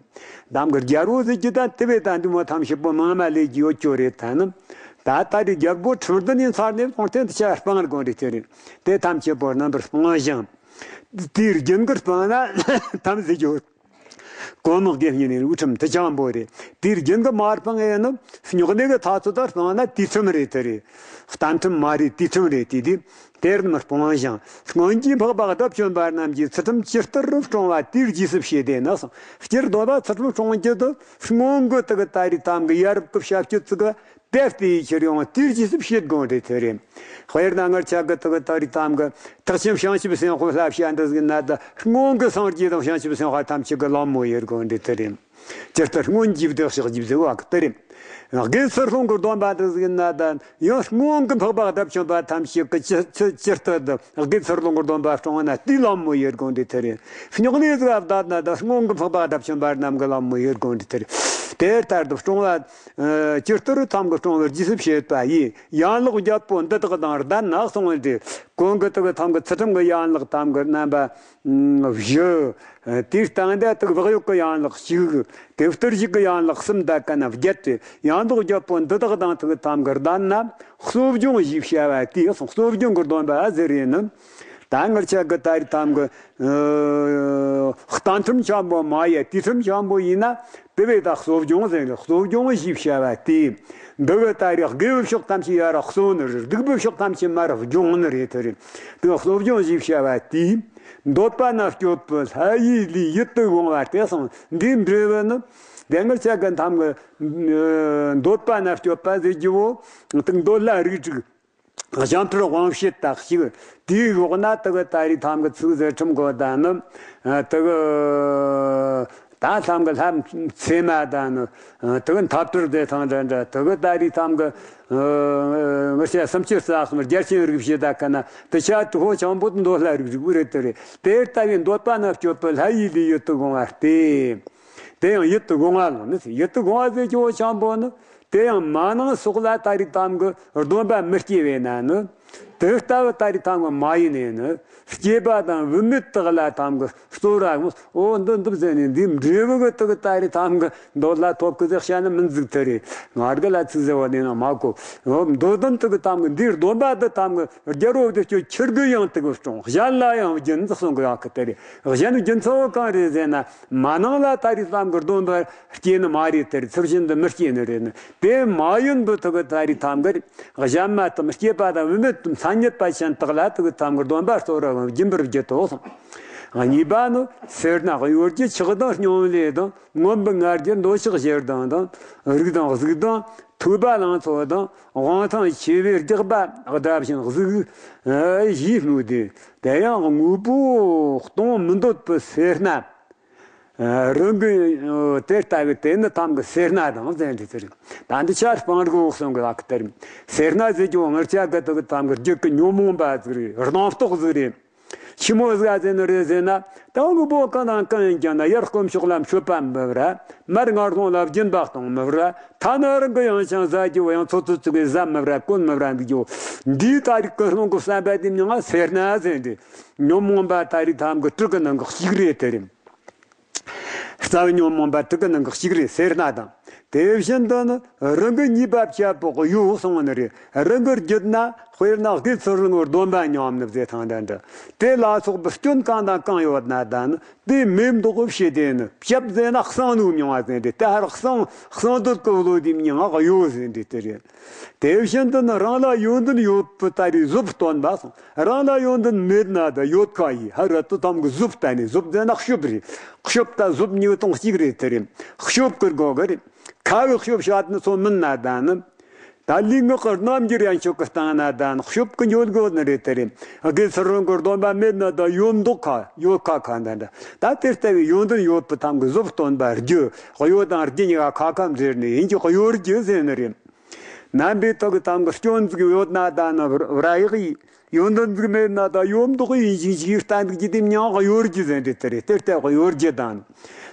ཐམ་གི་རྒྱལ་པོ་ཟིག་གི་ད་དེ་བས་ད་འདི་མོ་ཐམས་ཅད་པོ་མང་མ་ལས་ཀྱི་ཡོད་ཀྱོ་རེད། ད་ནི་ད་ད་རེས་རྒྱལ་པོ་ཁྲིམས་ལྡན་ཡིན་ཚར་ནས་གོང་ཐེངས་དུ་ཤ་སྤང་དགོས་རེད། དེ་རེད། དེ་ཐམས་ཅད་པོ་རྣམ་པར་སྤང་ཞིང་། དེའི་རྒྱུན་གྱི་སྤང་ན་ཐམས་ཅད་ཀྱི་གོ་མག་དགེ་བསྙེན་ནི་དབུ་ཁྲིམས་དུ་ཅང་པོ་རེད། དེའི་རྒྱུན་གྱི་མར་སྤང་ཡས་ནི་སྨྱུག་གནས་ཀྱི་ཐ་ཚོད་དུ་སྤང་ན་དུས་ཁྲིམས་རེད། དེ་རེད། གཏན་ཁྲིམས་མ་རེད། དུས་ཁྲིམས་རེད། དེ་དུས་དེར་ནི་སྤང་ཞིང་། སྔོན་གྱི་འཕགས་པ་བདག་བཅོམ་པ་རྣམས་ཀྱིས་ཚུལ་ཁྲིམས་ཇི་ལྟར་སྲུང་བ་དེའི་རྗེས་སུ་བྱས་ཏེ་ནི་གསུངས། སྤྱིར་འདོད་པ་ཚུལ་ཁྲིམས་སྲུང་རྒྱུ་དུ་སྔོན་གྱི་དུ་གི་ད་རེས་ཐམ་གི་ཡ་རབས་ཀྱི་བྱ་སྤྱོད་ཚུལ་གི་ དེ་ལྟའི་ཕྱིར་ཡང་དེའི་རྗེས་སུ་བྱེད་དགོས་རེད་དེ་རེད། དཔེར་ན་ང་ཆ་གི་དག་ད་རེས་ཐམ་གི་ཐེག་ཆེན་བྱང་ཆུབ་སེམས་དཔའི་བསླབ་བྱ་འདི་ཟིག་ན་ད་སྔོན་གི་སངས་རྒྱས་དང་བྱང་ཆུབ་སེམས་དཔའ་ཐམས་ཅད་གི་ལམ་མོ་ཡེ་དགོས་རེད་དེ་རེད། ཇི་ལྟར་སྔོན་གྱི་བདག་ཕྱག་རྒྱའི་བཟོ་བ་གི་དེ་རེད། དགེ་ཚུལ་སློང་གི་སྡོམ་པ་འདི་ཟིག་ན་ད་ཡང་སྔོན་གི་འཕགས་པ་དགྲ་བཅོམ་པ་ཐམས་ཅད་གི་ཇི་ཇི་ཇི་ལྟར་དུ་དགེ་ཚུལ་སློང་གི་སྡོམ་པ་སྲུང་ན་དེའི་ལམ་མོ་ཡེ་དགོས་རེད་དེ་རེད། སྨྱུང་གནས་ཟིག་བསྡད་ན་ད་སྔོན་གི་འཕགས་པ་དགྲ་བཅོམ་པ་རྣམས་གི་ལམ་མོ་ཡེ་དགོས་རེད་དེ་རེད། དེ་ལྟར་དུ་སྲུང་བ། ཨ། ཇི་ལྟར་ཐམ་གི་སྲུང་བར་རྗེས་སུ་བྱེད་པ་ཡིས། ཡན་ལག་བརྒྱད་པོ་འདི་དག་དང་ལྡན་ན་གསུངས་ཏེ། གོང་གི་དག་ཐམ་གི་ཚུལ་ཁྲིམས་ཀྱི་ཡན་ལག་ཐམ་གི་རྣམ་པ་བཞི། དེའི་སྟེང་དུ་དག་བག་ཡོད་ཀྱི་ཡན་ལག་གཅིག་དེ་བསྟུར་བྱེད་ཀྱི་ཡན་ལག་གསུམ་དག་ག་ན་བརྒྱད་དེ། ཡན་ལག་བརྒྱད་པོ་འདི་དག་དང་དག་ཐམ་གི་ལྡན་ན་གསོ་སྦྱོང་ཞེས་བྱ་བ་དེ། གསོ་སྦྱོང་གི་སྡོམ་པ་ཟེར་རེད་ནི། ད་ངར་ཆ་གི་ད་རེས་ཐམ་གི་ཨ། རྟེན་ཁྲིམས་ཆེན་པོ་མ་ཡིན་དུས་ཁྲིམས་ཆེན་པོ་ཡིན་ན། དེ་བས་ད་གསོ་སྦྱོང་ཟེར་ནས་གསོ་སྦྱོང་ཞེས་བྱ་བ་དེ། འདི་གི་ད་རེས་དགེ་བའི་ཕྱོགས་ཐམས་ཅད་ཡར་གསོ་ནི་རེད། སྡིག་པའི་ཕྱོགས་ཐམས་ཅད་མར་སྦྱོང་ནི་རེད་དེ་རེད། དེ་གསོ་སྦྱོང་ཞེས་བྱ་བ་དེ། འདོད་པ་ན་སྤྱོད་པའི་ལྷ་ཡི་ལས་ཡིད་དུ་འོང་བ་སྟེ་གསུངས། འདིའི་འབྲས་བུ་ནི། དེ་ངར་ཆ་གི་ཐམ་གི་འདོད་པ་ན་སྤྱོད་པ་ཟེར་རྒྱུ་བོ། དེ་འདོད་ལྷ་རིགས་དྲུག་གཞན་ཕྲ་དབང་ཕྱེད་དག་ཞིག་དེའི་འོག་ན་དེ་གི་ད་རེས་ཐམ་གི་ཚིག་ཟེར་ཁྲིམས་གོ་ད་ནི། དེ་གི་ད་ཐམ་གི་ལྷ་མཚེ་མ་ད་ནི། དེ་གི་འཐབ་གྲོལ་དེ་ཐང་འདྲ་འདྲ་དེ་གི་ད་རེས་ཐམ་གི་ངར་ཆ་སུམ་ཅུ་རྩ་གསུམ་རྒྱལ་ཆེན་རིགས་བཞི་ད་ཀ་ན་དེ་ཆ་དྲུག་པོ་ཆེན་པོ་དེ་འདོད་ལྷ་རིགས་དྲུག་རེད་དེ་རེད། དེ་ལྟ་བུའི་འདོད་པ་ན་སྤྱོད་པའི་ལྷ་ཡི་ལས་ཡིད་དུ་འོང་བ་སྟེ། དེ་ཡང་ཡིད་དུ་འོང་བ་ལ་ནི། ཡིད་དུ་འོང་བ་ཟེར་རྒྱུ་བོ་ཆེན་པོ་ནི། དེ་ཡང་མ་ནིང་སོགས་ལ་ད་རེས་ཐམ་གི་སྡོམ་པ་མི་སྐྱེ་བས་ན་ནི། དེ་ལྟ་བུ་ད་རེས་ཐམ་གི་མ་ཡིན་ནས་ནི། སྐྱེས་པ་དང་བུད་མེད་དག་ལ་ཐམ་གི་གཙོ་ར་འོ་འདི་འདི་ཟེར་ནས་འདི་འབྲས་བུ་གི་དག་ད་རེས་ཐམ་གི་འདོད་ལྷ་ཐོབ་གི་ཟེར་བཤད་ནི་མི་འཛུགས་ཐུབ་རེད། ང་རྒྱལ་ལ་ཚིག་ཟེར་བ་ནས་ན་མ་གོ། འོ་འདོད་དོན་དག་ཐམ་གི་འདིའི་སྡོམ་པ་འདི་ཐམ་གི་རྒྱལ་པོ་འདི་ཁྱོད་ཁྱེར་གི་ཡང་དག་སྲུང་། གཞན་ལ་ཡང་སྦྱིན་ཟེར་གསུང་གི་ཡག་གི་དེ་རེད། གཞན་སྦྱིན་ཚུལ་གང་རེད་ཟེར་ན། མ་ནིང་ལ་ད་རེས་ཐམ་གི་སྡོམ་པ་སྐྱེ་ནི་མ་རེད་དེ། ཚུལ་བཞིན་དུ་མི་སྐྱེ་ནི་རེད་ནི། དེ་མ་ཡིན་པའི་དག་གི་ད་རེས་ཐམ་གི་གཞན་མ་དང་སྐྱེས་པ་དང་བུད་མེད་དང་མཚན་ཉིད་པ་ཅན་དག་ལ་དག་གི་ཐམ་གི་སྡོམ་པ་གཙོ་ར་སྦྱིན་པར་བགྱིད་དོ་གསུངས། གཉིས་པ་ནི། སེར་སྣ་གཡོ་སྒྱུ་ཆགས་སྡང་སྙོམ་ལས་དང་། མངོན་པར་ང་རྒྱལ་འདོད་ཆགས་ཞེ་སྡང་དང་། རིགས་དང་གཟུགས་དང་ཐོས་པ་ལང་ཚོ་དང་། དབང་ཐང་ཆེ་བའི་རྒྱགས་པ་དགྲ་བཞིན་གཟུགས་ཞེས་སྨོས་ཏེ། དེ་ཡང་དངོས་པོ་གཏོང་མི་འདོད་པའི་སེར་སྣ། རང་གི་དེ་ལྟ་བུའི་དེ་ནི་ཐམ་གི་སེར་སྣ་དང་ཟེར་འདི་ཚེ་རིང་། ད་འདི་ཆར་སྤང་རིག་འོག་སོང་གི་ལག་གི་དེར། སེར་སྣ་ཟེར་རྒྱུ་ངར་ཆ་གི་དག་གི་ཐམ་གི་རྒྱུད་ཀྱི་ཉོན་མོངས་པ་ཟིག་རེད། སྣང་རྟོག་ཟིག་རེད། ཆི་མོ་ཟིག་ཟེར་ནི་རེད་ཟེར་ན། ད་དངོས་པོ་གང་དང་གང་ཡིན་ཀྱང་ན། ཡར་དཀོན་མཆོག་ལ་མཆོད་པ་འབུལ་ར། མར་ངན་སློང་ལ་སྦྱིན་པ་གཏོང་མི་ར། ཐ་ན་རང་གི་ཡང་ཅང་ཟ་རྒྱུ་ཡང་ཚོ་ཚོ་ཚོ་གི་ཟ་མི་ར་གོན་མི་ར་འདུག་རྒྱུ། འདིའི་ད་རིག་ཀུན་སློང་གི་བསམ་པ་དེ་མྱང་ང་སེར་སྣ་ཟེར་འདི། ཉོན་མོངས་པ་ད་རིག་ཐམ་གི་དྲུག་གི་ནང་གི་གཅིག་རེད་དེ་རེད། རྩ་བའི་ཉོན་མོངས་པ་དྲུག་གི་ནང་གི་གཅིག་རེད་སེར་སྣ་དང་། དེ་བཞིན་དུ་ནི་རང་གི་ཉེས་པ་བཤད་པོ་གཡོ་གསུངས་ནི་རེད། རང་གི་རྒྱུད་ན་དཔེར་ན་དགེ་ཚུལ་སློང་གི་སྡོམ་པ་ཉམས་ནི་ཟེར་ཐང་འདྲ་འདྲ། དེ་ལ་སོགས་པའི་སྐྱོན་གང་དང་གང་ཡོད་ན་ད་ནི་དེ་མེད་མདོག་གི་བྱེད་དེ་ནི། བཤད་ཟེར་ན་གསང་ནུ་མྱོང་བ་ཟེར་འདི། དེ་ཧར་གསང་གསང་འདོད་ཀྱི་བློ་དེ་མྱང་གཡོ་ཟེར་འདི་དེ་རེད། དེ་བཞིན་དུ་ནི་རང་ལ་ཡོན་ཏན་ཡོད་པའི་ད་རེས་གཟུགས་སྟོན་པ་སོང་། རང་ལ་ཡོན་ཏན་མེད་ན་ད་ཡོད་ཁ་ཡིས་ཧ་ར་དུ་ཐམ་གི་གཟུགས་བསྟན་ནས། གཟུགས་ཟེར་ན་གཤོབ་རེད། གཤོབ་ད་གཟུགས་ཉིས་སྟོང་གཅིག་རེད་དེ་རེད། གཤོབ་ཀི་དགོ་གི་རེད། ཁ་བའི་གཤོབ་བཤད་ནི་ཚོ་མིན་ན་ད་ནི། ད་ལུས་ངག་གི་རྣམ་འགྱུར་ཡན་ཆོད་ཀི་སྟེང་ན་ད་ནི་གཤོབ་ཀི་འཇོལ་དགོ་ནི་རེད་དེ་རེད། དགེ་ཚུལ་སློང་གི་སྡོམ་པ་མེད་ན་ད་ཡོད་མདོག་ཁ་ཡོད་ཁ་ཁ་འདྲ་འདྲ། ད་དེ་ལྟ་བུའི་ཡོན་ཏན་ཡོད་པའི་ཐམ་གི་གཟུགས་སྟོན་པ་རྒྱུ། གཡོ་དང་རྒྱུ་གཉིས་ཀ་ཁ་ཁ་འབྲེལ་ནས་ཡིན་གྱི་གཡོ་སྒྱུ་ཟེར་ནི་རེད། རྣམ་པའི་དག་གི་ཐམ་གི་སྐྱོན་ཟིག་ཡོད་ན་ད་ནི་ར་ཡག་ཡིན། ཡོན་ཏན་ཟིག་མེད་ན་ད་ཡོད་མདོག་ཡིན་ཞིང་ཞིག་ལྟ་འདུག་རྒྱུ་དེ་མྱང་གཡོ་སྒྱུ་ཟེར་འདི་དེ་རེད། དེ་ལྟ་གཡོ་སྒྱུ་དང་།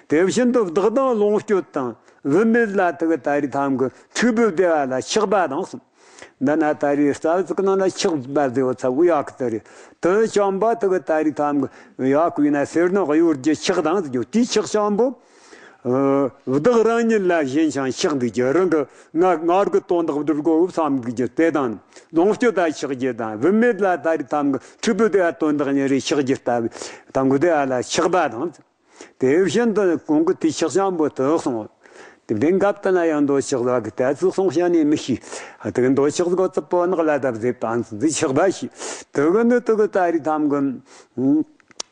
དེ་བཞིན་དུ་བདག་དང་ལོངས་སྤྱོད་དང་བུད་མེད་ལ་དག་གི་ད་རེས་ཐམ་གི་འཁྲུག་པའི་བདེ་བ་ལ་ཆགས་པ་དང་གསུམ། འདི་ན་ད་རེས་རྩ་བ་ཚིག་ནང་ན་ཆགས་པ་ཟེར་བ་ཚ་བོ་ཡག་གི་དེ་རེད། དེ་བྱམས་པ་དག་གི་ད་རེས་ཐམ་གི་ཡག་གི་ཡིན་ན་སེར་སྣ་གཡོ་སྒྱུ་ཆགས་དང་ཟེར་རྒྱུ་དེའི་ཆགས་བྱམས་པོ། བདག་རང་ཉིད་ལ་ཞེན་ཞིང་ཆགས་འདུག་རྒྱུ། རང་གི་ང་ང་རྒྱུ་དོན་དག་སྒྲུབ་དགོས་བསམ་འདུག་རྒྱུ་དེ་དང་། ལོངས་སྤྱོད་ལ་ཆགས་རྒྱུ་དང་། བུད་མེད་ལ་ད་རེས་ཐམ་གི་འཁྲུག་པའི་བདེ་བ་དོན་དག་གཉེར་རེ་ཆགས་རྒྱུ་ལྟ་བུའི་ཐམ་གི་བདེ་བ་ལ་ཆགས་པ་དང་། དེ་བཞིན་དུ་གོང་གི་དེའི་ཆགས་བྱམས་པོ་དག་གསུངས། དེ་འདྲའི་འགབ་ཏུ་ན་ཡང་འདོད་ཆགས་ལ་གི་ད་ཚིག་གསུང་བྱ་ནས་མི་ཤེས། དེ་གི་འདོད་ཆགས་སྒོ་ཙི་པོ་ནག་ལ་ད་བཟེད་པ་འདི་ཆགས་པ་ཤེས། དེ་གི་ནི་དེ་གི་ད་རེས་ཐམ་གི།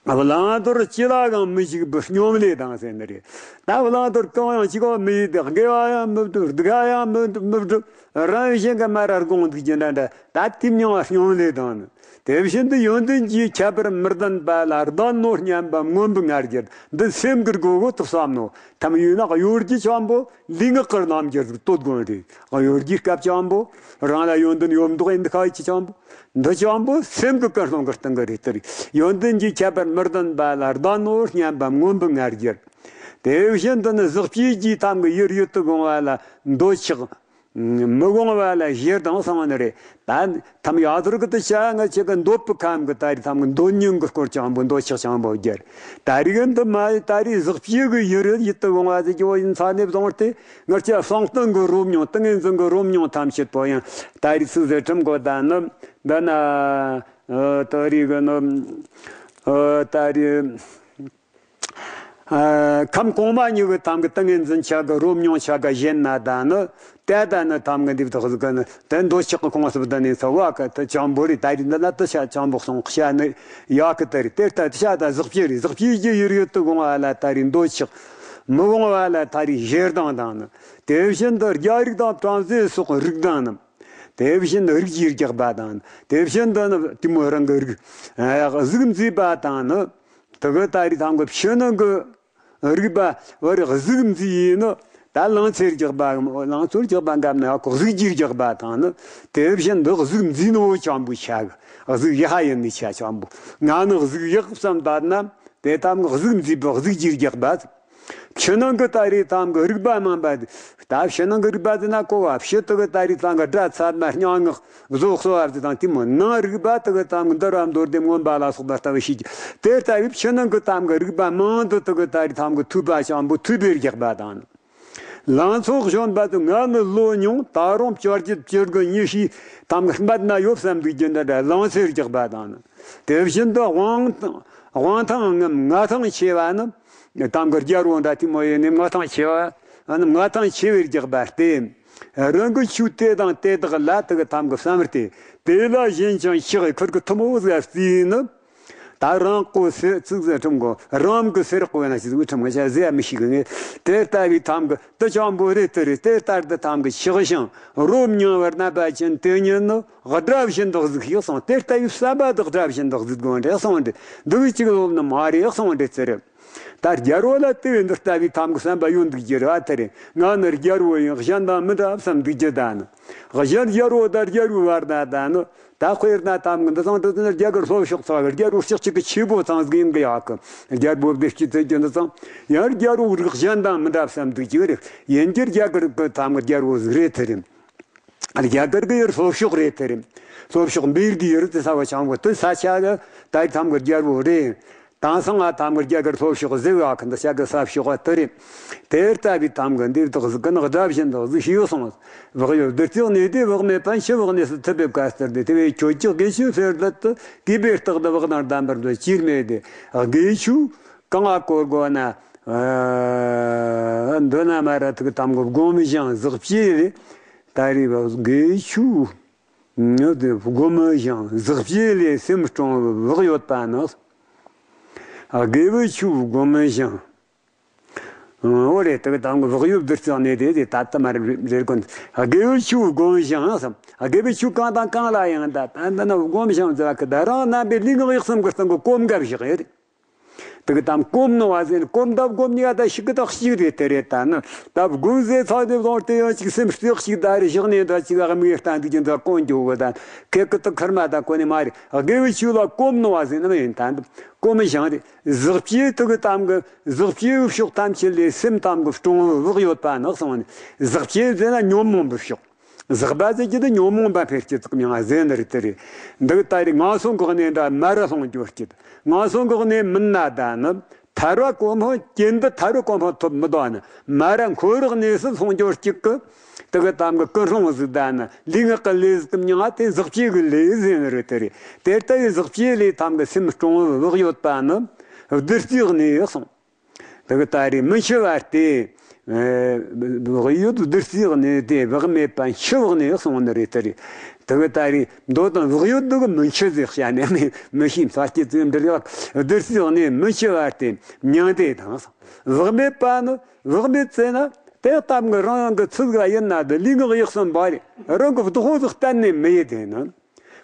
བླང་དོར་ཅི་ལའང་མི་ཞུགས་པའི་སྙོམ་ལས་དང་ཟེར་ནི་རེད། ད་བླང་དོར་གང་ཡང་ཅི་གང་མི་ཡེད་དེ། དགེ་བ་ཡང་མི་སྒྲུབ། སྡིག་པ་ཡང་མི་མི་སྒྲུབ། རང་བཞིན་གྱི་མར་ར་དགོངས་འདུག་ཅི་འདྲ་འདྲ། ད་དེ་མྱང་བ་སྙོམ་ལས་དང་ནི། དེ་བཞིན་དུ་ཡོན་ཏན་གྱི་ཁྱད་པར་མི་ལྡན་པ་ལ་ལྡན་ནོ་སྙམ་པ་མངོན་པར་ང་རྒྱལ། འདི་སེམས་ཀྱི་སྒོ་གོ་དུ་བསམ་ནོ། ཐམ་ཡོད་ན་གཡོ་སྒྱུ་ཆེན་པོ། ལུས་ངག་གི་རྣམ་འགྱུར་ཟིག་གཏོད་དགོས་རེད། གཡོ་སྒྱུའི་སྐབས་ཆེན་པོ། རང་ལ་ཡོན་ཏན་ཡོད་མདོག་ཡིན་འདི་ཁ་ཡི་ཆེ་ཆེན་པོ། འདི་ཆེན་པོ་སེམས་ཀྱི་ཀུན་སློང་གི་སྟེང་གི་རེད་དེ་རེད། ཡོན་ཏན་གྱི་ཁྱད་པར་མི་ལྡན་པ་ལ་ལྡན་ནོ་སྙམ་པ་མངོན་པར་ང་རྒྱལ། དེ་བཞིན་དུ་ནི་གཟུགས་བྱད་ཀྱི་ཐམ་གྱི་ཡུལ་ཡུལ་དུ་དགོངས་པ་ལ་འདོད་ཆགས། མི་དགོངས་པ་ལ་ཞེ་སྡང་གསུངས་ནི་རེད། ད་ཐམ་ཡ་དུར་གི་དུ་བྱ་ང་ཆེ་གི་འདོད་པའི་ཁམས་ཀྱི་ད་རེས་ཐམ་གྱི་འདོད་ཉོན་གྱི་སྐོར་ཆེན་པོ། འདོད་ཆགས་ཆེན་པོ་རྒྱལ། ད་རེས་འདི་མ་ད་རེས་གཟུགས་བྱད་ཀྱི་ཡུལ་ཡུལ་དུ་དགོངས་པ་ཟེར་གྱི་བོ་ཡིན་ཚ་ནས་བཟུང་སྟེ། ང་ཆེ་གསང་སྟེང་གི་རོ་མྱོང་ཏིང་ངེ་འཛིན་གྱི་རོ་མྱོང་ཐམས་ཅད་པོ་ཡང་ད་རེས་ཚིག་ཟེར་ཁྲིམས་གོ་ད་ནི་འདི་ན་ད་རེས་གི་ནི་ད་རེས། ཨ། ཁམས་གོང་མ་གཉིས་ཀྱི་ཐམ་གྱི་ཏིང་ངེ་འཛིན་ཆ་ག་རོ་མྱོང་ཆ་ག་གཞན་ན་ད་ནི། དེ་ད་ནི་ཐམ་གྱི་འདི་བདག་གཟུགས་ཀྱི་ནི་དེ་འདོད་ཆགས་ཀྱི་ཁོངས་སུ་བསྡུ་ནས་ཚ་བ་ཀ་དེ་ཆེན་པོ་རེད། ད་རེས་འདི་ན་དེ་ཆ་ཆེན་པོ་གསུང་བཤད་ནི་ཡག་གི་དེ་རེད། དེ་ལྟ་དེ་ཆ་ད་གཟུགས་བྱད་རེད། གཟུགས་བྱད་ཀྱི་ཡུལ་ཡུལ་དུ་དགོངས་པ་ལ་ད་རེས་འདོད་ཆགས། མི་དགོངས་པ་ལ་ད་རེས་ཞེ་སྡང་དང་ནི། དེ་བཞིན་དུ་རྒྱ་རིགས་དང་བྲམ་ཟེ་སོགས་རིགས་དང་ནི། དེ་བཞིན་དུ་རིགས་ཀྱི་རྒྱགས་པ་དང་། དེ་བཞིན་དུ་ནི་དེ་མོ་རང་གི་རིགས། ཨ། གཟུགས་མཛེས་པ་དང་ནི། དེ་གི་ད་རེས་ཐམ་གི་ཕྱི་ནང་གི་རིགས་པ་བར་གཟུགས་མཛེས་ཡིན་ནི། ད་ལང་ཚོའི་རྒྱགས་པ། ལང་ཚོའི་རྒྱགས་པ་འགབ་ན་ཡག་གོ། གཟུགས་ཀྱི་རྒྱགས་པ་དང་ནི། དེ་བཞིན་དུ་གཟུགས་མཛེས་ནོ་ཆེན་པོ་ཆ་གི། གཟུགས་ཡག་ཡིན་ནི་ཆ་ཆེན་པོ། ང་ནི་གཟུགས་ཡག་བསམ་ད་ན། དེ་ཐམ་གི་གཟུགས་མཛེས་པའི་གཟུགས་ཀྱི་རྒྱགས་པ། ཕྱི་ནང་གི་ད་རེས་ཐམ་གི་རིག་པ་མང་པ། ད་ཕྱི་ནང་གི་རིག་པ་དེ་ན་གོ་བ། ཕྱི་དུ་གི་ད་རེས་ཐམ་གི་སྒྲ་ཚད་མ་སྙན་ངག་བཟོ་གསོ་བ་དེ་དང་དེ་མོ། ནང་རིག་པ་དུ་གི་ཐམ་གི་འདུལ་བ་མདོར་བསྡུས་མངོན་པ་ལ་སོགས་པ་ལྟ་བུ་ཤེས་ཀྱི། དེ་ལྟ་བུའི་ཕྱི་ནང་གི་ཐམ་གི་རིག་པ་མང་དུ་དུ་གི་ད་རེས་ཐམ་གི་ཐོས་པ་ཆེན་པོ་ཐོས་པའི་རྒྱགས་པ་དང་། ལང་ཚོ་གཞོན་པ་དུ་ང་ནི་ལོ་ཉུང་། ད་རུང་བཅོ་བརྒྱད་བཅུ་དགུ་ཉི་ཤུའི་ཐམ་གི་སྨད་ན་ཡོད་བསམ་འདུག་རྒྱུ་འདི་འདྲ་ལང་ཚོའི་རྒྱགས་པ་དང་། དེ་བཞིན་དུ་དབང་དབང་ཐང་ངམ་མངའ་ཐང་ཆེ་བ་ནི། ཐམ་གི་རྒྱལ་པོ་འདྲ་དེ་མོ་ཡིན་ནི། མངའ་ཐང་ཆེ་བ་ནི། མངའ་ཐང་ཆེ་བའི་རྒྱགས་པ་སྟེ། རང་གི་ཆོས་དེ་དང་དེ་དག་ལ་དུ་གི་ཐམ་གི་བསམ་སྟེ། དེ་ལ་གཞན་ཅང་ཆགས་ཁུར་གི་ཐུ་མོ་ཟ་རྩིས་ནི། ད་རང་གོ་སེ་ཚིག་ཟེར་ཁྲིམས་གོ། རང་གི་སེར་གོ་ན་ཞིག་ཁྲིམས་གོ་ཆ་ཟེར་མི་ཤིག་ངེ། དེ་ལྟ་བུའི་ཐམ་གི་དུ་ཆེན་པོ་རེད་དེ་རེད། དེ་ལྟར་དུ་ཐམ་གི་ཆགས་ཤིང་རོ་མྱོང་བར་གནས་པ་ཅན་དེ་ཉིད་ནི་དགྲ་བཞིན་དུ་གཟིགས་ཤིག་གསུངས། དེ་ལྟ་བུའི་བསམ་པ་དག་དགྲ་བཞིན་དུ་གཟིགས་དགོས་འདྲ་གསུངས་འདྲ། འདི་གི་གཅིག་ལོབ་ནི་མ་རེད་གསུངས་འདྲ་ཟེར། ད་རྒྱལ་པོ་ལ་དེ་བས་འདི་ལྟ་བུའི་ཐམ་གི་བསམ་པ་ཡོད་འདུག་རྒྱུ་རེད་བ། དེ་རེད། ང་ནི་རྒྱལ་པོ་ཡིན། གཞན་དང་མི་འདྲ་བསམ་འདུག་རྒྱུ་ད་ནི། གཞན་རྒྱལ་པོ་དང་རྒྱལ་པོའི་བར་ན་ད་ནི། ད་དཔེར་ན་ཐམ་གི་འདི་ཚང་འདི་ནི་རྒྱ་གར་ལྷོ་ཕྱོགས་ཚང་གི་རྒྱལ་པོ་ལྕགས་ཀྱི་ཆེ་པོ་ཚང་ཟིག་ཡིན་གི་ཡག་གི། རྒྱལ་པོ་བདེ་སྐྱིད་ཚེ་རྒྱུ་འདི་ཚང་ཡང་རྒྱལ་པོ་རིགས་གཞན་དང་མི་འདྲ་བསམ་འདུག་རྒྱུ་རེད། ཡིན་གྱི་རྒྱ་གར་གི་ཐམ་གི་རྒྱལ་པོ་ཟིག་རེད། དེ་རེད། རྒྱ་གར་གི་ཡུལ་ལྷོ་ཕྱོགས་རེད། དེ་རེད། ལྷོ་ཕྱོགས་འབིར་གི་ཡུལ་དེ་ས་བ་ཆེན་པོ་དེ་ས་ཆ་གི་ད་ཐམ་གི་རྒྱལ་པོ་རེད། དེང་སང་ང་ཐམ་གི་རྒྱ་གར་ལྷོ་ཕྱོགས་ཟེར་བ་གི་འདི་ཆ་གི་ས་ཕྱོགས་དེ་རེད། དེ་ལྟ་བུའི་ཐམ་གི་འདི་བདག་གཟུགས་ཀུན་དགྲ་བཞིན་དུ་གཟིགས་ཤིག་གསུངས། བག་ཡོད་བདུད་རྩི་གནས་ཏེ། བག་མེད་པ་འཆི་བ་གནས་སུ་ཐུབ་པའི་བཀའ་ལྟར་ཏེ། དེ་བས་ཁྱོད་ཀྱི་དགེ་ཆོས་འཕེལ་འདོད་དུ། གུས་པས་རྟག་ཏུ་བག་དང་ལྡན་པར་འདོད། ཅིར་མེད་དེ། དགེ་ཆོས་གང་ང་གོ་དགོས་ན། འདོད་ན་མ་ར་ཐུག་ཐམ་གི་སྒོམ་ཞིང་གཟུགས་བྱད་ལས། ད་རེས་པ་དགེ་ཆོས་ཉོ་དེ་སྒོམ་ཞིང་གཟུགས་བྱད་ལས་སེམས་སྐྱོང་བའི་བག་ཡོད་པ་ནི། དགེ་བའི་ཆོས་སྒོམ་ཞིང་། འོ་རེད། དེ་གི་ཐམ་གི་བག་ཡོད་བདུད་རྩི་གནས་ཏེ་དེ་ད་ལྟ་མར་རེ་རེ་ཀུན། དགེ་བའི་ཆོས་སྒོམ་ཞིང་སམ། དགེ་བའི་ཆོས་གང་དང་གང་ལ་ཡང་ད་ད་འདི་ན་སྒོམ་ཞིང་ཟེར་བ་གི་ད་རང་རྣམ་པའི་ལུས་ངག་ཡིད་གསུམ་གི་སྟེང་གི་གོམ་འགབ་བཞག་ཡོད་རེད། དེ་གི་ཐམ་གོམ་ནོ་བ་ཟེར་ནི་གོམ་ད་སྒོམ་ནི་ཡ་ད་ཞིག་གི་ད་གཅིག་རེད། དེ་རེད། ད་ནི་ད་སྒོམ་ཟེར་ཚང་དེ་བཟུང་སྟེ་ཡང་ཅིག་སེམས་རྩེ་གཅིག་ད་རེ་བཞག་ནས་ད་ཅིག་ཨ་མིག་ལྟ་འདུག་ཀྱི་འདུག་གོན་རྒྱུ་བོ་ད་ཁེ་ཀི་ད་ཁར་མ་ད་གོ་ནི་མ་རེད། དགེ་བའི་ཆོས་ལ་གོམ་ནོ་བ་ཟེར་ནི་མ་ཡིན། ད་འདི་གོམ་ཞིང་རེད། གཟུགས་བྱད་དེ་གི་ཐམ་གི་གཟུགས་བྱད་ཕྱོགས་ཐམས་ཅད་ལས་སེམས་ཐམ་གི་སྐྱོང་བའི་བག་ཡོད་པ་ནི་གསུངས་ནས། གཟུགས་བྱད་ཟེར་ན་ཉོན་མོངས་པའི་ཕྱོགས། གཟུགས་པ་ཟེར་གྱི་དེ་ཉོན་མོངས་པ་འཕེལ་གྱི་ཙིག་མྱང་ཟེར་ནི་རེད། དེ་རེད། འདི་གི་ད་རེས་ངན་སོང་གི་གནས་འདྲ་མར་ར་ལྷུང་འགྱོ་རྒྱུ། ངན་སོང་གི་གནས་མིན་ན་ད་ནི་ཐར་པ་གོ་འཕང་། གྱེན་དུ་ཐར་པ་གོ་འཕང་ཐོབ་མི་འདོད་ནི་མར་ར་འཁོར་བའི་གནས་སུ་ལྷུང་འགྱོ་རྒྱུ་གི། དེ་གི་ཐམ་གི་ཀུན་སློང་ཟིག་ད་ནི་ལུས་ངག་གི་ལས་ཟིག་མྱང་དེ་གཟུགས་བྱད་གི་ལས་ཟེར་ནི་རེད། དེ་རེད། དེ་ལྟ་བུའི་གཟུགས་བྱད་ལས་ཐམ་གི་སེམས་སྐྱོང་བའི་བག་ཡོད་པ་ནི་བདུད་རྩི་གནས་གསུངས། དེ་གི་ད་རེས་མི་འཆི་བ་སྟེ། ཨ། བག་ཡོད་བདུད་རྩིའི་གནས་ཏེ། བག་མེད་པ་འཆི་བའི་གནས་གསུངས་ནི་རེད། དེ་རེད། དེ་གི་ད་རེད། མདོ་དང་བག་ཡོད་འདི་གི་མི་འཆི་ཟེར་བྱ་ནས་མི་མི་ཤེས་ས་སྐྱེ་ཚུལ་འདི་རེད། བདུད་རྩིའི་གནས་མི་འཆི་བ་སྟེ་མྱང་འདས་དང་། བག་མེད་པ་ནི། བག་མེད་ཟེར་ན་དེ་ལྟ་བུའི་རང་རང་གི་ཚུལ་ག་ཡིན་ན། དེ་ལུས་ངག་ཡིད་གསུམ་པ་རེད། རང་གི་བདག་པོ་ཟིག་གཏན་ནས་མི་ཡིན་དེ་ནི།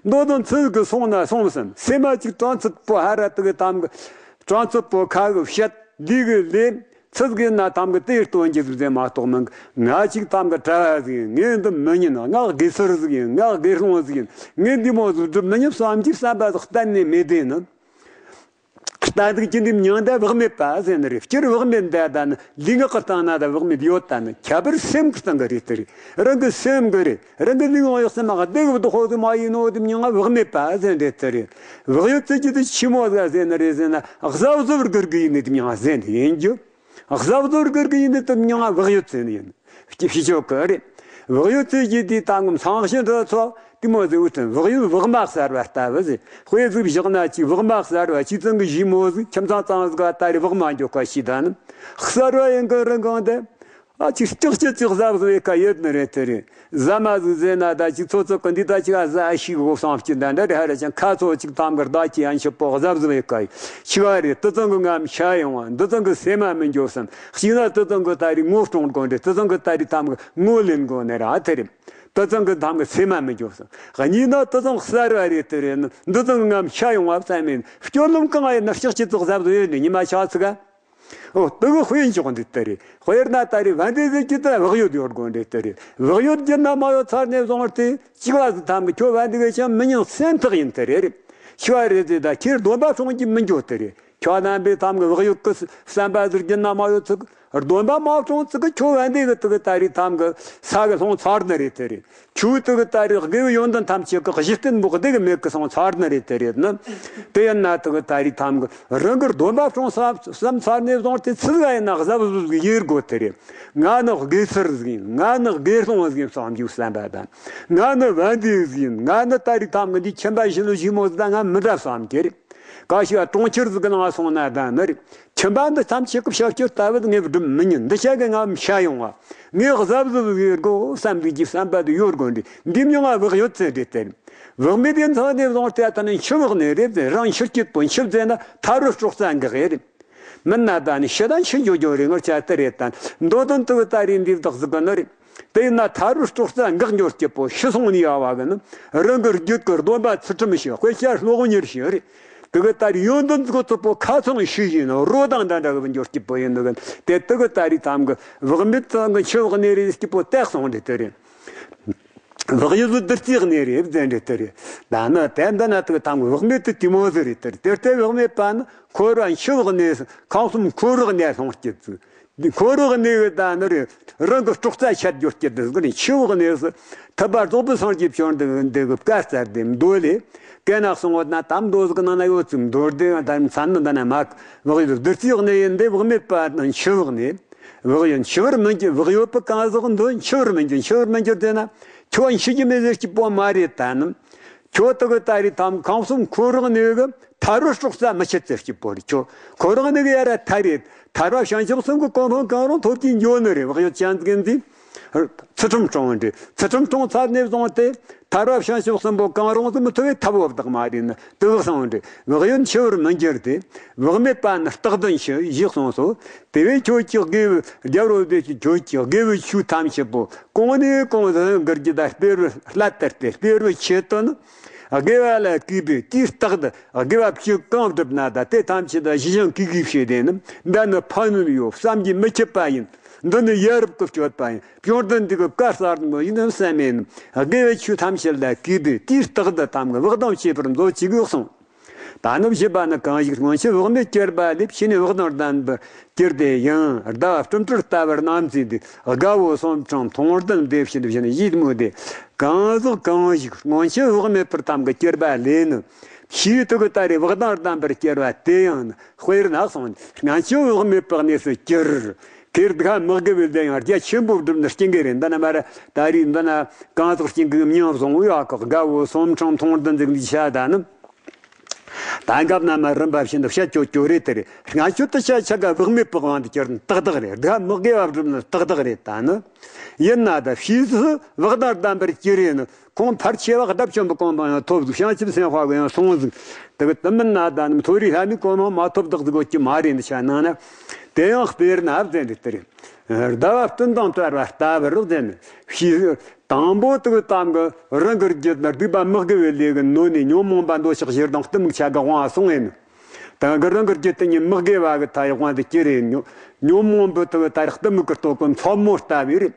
མདོ་དང་ཚུལ་གྱིས་སོང་ན་སོང་ཟིན། སེམས་མ་གཅིག་གྲངས་ཚད་པོ་ཧ་ར་དེ་གི་ཐམ་གི། གྲངས་ཚད་པོ་ཁ་གི་བཤད་འདི་གི་ལས་ཚུལ་གྱིས་ན་ཐམ་གི་དེ་སྟོན་གྱི་ཟིག་ཟེར་མ་གཏོགས་མིན། ང་གཅིག་ཐམ་གི་གྲྭ་བ་ཟིག་ཡིན། ངས་འདི་མི་ཉན། ང་དགེ་ཚུལ་ཟིག་ཡིན། ང་དགེ་སློང་ཟིག་ཡིན། ངས་འདི་མོ་ཟིག་སྒྲུབ་མི་ཉན་བསམ་གྱི་བསམ་པ་ཟིག་གཏན་ནས་མེད་དེ་ནི། ལྟ་འདུག་ཅི་འདི་མྱང་འདས་བག་མེད་པ་ཟེར་ནི་རེད། སྤྱིར་བག་མེད་འདས་ད་ནི་ལུས་ངག་གི་སྟེང་ན་ད་བག་མེད་ཡོད་ད་ནི། ཁྱད་པར་སེམས་ཀྱི་སྟེང་གི་རེད། དེ་རེད། རང་གི་སེམས་ཀྱི་རེད། རང་གི་ལུས་ངག་ཡིད་གསུམ་མ་བདེ་གི་བདག་པོ་དེ་མ་ཡིན་ནོ་དེ་མྱང་བ་བག་མེད་པ་ཟེར་འདི་དེ་རེད། བག་ཡོད་ཚུལ་གྱི་དེ་ཆི་མོ་ཟིག་ཟེར་ནི་རེད་ཟེར་ན། གཟབ་གཟབ་སྒུར་གི་ཡིན་ནི་དེ་མྱང་བ་ཟེར་འདི་ཡིན་རྒྱུ། གཟབ་གཟབ་སྒུར་གི་ཡིན་ནི་དེ་མྱང་བ་བག་ཡོད་ཟེར་ནི་ཡིན། སྐྱེ་ཤི་ཆོག་གི་རེད། བག་ཡོད་ཚུལ་གྱི་དེ་ད་ངོམ་སང་ཤི་འདྲ་ཚོ་དེ་མོ་ཟིག་འུ་ཐོན། བག་ཡོད་བག་མ་གསར་བ་ལྟ་བུ་ཟིག། དཔེ་ཟིག་བཞག་ན་ཅིག་བག་མ་གསར་བ་ཅིག་ཚང་གི་ཞི་མོ་ཟིག། ཁྱིམ་ཚང་ཚང་ཟིག་ག་ད་རེ་བག་མ་འཇོག་ག་ཤི་ད་ནི། གསར་བ་ཡིན་གི་རིན་གང་དེ། ཨ་ཅིག་ལྕགས་ཀྱི་ཅིག་གཟབ་གཟབ་ཡེ་ག་ཡོད་ནི་རེད། དེ་རེད། ཟ་མ་ཟིག་ཟེར་ན་ད་ཅིག་ཚོ་ཚོ་གི་འདི་ད་ཅིག་ཨ་ཟ་ཤི་གོ་བསམ་གྱི་ད་འདྲ་རེ་ཧ་ར་ཅང་ཁ་ཚོ་ཅིག་ཐམ་གི་ད་ཅི་ཡན་ཆི་པོ་གཟབ་གཟབ་ཡེ་ག་ཡོད་ཆི་བ་རེད། དེ་ཚང་གི་ངམ་ཤ་ཡོང་བ། འདི་ཚང་གི་སེམས་མ་མི་འཇོག་བསམ། གཅིག་ན་དེ་ཚང་གི་ད་རེ་ངོ་སྲུང་དགོས་འདྲེ། དེ་ཚང་གི་ད་རེ་ཐམ་གི་ངོ་ལེན་དགོས་ནི་ར་དེ་རེད། དེ་ཚང་གི་ཐམ་གི་སེམས་མ་མི་འཇོག་བསམ། གཉིས་ན་དེ་ཚང་གསར་བ་རེད། དེ་རེད། འདི་ཚང་གི་ངམ་ཤ་ཡོང་བ་བསམ་མེད། སྐྱོ་ལམ་གང་ཡིན་ན་ལྕགས་ཀྱི་ཅིག་གཟབ་གཟབ་ཡེ་ནི་ཉི་མ་ཆག་ཚིག་ག་འོ་དེ་གི་དཔེ་འཇོག་འདི་ལྟར་རེད། དཔེར་ན་ད་རེས་བན་དེ་ཟེར་གྱི་ད་བག་ཡོད་ཡོད་དགོས་འདི་ལྟར་རེད། བག་ཡོད་རྒྱུད་ན་མ་ཡོད་ཚར་ནས་བཟུང་སྟེ་གཅིག་བ་ཟིག་ཐམ་གི་ཁྱོད་བན་དེ་གི་ཅང་མི་ཉན་སེམས་ཐག་ཡིན་ལྟར་རེད། ཤི་བ་རེད་ཟེར་ད་ཁྱེད་སྡོམ་པ་སྲུང་གི་མི་འགྱོ་ལྟར་རེད། ཁྱོད་རྣམ་པའི་ཐམ་གི་བག་ཡོད་ཀི་བསམ་པ་ཟིག་རྒྱུད་ན་མ་ཡོད་ཚིག་སྡོམ་པ་མ་སྲུང་ཚིག་གི་ཁྱོད་བན་དེ་གི་དེ་གི་ད་རེས་ཐམ་གི་ས་གི་ལྷུང་ཚར་ནི་རེད་ལྟར་རེད། ཆུ་དེ་གི་ད་རེས་དགེ་བའི་ཡོན་ཏན་ཐམས་ཅད་ཀྱི་གཞི་རྟེན་འབོག་བདེ་གི་མེད་གི་སོང་ཚར་ནི་རེད། དེ་རེད་ནི། དེ་ཡིན་ན་དེ་གི་ད་རེས་ཐམ་གི་རང་གི་སྡོམ་པ་སྲུང་བསམ་བསམ་ཚར་ནས་བཟུང་སྟེ་ཚུལ་ག་ཡིན་ན་གཟབ་གཟབ་ཟིག་ཡེ་དགོས་དེ་རེད། ང་ནི་དགེ་ཚུལ་ཟིག་ཡིན། ང་ནི་དགེ་སློང་ཟིག་ཡིན་བསམ་རྒྱུ་བསམ་པ་དང་། ང་ནི་བན་དེ་ཟིག་ཡིན། ང་ནི་ད་རེས་ཐམ་གི་འདི་ཁྱིམ་པ་ཞི་ལུ་ཞི་མོ་ཟིག་དང་ང་མི་འདྲ་བསམ་གི་རེད། ག་ཞིག་གྲོང་ཁྱེར་ཟིག་གི་ནང་སོང་ན་ད་ནི་རེད། ཁྱིམ་པ་འདི་ཐམས་ཅད་ཀྱི་ཕྱག་སྐྱོར་ལྟ་བུ་ངས་སྒྲུབ་མི་ཉན། འདི་ཆ་གི་ང་མི་ཤ་ཡོང་བ། ངས་གཟབ་གཟབ་ཡེ་དགོས་བསམ་འདུག་གི་བསམ་པ་དེ་ཡོད་དགོས་འདི། འདི་མྱོང་བ་བག་ཡོད་ཚེ་འདི་སྟེར། བག་མེད་དེ་ཚང་ནས་བཟུང་སྟེ་ད་ནི་འཆི་བག་ནི་རེད་ཟེར། རང་འཆི་སྐྱིད་པོ་འཆི་ཟེར་ན་ཐར་བའི་སྲོག་རྩ་འགག་ཡེ་རེད། མིན་ན་ད་ནི་ཤི་ད་འཆི་འགྱོ་འགྱོ་རེད། ངར་ཆ་དེ་རེད་ད། མདོ་དོན་དུ་ད་རེས་འདི་བདག་ཟིག་གི་ནི་རེད། དེ་ཡིན་ན་ཐར་བའི་སྲོག་རྩ་འགག་འགྱོ་སྐྱིད་པོ་ཤི་སོང་ནི་ཡ་བ་གི་ནི། རང་གི་རྒྱུད་ཀྱི་སྡོམ་པ་ཚུལ་ཁྲིམས་ཤིག་དཔེ་ཆ་སློབ་གཉེར་ཞིག་རེད། དེ་གི་ད་རེས་ཡོན་ཏན་ཚོ་ཚོ་པོ་ཁ་ཚང་ཤི་ཡིན་ནོ་རོ་དང་འདྲ་འདྲ་གི་འགྱོ་སྐྱིད་པོ་ཡིན་ནོ་གི། དེ་དེ་གི་ད་རེས་ཐམ་གི་བག་མེད་ཚང་གི་འཆི་བག་ནི་རེད། སྐྱིད་པོ་བཏགས་སོང་རེད་དེ་རེད། བག་ཡོད་བདུད་རྩིའི་གནས་རེད་ཟེར་འདྲ་དེ་རེད། ད་ནི་དེ་འདི་ན་དེ་གི་ཐམ་གི་བག་མེད་དེ་དེ་མོ་ཟིག་རེད་དེ་རེད། དེ་ལྟའི་བག་མེད་པ་ནི་འཁོར་བ་འཆི་བག་གནས་སུ་ཁམས་གསུམ་འཁོར་བག་གནས་ལྷུང་སྐྱིད་ཚུལ། འདི་འཁོར་བག་གནས་གི་ད་ནི་རེད། རང་གི་སྲོག་རྩ་ཆད་འགྱོ་སྐྱིད་དེ་ཟིག་རེད། འཆི་བག་གནས་སུ་ཐུབ་པ་རྫོགས་པའི་སངས་རྒྱས་བྱོན་འདི་འདི་གི་བཀའ་སྩལ་ཏེ་མདོ་ལས། གན་ན་གསུང་བ་ན་དམ་མདོ་ཟིག་ནང་ན་ཡོད་ཚུལ་མདོར་བསྡུས་ཡང་ད་མཚན་ནི་འདི་ན་མ་བག་ཡོད་བདུད་རྩིའི་གནས་ཡིན་ཏེ། བག་མེད་པ་ནི་འཆི་བག་གནས། བག་ཡོད་འཆི་བར་མི་འགྱུར། བག་ཡོད་པའི་གང་ཟག་འདི་འཆི་བར་མི་འགྱུར། འཆི་བར་མི་འགྱུར་ཟེར་ན་ཁྱོད་འཆི་རྒྱུ་མེད་ཟེར་སྐྱིད་པོ་མ་རེད་ད་ནི། ཁྱོད་དེ་གི་ད་རེས་ཐམ་ཁམས་གསུམ་འཁོར་བག་གནས་གི་ཐར་བའི་སྲོག་རྩ་མི་ཆད་ཟེར་སྐྱིད་པོ་རེད། ཁྱོད་འཁོར་བག་གནས་གི་ཡ་ར་ཐར་རེད། ཐར་པ་བྱང་ཆུབ་གསུམ་གི་གོ་འཕང་གང་རུང་ཐོབ་ཀྱི་འགྱོ་ནི་རེད། བག་ཡོད་ཅན་ཟིག་འདི། ཚུལ་ཁྲིམས་སྲུང་བ་འདི། ཚུལ་ཁྲིམས་སྲུང་ཚར་ནས་བཟུང་སྟེ་ཐར་པ་བྱང་ཆུབ་གསུམ་པོ་གང་རུང་ཟིག་མི་ཐོབ་པའི་ཐབས་བོ་བདག་མ་རེད་ནི། དེ་བག་སང་འདྲི། བག་ཡོད་འཆི་བར་མི་འགྱུར་ཏེ། བག་མེད་པ་ནི་རྟག་ཏུ་འཆི། ཞེས་གསུངས་སོ། དེ་བས་ཁྱོད་ཀྱིས་དགེ་བའི་རྒྱལ་པོ་དེ་ཀྱིས་ཁྱོད་ཀྱིས་དགེ་བའི་ཆོས་ཐམས་ཅད་པོ་གོང་ནས་གོང་དུ་འགྱུར་རྒྱུ་དང་སྤེལ་བར་སླད་དུ་སྟེ། སྤེལ་བའི་ཆེད་དུ་ནི། དགེ་བ་ལ་གུས་པས་དེའི་རྟགས་དུ་དགེ་བ་ཆོས་གང་བསྒྲུབ་ན་ད་དེ་ཐམས་ཅད་དུ་གཞི་ཞིང་གུས་གུས་བྱས་ཏེ་ནི། འདི་ནི་ཕན་ནུས་ཡོད། བསམ་གྱིས་མི་ཁྱབ་པ་ཡིན། འདི་ནི་ཡ་རབས་ཀྱི་སྤྱོད་པ་ཡིན། བཅོམ་ལྡན་འདས་ཀྱི་བཀའ་གསར་བཟོ་ཡིན་ནམ་བསམ་མེད་ནམ། དགེ་བའི་ཆོས་ཐམས་ཅད་ལ་གུས་པས་དེའི་རྟགས་དུ་ཐམ་གི་བག་དང་བཅས་པར་མཛོད་ཅིག་གསུངས། ད་ནི་བཞི་པ་ནི་གང་ཞིག་སྔོན་ཆད་བག་མེད་གྱུར་པ་ལས། ཕྱི་ནས་བག་དང་ལྡན་པར་གྱུར་ཏེ་ཡང་། ཟླ་བ་སྤྲིན་བྲལ་ལྟ་བུར་རྣམ་བརྩེས་ཏེ། དགའ་བོ་གསུམ་འཕྲང་མཐོང་ལྡན་འདི་ཕྱིར་བཞིན་ཡིད་མོས་ཏེ། གང་ཟག་གང་ཞིག་སྔོན་ཆད་བག་མེད་པར་ཐམ་གི་གྱུར་པ་ལས་ནི། ཕྱིས་དེ་གི་ད་རེས་བག་དང་ལྡན་པར་གྱུར་པ་དེ་ཡང་ནི། དཔེར་ན་གསུངས་ནས། སྔོན་ཆད་བག་མེད་པའི་གནས་སུ་གྱུར། ཁེར་དགའ་མི་དགའ་བའི་ལས་ཡང་རྒྱ་ཆེན་པོ་བསྒྲུབས་ནས་སྐྱེ་གི་རེད། འདི་ན་མར་ད་རེས་འདི་ན་གང་ཟག་སྐྱེ་གི་མྱིང་བཟུང་བའི་ཨ་ཁོ་དགའ་བོ་གསུམ་འཕྲང་མཐོང་ལྡན་འདི་འདི་བྱ་ད་ནི། ད་འགབ་ན་མ་རིམ་པ་བཞིན་དུ་བཤད་ཆོག་ཆོག་རེད་དེ་རེད། སྔ་ཆོད་དུ་བཤད་ཆ་ག་བག་མེད་པོ་དབང་དུ་གྱུར་ནི་ཏག་ཏག་རེད། ད་མི་དགེ་བ་བསྒྲུབ་ནི་ཏག་ཏག་རེད། ད་ནི་ཡིན་ན་ད་ཕྱིས་སུ་བག་དང་ལྡན་པར་གྱུར་ཡིན་ནི། ཁོང་ཕལ་ཆེ་བ་བདག་ཆེན་པོ་གོང་མ་ཡང་ཐོབ་ཟིག། བྱང་ཆུབ་སེམས་དཔའ་གི་ཡང་སོང་ཟིག། དེ་གི་དུ་མིན་ན་ད་ནི་མཐོ་རིས་ལྷ་མིའི་གོ་འཕང་མ་ཐོབ་བདག་ཟིག་གོ་ཀྱི་མ་རེད་འདི་ཆ་ནང་ན། དེ་ཡང་དཔེར་ན་བཟླས་འདི་ལྟར། ཟླ་བ་སྤྲིན་དང་བྲལ་བ་ལྟ་བུར་བཟླས་ནས་ཕྱིས། དང་པོ་དུ་གི་དམ་གི་རང་གི་རྒྱུད་ན་སྡིག་པ་མི་དགེ་བའི་ལས་གི་ནོན་ནས་ཉོན་མོངས་པ་འདོད་ཆགས་ཞེ་སྡང་གཏི་མུག་ཆ་གི་དབང་སོང་ཡིན། དེང་གི་རང་གི་རྒྱུད་དེ་ཉིད་མི་དགེ་བ་གི་མཐའ་ཡི་དབང་དུ་གྱུར་རེ་ཉོ། ཉོན་མོངས་པའི་དུ་གི་ད་རེས་གཏི་མུག་གི་སྟོབས་ཀུན་མཚོ་མོ་ལྟ་བུའི་རེད།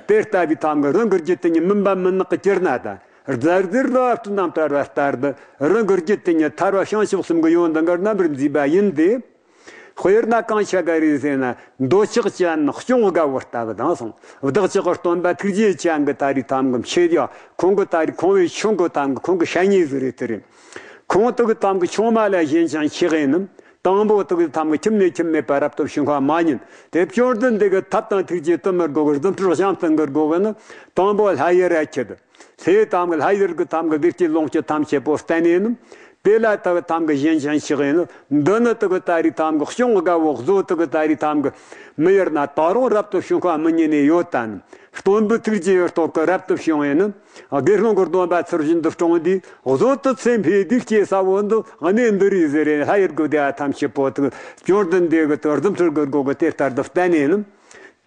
དེ་ལྟ་བུའི་དམ་གི་རང་གི་རྒྱུད་དེ་ཉིད་མུན་པ་མུན་ནག་གི་གྱུར་ན་ད། རྫ་རྫིར་ལོ་བ་སྤྲིན་དང་བྲལ་བ་ལྟར་དུ་རང་གི་རྒྱུད་དེ་ཉིད་ཐར་བ་བྱང་ཆུབ་གསུམ་གྱི་ཡོན་ཏན་གྱི་རྣམ་པར་མཛེས་པ་ཡིན་ཏེ། དཔེར་ན་གང་ཆ་ག་རེ་ཟེར་ན། འདོད་ཆགས་ཅན་གཅོང་དཀར་བོ་ལྟ་བུ་དང་སོང་། བདག་ཅག་གི་སྟོན་པ་ཐུགས་རྗེ་ཅན་གྱི་ད་རེས་དམ་གྱི་མཆེད་ཡ། ཁོང་གི་ད་རེས་ཁོང་བའི་ཆུང་གི་དམ་གྱི་ཁོང་གི་ཤ་ཉེ་ཟིག་རེད་དེ་རེད། ཁོང་དུ་གི་དམ་གྱི་ཆུང་མ་ལ་གཞན་ཅང་ཆེ་གེ་ནི། དང་པོ་དུ་གི་དམ་གྱི་ཁྱིམ་ནས་ཁྱིམ་མེད་པ་རབ་ཏུ་བྱུང་བ་མ་ཉིད་དེ། བཅོམ་ལྡན་འདས་ཀྱི་ཐབས་དང་ཐུགས་རྗེ་དུ་མར་དགོ་གི། རྫུ་འཕྲུལ་བྱང་དུ་འགུལ་དགོ་གི་ནི། དང་པོ་ལྷ་ཡི་ར་ཁྱེད། ལྷའི་དམ་གི་ལྷ་ཡུལ་གྱི་དམ་གི་བདེ་སྐྱིད་ལོངས་སྤྱོད་ཐམས་ཅད་པོ་བསྟན་ནས་ནི། དེ་ལ་དག་དམ་གི་གཞན་ཅང་ཞིག་ཡིན་ནི། འདི་ནི་དག་ད་རེས་དམ་གི་གཅོང་དཀར་བོ། གཟོད་དག་ད་རེས་དམ་གི་མི་ཡུལ་ན་ད་རུང་རབ་ཏུ་བྱུང་ཁ་མི་ཉན་ནས་ཡོད་དམ། སྟོན་པའི་ཐུགས་རྗེ་ཡི་སྟོབས་ཀྱིས་རབ་ཏུ་བྱུང་བས་ནི། དགེ་སློང་གི་སྡོམ་པ་ཚུལ་བཞིན་དུ་བསྲུངས་དུས། གཟོད་དུ་ཚེ་འཕོས་དུས་སྐྱེ་ས་བོ་འདི་གནས་འདི་རེད་ཟེར་རེ། ལྷ་ཡུལ་གྱི་བདེ་བ་ཐམས་ཅད་པོ་དག་བཅོམ་ལྡན་འདས་ཀྱི་དུ་རྫུ་འཕྲུལ་གྱི་སྒོ་གི་དེ་ལྟར་དུ་བསྟན་ནས་ནི།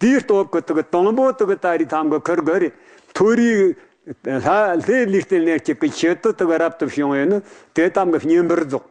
དེའི་སྟོབས་ཀྱིས་དག་དང་པོ་དག་ད་རེས་དམ་གི་ཁུར་གི་རེད། མཐོ་རིས་ལྷ་ལྷའི་ལུས་རྟེན་ལེན་སྤྱད་ཀྱི་ཆེད་དུ་དག་རབ་ཏུ་བྱུང་བས་ནི། དེ་དམ་གི་བསྙེན་པར་རྫོགས།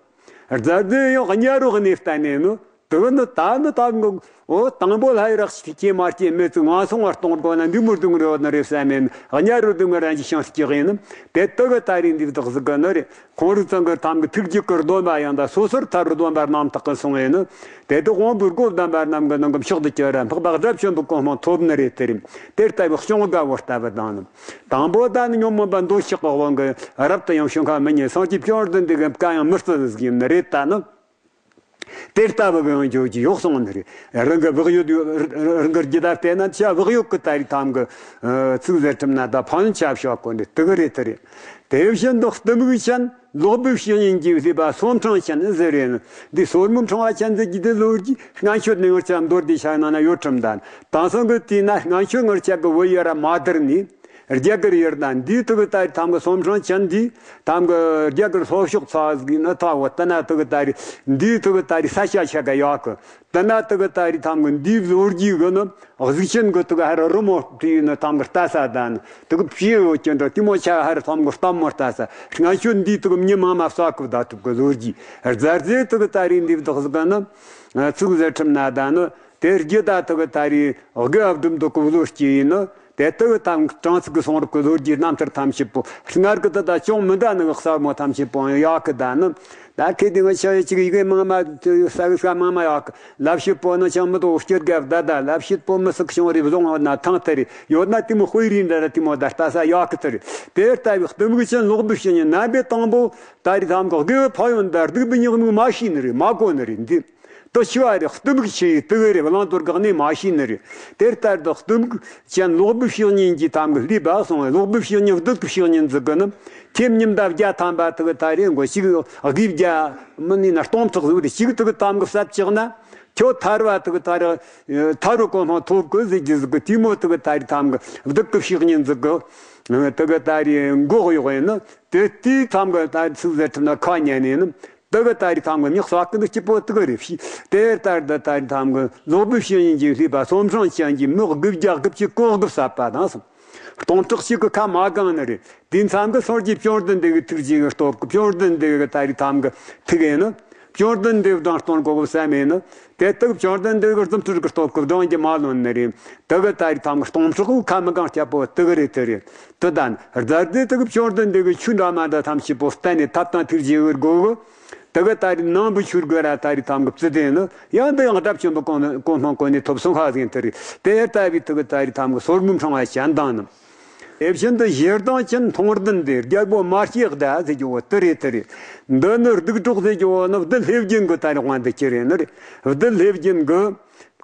རྫ་རྫས་ཡང་དམྱལ་བའི་གནས་བསྟན་ནས་ནི། དག་ནི་ད་ནི་དམ་གི་འོ་དང་པོ་ལྷ་ཡི་རག་ཤི་སྐྱེ་མ་སྐྱེ་མི་ཚུགས། ང་སོང་བར་གཏོང་དགོས་ན་འདི་མུར་དུ་ངུར་ཡོད་ནི་རེད་བསམ་མེད་དམྱལ་བའི་སྡུག་བསྔལ་རང་གི་ཤིང་སྐྱེ་གིན་ནི། དེ་དག་གི་ད་རེས་འདི་བདག་ཟིག་གི་ནི་རེད། ཁོང་རིགས་ཚང་གི་དམ་གི་ཐུགས་རྒྱུད་ཀྱི་སྡོམ་པ་ཡང་དག་སོ་སོར་ཐར་བའི་སྡོམ་པ་རྣམ་དག་གི་སོང་བས་ནི། དེ་དག་དབང་པོའི་སྒོ་བསྡམས་པ་རྣམས་ཀྱི་ནང་གི་མཆོག་ཏུ་གྱུར་ར་འཕགས་པ་དགྲ་བཅོམ་པའི་གོ་འཕང་ཐོབ་ནི་རེད་དེ་རེད། དེ་ལྟ་བུའི་གཅོང་དཀར་བོ་ལྟ་བུ་དང་ནི། དང་པོ་ད་ནི་ཉོན་མོངས་པ་འདོད་ཆགས་ཀྱི་དབང་གིས་རབ་ཏུ་ཡང་བྱུང་ཁ་མི་ཉན། སངས་རྒྱས་བཅོམ་ལྡན་འདས་ཀྱི་བཀའ་ཡང་མི་བརྩི་ཟིག་ཡིན་ནི་རེད། ད་ནི། དེ་ལྟ་བུ་གི་ཡང་བརྗོད་ཀྱི་ཡོག་སོང་ནི་རེད། རང་གི་བག་ཡོད་ཡོད་རང་གི་རྒྱུད་ལ་བལྟས་ན་ཆ་བག་ཡོད་ཀྱི་ད་རེས་དམ་གི་ཚིག་ཟེར་ཁྲིམས་ན་ད་ཕན་ཆ་བྱ་དགོས་ནི་དེ་གི་རེད་དེ་རེད། དེ་བཞིན་དུ་གཏི་མུག་ཅན་ལོག་པའི་བཤེས་གཉེན་གྱིས་བསླུས་པ་སོར་ཕྲེང་ཅན་ཟེར་རེད། འདི་སོར་མོ་ཕྲེང་བ་ཅན་ཟེར་རྒྱུ་དེ་ལོ་རྒྱུས་སྔ་ཆོད་ནས་ངར་ཆ་མདོར་བསྡུས་ཤག་ནང་ན་ཡོད་ཁྲིམས་དང་། དེང་སང་གི་དུས་ན་སྔ་ཆོད་ངར་ཆ་གི་བོད་ཡུལ་ར་མ་དར་ནས། རྒྱ་གར་ཡུལ་ན་འདིའི་ཐུག་གི་ད་རེས་དམ་གི་སོར་ཕྲེང་ཅན་འདིའི་དམ་གི་རྒྱ་གར་ལྷོ་ཕྱོགས་ཚ་ཟིག་ན་ཐ་བོ་ད་ན་ཐུག་གི་ད་རེས་འདིའི་ཐུག་གི་ད་རེས་ས་ཆ་ཆ་ག་ཡག་གི་ད་ན་ཐུག་གི་ད་རེས་དམ་གི་འདིའི་ལོ་རྒྱུས་གི་ནི་གཟུགས་ཅན་གི་ཐུག་གི་ཧ་ར་རི་མོ་དུས་ནི་དམ་གི་ལྟ་ས་ད་ནི་ཐུག་གི་ཕྱི་ཡོད་ཀྱི་འདྲ་དེ་མོ་ཆ་ཧ་ར་དམ་གི་ལྟད་མོ་ལྟ་ས་སྔ་ཆོད་འདིའི་ཐུག་གི་མྱི་མང་མ་ས་གི་ད་ཐུག་གི་ལོ་རྒྱུས་རྫ་རྫའི་ཐུག་གི་ད་རེས་འདིའི་བདག་ཟིག་གི་ནི་ཚིག་ཟེར་ཁྲིམས་ན་ད་ནི། དེ་རྒྱུ་ད་ཐུག་གི་ད་རེས་དགེ་བ་སྒྲུབ་འདོད་ཀྱི་བློ་སྐྱེ་ཡིན་ནི། དེ་ལྟ་བུ་དམ་གྲངས་ཚིག་གི་གསུང་རབ་ཀྱི་ལོ་རྒྱུས་རྣམ་ཐར་ཐམས་ཅད་པོ་སྔར་གི་དུ་ད་ཅུང་མི་འདྲ་ནི་གི་གསར་མོ་ཐམས་ཅད་པོ་ཡག་གི་ད་ནི། ད་ཁེ་དེ་ང་ཆ་ཡི་ཅིག་ཡི་གེ་མང་མ་ས་གི་ས་མང་མ་ཡག་གི་ལབ་ཤི་པོ་ནི་ཅང་མི་དོ་སྐྱོད་དགའ་བ་ད་ད་ལབ་ཤི་པོ་མི་སུག་བྱུང་རེ་བཟུང་བ་ན་ཐང་ཐ་རེ་ཡོད་ན་དེ་མོ་དཔེ་རིན་འདྲ་ར་དེ་མོ་ད་ལྟ་ས་ཡག་གི་ཐ་རེ། དེ་ལྟ་བུའི་གཏི་མུག་ཅན་ལོག་པའི་བཤེས་གཉེན་རྣམ་པའི་དང་པོ་ད་རེས་དམ་གི་དགེ་བའི་ཕན་ཡོན་དང་སྡིག་པའི་ཉེས་དམིགས་མ་ཤེས་ནི་རེད། མ་གོ་ནི་རེད་འདི། དུ་ཆུ་བ་རེ་གཏི་མུག་ཆེ་ཡི་དུ་བེ་རེ་བླང་དོར་འགག་ནས་མ་ཤེས་ནི་རེད། དེ་ལྟར་དུ་གཏི་མུག་ཅན་ལོག་པའི་བཤེས་གཉེན་གྱི་དམ་གི་ལུས་པ་སོང་བས་ལོག་པའི་བཤེས་གཉེན་བདུད་ཀྱི་བཤེས་གཉེན་ཟིག་གི་ནི་ཁྱེད་ཉིན་ཟླ་བརྒྱ་ཐམ་པ་དུ་གི་ད་རེ་མགོ་གཅིག་དགུ་བརྒྱ་མི་ནི་ན་སྟོང་ཕྲག་ཟིག་དེ་གཅིག་དུ་གི་དམ་གི་ཟབ་ཅིག་ན་ཁྱོད་ཐར་བ་དུ་གི་ད་རེ་ཐར་རུ་གོ་འཕང་ཐོབ་གི་ཟིག་གི་ཟིག་གི་དེ་མོ་དུ་གི་ད་རེ་དམ་གི་བདུད་ཀྱི་བཤེས་གཉེན་ཟིག་གི་དུ་གི་ད་རེ་མགོ་གཡོག་ཡིན་ནི་དེ་དེའི་དམ་གི་ད་རེ་ཚིག་ཟེར་ཐུབ་ན་ཁ་ཉན་ནས་ནི། དུ་གི་ད་རེས་དམ་གི་ཉག་ས་ཀི་འདི་སྐྱིད་པོ་དུ་གི་རེ་ཕྱི་དེ་ལྟར་དུ་ད་རེས་དམ་གི་ལོག་པའི་བཤེས་གཉེན་གྱི་ལུས་པ་སོམ་སྲང་ཅན་གྱི་མི་དགུ་བརྒྱ་དགུ་བཅུ་གོ་དགུ་བསད་པ་དང་སོང་། སྟོང་ཕྲག་གཅིག་གི་ཁ་མ་གང་ནི་རེད། དེ་མཚམས་ཀྱི་སངས་རྒྱས་བཅོམ་ལྡན་འདས་ཀྱི་ཐུགས་རྗེ་གི་སྟོབས་ཀྱི་བཅོམ་ལྡན་འདས་ཀྱི་ད་རེས་དམ་གི་ཐུགས་ཡིན་ནི། བཅོམ་ལྡན་འདས་བགྲང་སྟོན་གོ་གི་བསད་མེད་ནི། དེ་དག་བཅོམ་ལྡན་འདས་ཀྱི་རྫུ་འཕྲུལ་གྱི་སྟོབས་ཀྱི་བགྲང་རྒྱུ་མ་ལོན་ནི་རེད། དུ་གི་ད་རེས་དམ་གི་སྟོང་ཕྲག་གི་ཁ་མི་གང་སྐྱ་པོ་དུ་གི་རེད་དུ་རེད། དུ་དང་རྫ་རྫས་དུ་གི་བཅོམ་ལྡན་འདས་ཀྱི་ཆོས་འདྲ་མ་འདྲ་ཐམས་ཅད་པོ་བསྟན་ནས་ཐབས་དང་ཐུགས་རྗེ་གི་སྒོ་གི་དུ་གི་ད་རེས་ནང་བུ་ཆུར་དགོས་ར་ད་རེས་དམ་གི་བརྩི་དེ་ནི་ཡང་འདི་ཡང་དགྲ་བཅོམ་པའི་གོ་གོ་འཕང་གོ་ནས་ཐོབ་སོང་ཁ་ཟིན་དུ་རེད། དེ་ལྟ་བུའི་དུ་གི་ད་རེས་དམ་གི་སོར་མོའི་འཕྲེང་བ་ཅན་དང་ནི། དེ་བཞིན་དུ་ཞེ་སྡང་ཅན་མཐོང་ལྡན་འདས་རྒྱལ་པོ་མ་སྐྱེས་ཟླ་ཟེར་རྒྱུ་བོ་དེ་རེད་དེ་རེད། འདི་ནི་གདུག་གྲོགས་ཟེར་རྒྱུ་བོ་ནི་བདུད་ལྷས་བརྒྱན་གྱི་ད་རེས་དབང་དུ་གྱུར་རེད་ནི་རེད། བདུད་ལྷས་བརྒྱན་གྱི་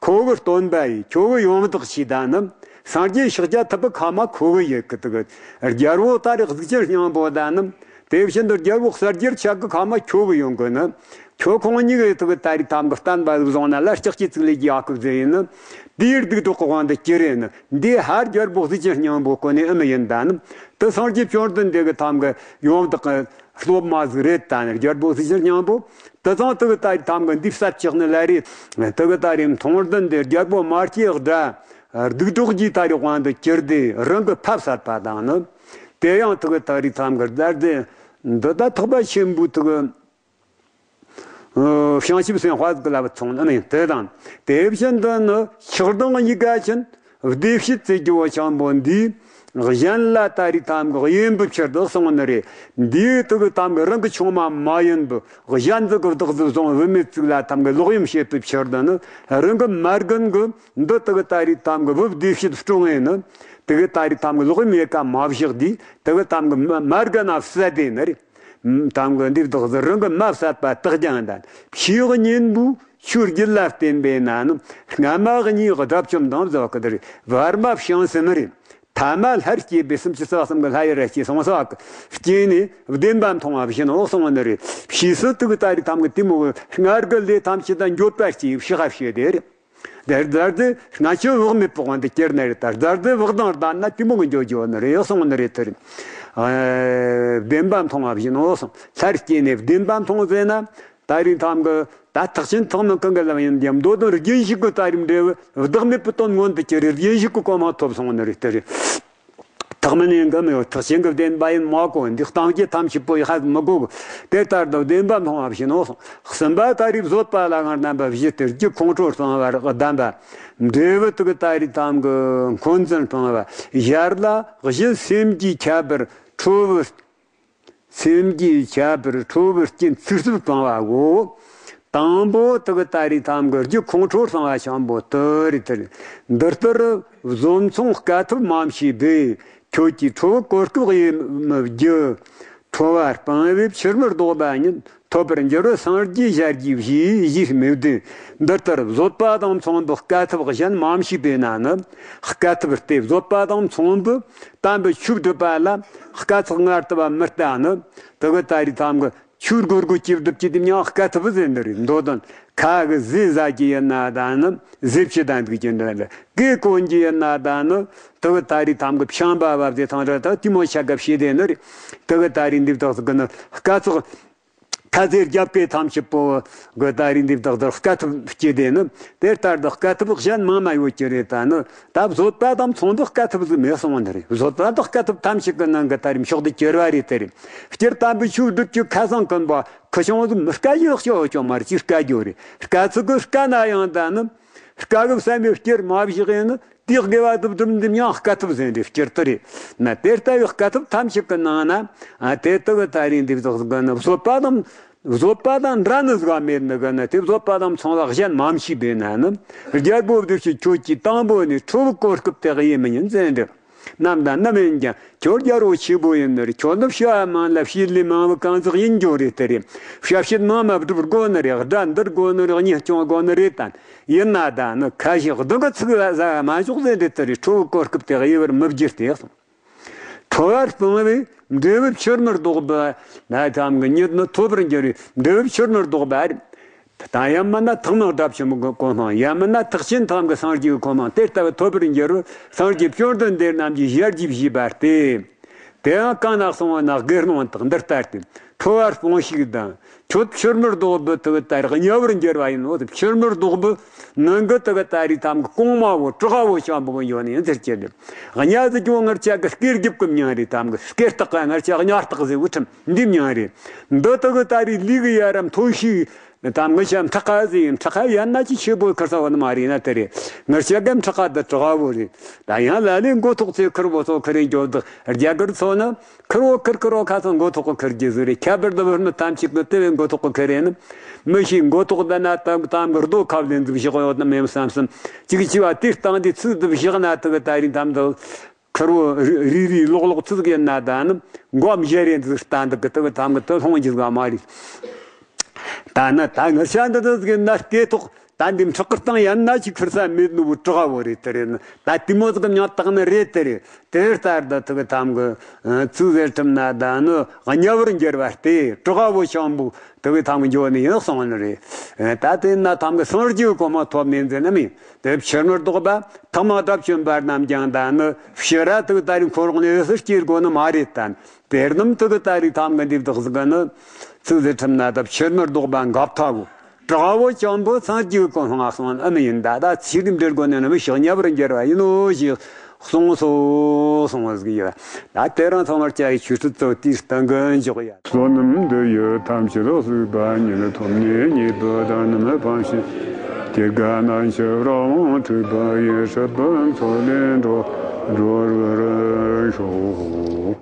ཁོ་གི་སྟོན་པ་ཡིས་ཁྱོད་གི་ཡོངས་བདག་བྱས་ད་ནི། སངས་རྒྱས་ཤཱཀྱ་ཐུབ་པའི་ཁ་མ་ཁོ་གི་ཡི་གི་དུ་གི་རྒྱལ་པོ་ད་རེས་གཟུགས་ཅན་སྙིང་པོ་ད་ནི། དེ་བཞིན་དུ་རྒྱལ་པོ་གསལ་རྒྱལ་ཆག་གི་ཁ་མ་ཁྱོ་བུ་ཡོང་གི་ནི། ཁྱོ་ཁོང་གཉིས་ཀྱི་ཐུག་གི་ད་རེས་ཐམ་གི་བསྟན་པ་ཟིག་བཟུང་ན་ལ་ལྕགས་ཀྱི་ཙིག་ལས་ཀྱི་ཨ་ཁུ་ཟེར་ཡིན་ནི། དེའི་སྡིག་གྲོགས་ཀྱི་དབང་དུ་གྱུར་ཡིན་ནི། འདི་ཧར་རྒྱལ་པོ་གཟི་བརྗིད་སྙིང་པོ་ཀུན་ནས་ཨེ་མི་ཡིན་ད་ནི། དེ་སངས་རྒྱས་བཅོམ་ལྡན་འདས་ཀྱི་ཐམ་གི་ཡོངས་དག་གི་སློབ་མ་ཟིག་རེད་ད་ནི། རྒྱལ་པོ་གཟི་བརྗིད་སྙིང་པོ། དེ་ཚང་ཐུག་གི་ད་རེས་ཐམ་གི་འདི་ས་ཆགས་ནི་ལ་རེད། ཐུག་གི་ད་རེས་མཐོང་ལྡན་འདས་རྒྱལ་པོ་མ་སྐྱེས་དགྲ་སྡིག་གྲོགས་ཀྱི་ད་རེས་དབང་དུ་གྱུར་ཏེ་རང་གི་ཕ་བསད་པ་དང་ནི། དེ་ཡང་ཐུག་གི་ད་རེས་ཐམ་གི་རྫ་རྫས་འདི་ད་ཐེག་པ་ཆེན་པོའི་ཐུག་གི་ཨ། བྱང་ཆུབ་སེམས་དཔའ་ཟིག་ལ་མཚོན་ནི་དེ་དང་། དེ་བཞིན་དུ་ནི་ཆགས་སྡང་གཉིས་ཀ་ཅན་བདེ་བྱེད་ཟེར་རྒྱུ་བོ་ཆེན་པོ་འདིས་གཞན་ལ་ད་རེས་ཐམ་གི་གཡེམ་པའི་ཕྱིར་དུ་གསུངས་ནི་རེད། འདིའི་ཐུག་གི་ཐམ་གི་རང་གི་ཆུང་མ་མ་ཡིན་པའི་གཞན་ཟིག་གི་བདག་ཟིག་བཟུང་བུད་མེད་ཅིག་ལ་ཐམ་གི་ལོག་གཡེམ་བྱེད་པའི་ཕྱིར་དུ་ནི། རང་གི་མ་རྒན་གི་འདི་ཐུག་གི་ད་རེས་ཐམ་གི་བུ་བདེ་བྱེད་སྤྲོང་ངེ་ནི། ཐུག་གི་ད་རེས་ཐམ་གི་ལོག་གཡེམ་ཡེ་ཀ་མ་བཞག་དུས་ཐུག་གི་ཐམ་གི་མ་མ་རྒན་ན་བསད་དེ་ནི་རེད། ཐམ་གི་འདི་བདག་ཟིག་རང་གི་མ་བསད་པ་དག་ཀྱང་ལྡན། ཕྱིའི་གཉེན་པོ་ཆོས་རྒྱུད་ལ་བརྟེན་པས་ན་ནི། སྔ་མ་གཉིས་དགྲ་བཅོམ་དང་ཟེར་བ་གི་འདིར་བར་མ་བྱང་སེམས་རེད། ཐ་མ་སླར་སྐྱེས་པའི་སེམས་ཀྱི་རྩ་བ་གསུམ་གྱི་ལྷ་ཡུལ་ལ་སྐྱེས་སོང་ས་བ་གི་སྐྱེས་ནས་བདེན་པ་མཐོང་བ་བཞིན་འོག་སོང་བ་ནི་རེད། ཕྱིས་སུ་ཐུག་གི་ད་རེས་ཐམ་གི་དེ་མོ་གི་སྔར་གི་ལས་ཐམས་ཅད་དང་འགྱོད་པ་སྐྱེས་ཕྱི་ཧ་བཤད་དེ་རེད། དེར་རྫ་རྫས་སྔ་ཕྱི་བག་མེད་པོ་དབང་དུ་གྱུར་ནི་རེད། ད་རྫ་རྫས་བག་དང་ལྡན་ན་དེ་མོ་གི་འགྱོ་འགྱོ་ནི་རེད་གསུངས་ནི་རེད། དེར་བདེན་པ་མཐོང་བ་བཞིན་འོ་སོང་། སླར་སྐྱེས་ནས་བདེན་པ་མཐོང་ཟེར་ན། ད་རིང་ཐམ་གི་ད་ཐེག་ཆེན་ཐེག་དམན་གང་གི་ལམ་ཡིན་ཀྱང་མདོ་དོན་རྒྱུན་ཞུགས་ཀྱི་ད་རིང་འབྲས་བུ་བདག་མེད་པའི་དོན་མངོན་དུ་གྱུར་རེ་རྒྱུན་ཞུགས་ཀྱི་གོ་མ་ཐོབ་སོང་ནི་རེད། དེར། ཐེག་དམན་ཡིན་གི་མི་ཡོད། ཐེག་ཆེན་གྱི་བདེན་པ་ཡིན་མ་གོ། འདི་གཏམ་གྱི་ཐམས་ཅད་པོ་ཡི་ཧ་མི་གོ་གི། དེ་ལྟར་དུ་བདེན་པ་མཐོང་བ་བཞིན་ནོ། གསུམ་པ་ད་རེས་བཟོད་པ་ལ་སྔར་རྣམ་པ་བཞི་སྟེ་རྒྱུ་ཁོང་ཁྲོ་སྤངས་པར་གདམས་པ། འབྲས་བུ་དུ་གི་ད་རེས་ཐམ་གི་འཁོན་འཛིན་སྤངས་པ། ཞར་ལ་གཞི་སེམས་ཀྱི་ཁྱད་པར་ཁྲོ་བོ། སེམས་ཀྱི་ཁྱད་པར་ཁྲོ་བོའི་རྐྱེན་ཚིག་རྩུབ་སྤངས་པའོ། དང་པོ་དུ་གི་ད་རེས་ཐམ་གི་རྒྱུ་ཁོང་ཁྲོ་སྤངས་པ་ཆེན་པོ་དུ་རེད། དེར་འདི་ལྟར་བཟོད་མཚུངས་དཀའ་ཐུབ་མ་མཆིས་པས། ཁྱོད་ཀྱིས་ཁྲོ་བོ་གོ་སྐབས་དབྱེ་མི་བགྱི། ཁྲོ་བ་སྤངས་པས་ཕྱིར་མི་ལྡོག་པ་ཉིད་ཐོབ་པར་འགྱུར་བར་སངས་རྒྱས་ཞལ་གྱིས་བཞེས་ཞེས་སྨྲས་ཏེ། འདི་ལྟར་བཟོད་པ་དང་མཚུངས་པའི་དཀའ་ཐུབ་གཞན་མ་མཆིས་པས་ན་ནི། དཀའ་ཐུབ་སྟེ་བཟོད་པ་དང་མཚུངས་པའི་དམ་པའི་ཆོས་སྒྲུབ་པ་ལ་དཀའ་ཚེགས་ངར་དུ་བ་མི་ལྟ་ནི། དུ་གི་ད་རེས་ཐམ་གི་ཆོས་སྒོ་སྒོ་ཅིག་སྒྲུབ་ཀྱི་དེ་མྱང་དཀའ་ཐུབ་ཟེར་འདི་རེད། མདོ་དོན་ཁ་གི་ཟས་ཟ་གི་ཡིན་ན་ད་ནི་ཟས་ཕྱི་དང་འདུག་གི་འདི་རེད། གོས་གོན་གྱི་ཡིན་ན་ད་ནི་དུ་གི་ད་རེས་ཐམ་གི་ཕྱང་པ་བབ་ཟེར་ཐང་ར་ད་དེ་མོ་ཆ་ག་བྱེད་དེ་ནི་རེད། དུ་གི་ད་རེས་འདི་བདག་གི་ནི་དཀའ་ཚེགས། ཁ་ཟས་རྒྱབ་ཀའི་ཐམས་ཅད་པོ་གི་ད་རིང་འདི་བདག་བདག་དཀའ་ཐུབ་སྐྱེ་དེ་ནི། དེ་ལྟར་དུ་དཀའ་ཐུབ་གཞན་མང་མ་ཡོད་ཀྱི་རེད། ད་ནི་ད་བཟོད་པ་དང་མཚུངས་པའི་དཀའ་ཐུབ་ཟིག་མེད་སོང་བ་འདི་རེད། བཟོད་པ་དང་དཀའ་ཐུབ་ཐམས་ཅད་ཀྱི་ནང་གི་ད་རིང་མཆོག་ཏུ་གྱུར་བ་རེད། དེ་རེད། སྤྱིར་དམ་པའི་ཆོས་སྒྲུབ་ཀྱི་ཁ་སང་ཀུན་པ་ཁུ་ཆུང་ཟིག་མི་དཀའ་ཡོད་ཤོག་ཅོ་མར་ཅིག་དཀའ་རྒྱུ་རེད། དཀའ་ཚིག་གི་དཀའ་ན་ཡང་ད་ནི། དཀའ་གི་བསམ་པའི་སྐྱེར་མ་བཞག་ཡིན་ནི། དེ་དགེ་བ་སྒྲུབ་སྒྲུབ་འདི་མྱང་དཀའ་ཐུབ་ཟེར་འདི་སྤྱིར་དུ་རེད། ན་དེ་ལྟ་བུའི་དཀའ་ཐུབ་ཐམས་ཅད་ཀྱི་ནང་ན། ཨ་དེ་ལྟ་བུ་ད་རིང་འདི་བཟོ་གི་ནི་བཟོད་པ་དང་། བཟོད་པ་དང་འདྲ་ནི་ཟིག་མེད་ནི་གི་ནི་དེ་བཟོད་པ་དང་མཚུངས་པ་གཞན་མ་མཆིས་པས་ན་ནི། རྒྱལ་པོ་བདེ་བྱེད་ཁྱོད་ཀྱིས་དང་པོ་ནས་ཁྲོ་བོ་གོ་སྐབས་དེ་དབྱེ་མི་ཉན་ཟེར་འདི། ནམ་དང་ནམ་ཡིན་ཀྱང་ཁྱོད་རྒྱལ་པོ་ཆེན་པོ་ཡིན་ནི་རེད། ཁྱོད་ནི་བྱ་བ་མང་ལ་བྱེད་ལས་མང་བོ་གང་ཟག་ཡིན་རྒྱུ་རེད། དེ་རེད། བྱ་བྱེད་མང་མ་སྒྲུབ་དགོས་ནི་རེད། དགྲ་འདུལ་དགོས་ནི་རེད། གཉེན་སྐྱོང་དགོས་ནི་རེད་དང་། ཡིན་ན་ད་ནི་ཁ་ཞིག་སྡུག་གི་ཚིག་ལ་ཟ་མ་འཇོག་ཟེར་འདི་ལྟར་རེད། ཁྲོ་བོ་གོ་སྐབས་དེ་དབྱེ་བར་མི་བགྱི་སྟེ། ཁྲོ་བ་སྤངས་པས་འབྲས་བུ་ཕྱིར་མི་ལྡོག་པ། ན་ཐམ་གི་ཉིད་ནི་ཐོབ་པར་འགྱུར་བའི་འབྲས་བུ་ཕྱིར་མི་ལྡོག་པ་རེད། ད་ཡང་མིན་ན་ཐེག་དམན་དགྲ་བཅོམ་གྱི་གོ་འཕང་། ཡང་མིན་ན་ཐེག་ཆེན་ཐམ་གི་སངས་རྒྱས་ཀྱི་གོ་འཕང་དེ་ལྟ་བུ་ཐོབ་པར་འགྱུར་བར་སངས་རྒྱས་བཅོམ་ལྡན་འདས་རྣམས་ཀྱིས་ཞལ་གྱིས་བཞེས་པ་སྟེ། དེའང་གང་ན་གསུངས་པ་ན་དགེ་སློང་དག་འདི་ལྟར་ཏེ། ཁྲོ་བ་སྤོངས་ཤིག་དང་། ཁྱོད་ཕྱིར་མི་ལྡོག་པའི་དུ་བ་ལྟར་དམྱལ་བར་འགྱུར་བ་ཡིན་ནོ། ཕྱིར་མི་ལྡོག་པའི་ནང་གི་དུ་བ་ལྟར་རི་ཐམ་གི་གོང་མ་བོ་དྲག་བོ་ཤམ་བུ་ཡོད་ནི་ཡིན་ཟེར་གྱི་འདུག་དམྱལ་ཟེར་གྱི་བོ་ངར་ཆ་གི་སྐེ་རྒྱབ་ཀྱི་མྱིང་རེད། ཐམ་གི་སྐེ་སྟག་ག་ངར་ཆ་དམྱལ་སྟག་ཟེར་བུ་ཁྲིམས་འདི་མྱིང་རེད། འདི་དུ་བ་ལྟར་རི་ལུས་གི་ཡ་ར་མཐོ་ཤིག་ད་ངི་ཤ་ཁྲག་ཁ་ཟེར་ཡིན། ཁྲག་ཁ་ཡན་ན་ཅི་ཆེ་པོ་ཁུར་ས་བ་ནི་མ་རེད་ན་དེ་རེད། ངར་ཤ་གམ་ཁྲག་ཁ་འདི་དྲག་བོ་རེད། ད་ཡང་ལ་ལས་མགོ་ཐོག་ཚེ་ཁུར་བོ་ཚོ་ཁུར་རིན་འགྱོ་འདུག་རྒྱ་གར་ཚོ་ནི་ཁུར་བོ་ཁུར་ཁུར་བོ་ཁ་ཚོ་མགོ་ཐོག་གི་ཁུར་རྒྱུ་ཟིག་རེད། ཁྱད་པར་དུ་བུར་ནི་ཐམས་ཅད་ཀྱི་དེ་བས་མགོ་ཐོག་གི་ཁུར་རེད་ནི། མི་ཞིག་མགོ་ཐོག་འདི་ན་དམ་དམ་གི་རྡོ་ཁབ་ལེན་འཛུགས་བཞག་ཡོད་ནི་མེད་བསམ་བསམ་ཅིག་ཅི་བ་དེ་སྟེང་འདི་ཚིག་འདི་བཞག་ན་དུ་གི་ད་རིང་དམ་འདི། ཁུར་བོ་རི་རི་ལོག་ལོག་ཚུགས་ཡིན་ན་ད་ནི་མགོ་མཇལ་རེ་འཛུགས་ལྟ་འདུག་གི་དུ་གི་ཐམ་གི་དུ་ལྷུང་རྒྱུ་ག་མ་རེད། ད་ནི་ད་ངི་ཤ་འདི་དུ་གི་ན་སྐེ་ཐོག་ ད་འདི་ཕྲག་གི་སྟེང་ཡང་ན་ཅིག་ཁུར་ས་མེད་ནོ་བོ་གྲགས་བོ་རེད། དེ་རེད་ན་ད་དེ་མོ་ཟིག་གི་མྱང་བཏགས་ནི་རེད། དེ་རེད། དེ་ལྟར་ད་ཐུག་གི་ཐམ་གི་ཚིག་ཟེར་ཁྲིམས་ན་ད་ནི་གཉའ་བར་འགྱུར་བ་སྟེ་གྲགས་བོ་ཆེན་པོ་ཐུག་གི་ཐམ་གི་འགྱོ་ནི་ཡིན་གསུངས་ནི་རེད། ད་དེ་ན་ཐམ་གི་སངས་རྒྱས་གོ་མ་ཐོབ་ནས་འཛིན་ནི་མིན། དེ་ཕྱིར་མི་ལྡོག་པ་ཐེག་དམན་དགྲ་བཅོམ་པ་རྣམས་ཀྱང་ད་ནི་ཕྱིར་ར་ཐུག་ད་རིང་ཁོ་རང་ནས་སུ་སྐྱེ་དགོ་ནི་མ་རེད། ད་དེ་རྣམས་ཐུག་ད་རིང་ཐམ་གི་འདི་བདག་ཟིག་གི་ནི་ཚིག་ཟེར་ཁྲིམས་ན་ད་ཕྱིར་མི་ལྡོག་པ་འགབ་ཐག་གོ། གྲགས་བོ་ཆེན་པོ་སངས་རྒྱས་གོ་སྔ་སོང་ཨ་མི་ཡིན། ད་ད་ཚིག་འདི་འབྲེལ་དགོ་ནས་ནི་མི་ཤིག་གཉའ་བར་འགྱུར་བ་ཡིན་ནོ་ཞེས་གསུངས་སོ་གསུངས་པ་ཟིག་ཡོད། ད་དེ་རིང་ཚང་མར་བཅའ་ཡི་ཆོས་སྲིད་གཙོ་དེའི་སྟེང་གི་འཇོག་ཡ། བསོད་ནམས་འདི་ཡིས་ཐམས་ཅད་གཟིགས་པ་ཉིད། ཐོབ་ནས་ཉེས་པའི་དགྲ་རྣམས་ཕམ་ཞིང་སྐྱེ་རྒ་ན་འཆིའི་རབ་དབང་འཁྲུགས་པ་ཡི། སྲིད་པའི་མཚོ་ལས་འགྲོ་འགྲོལ་བར་ཤོག།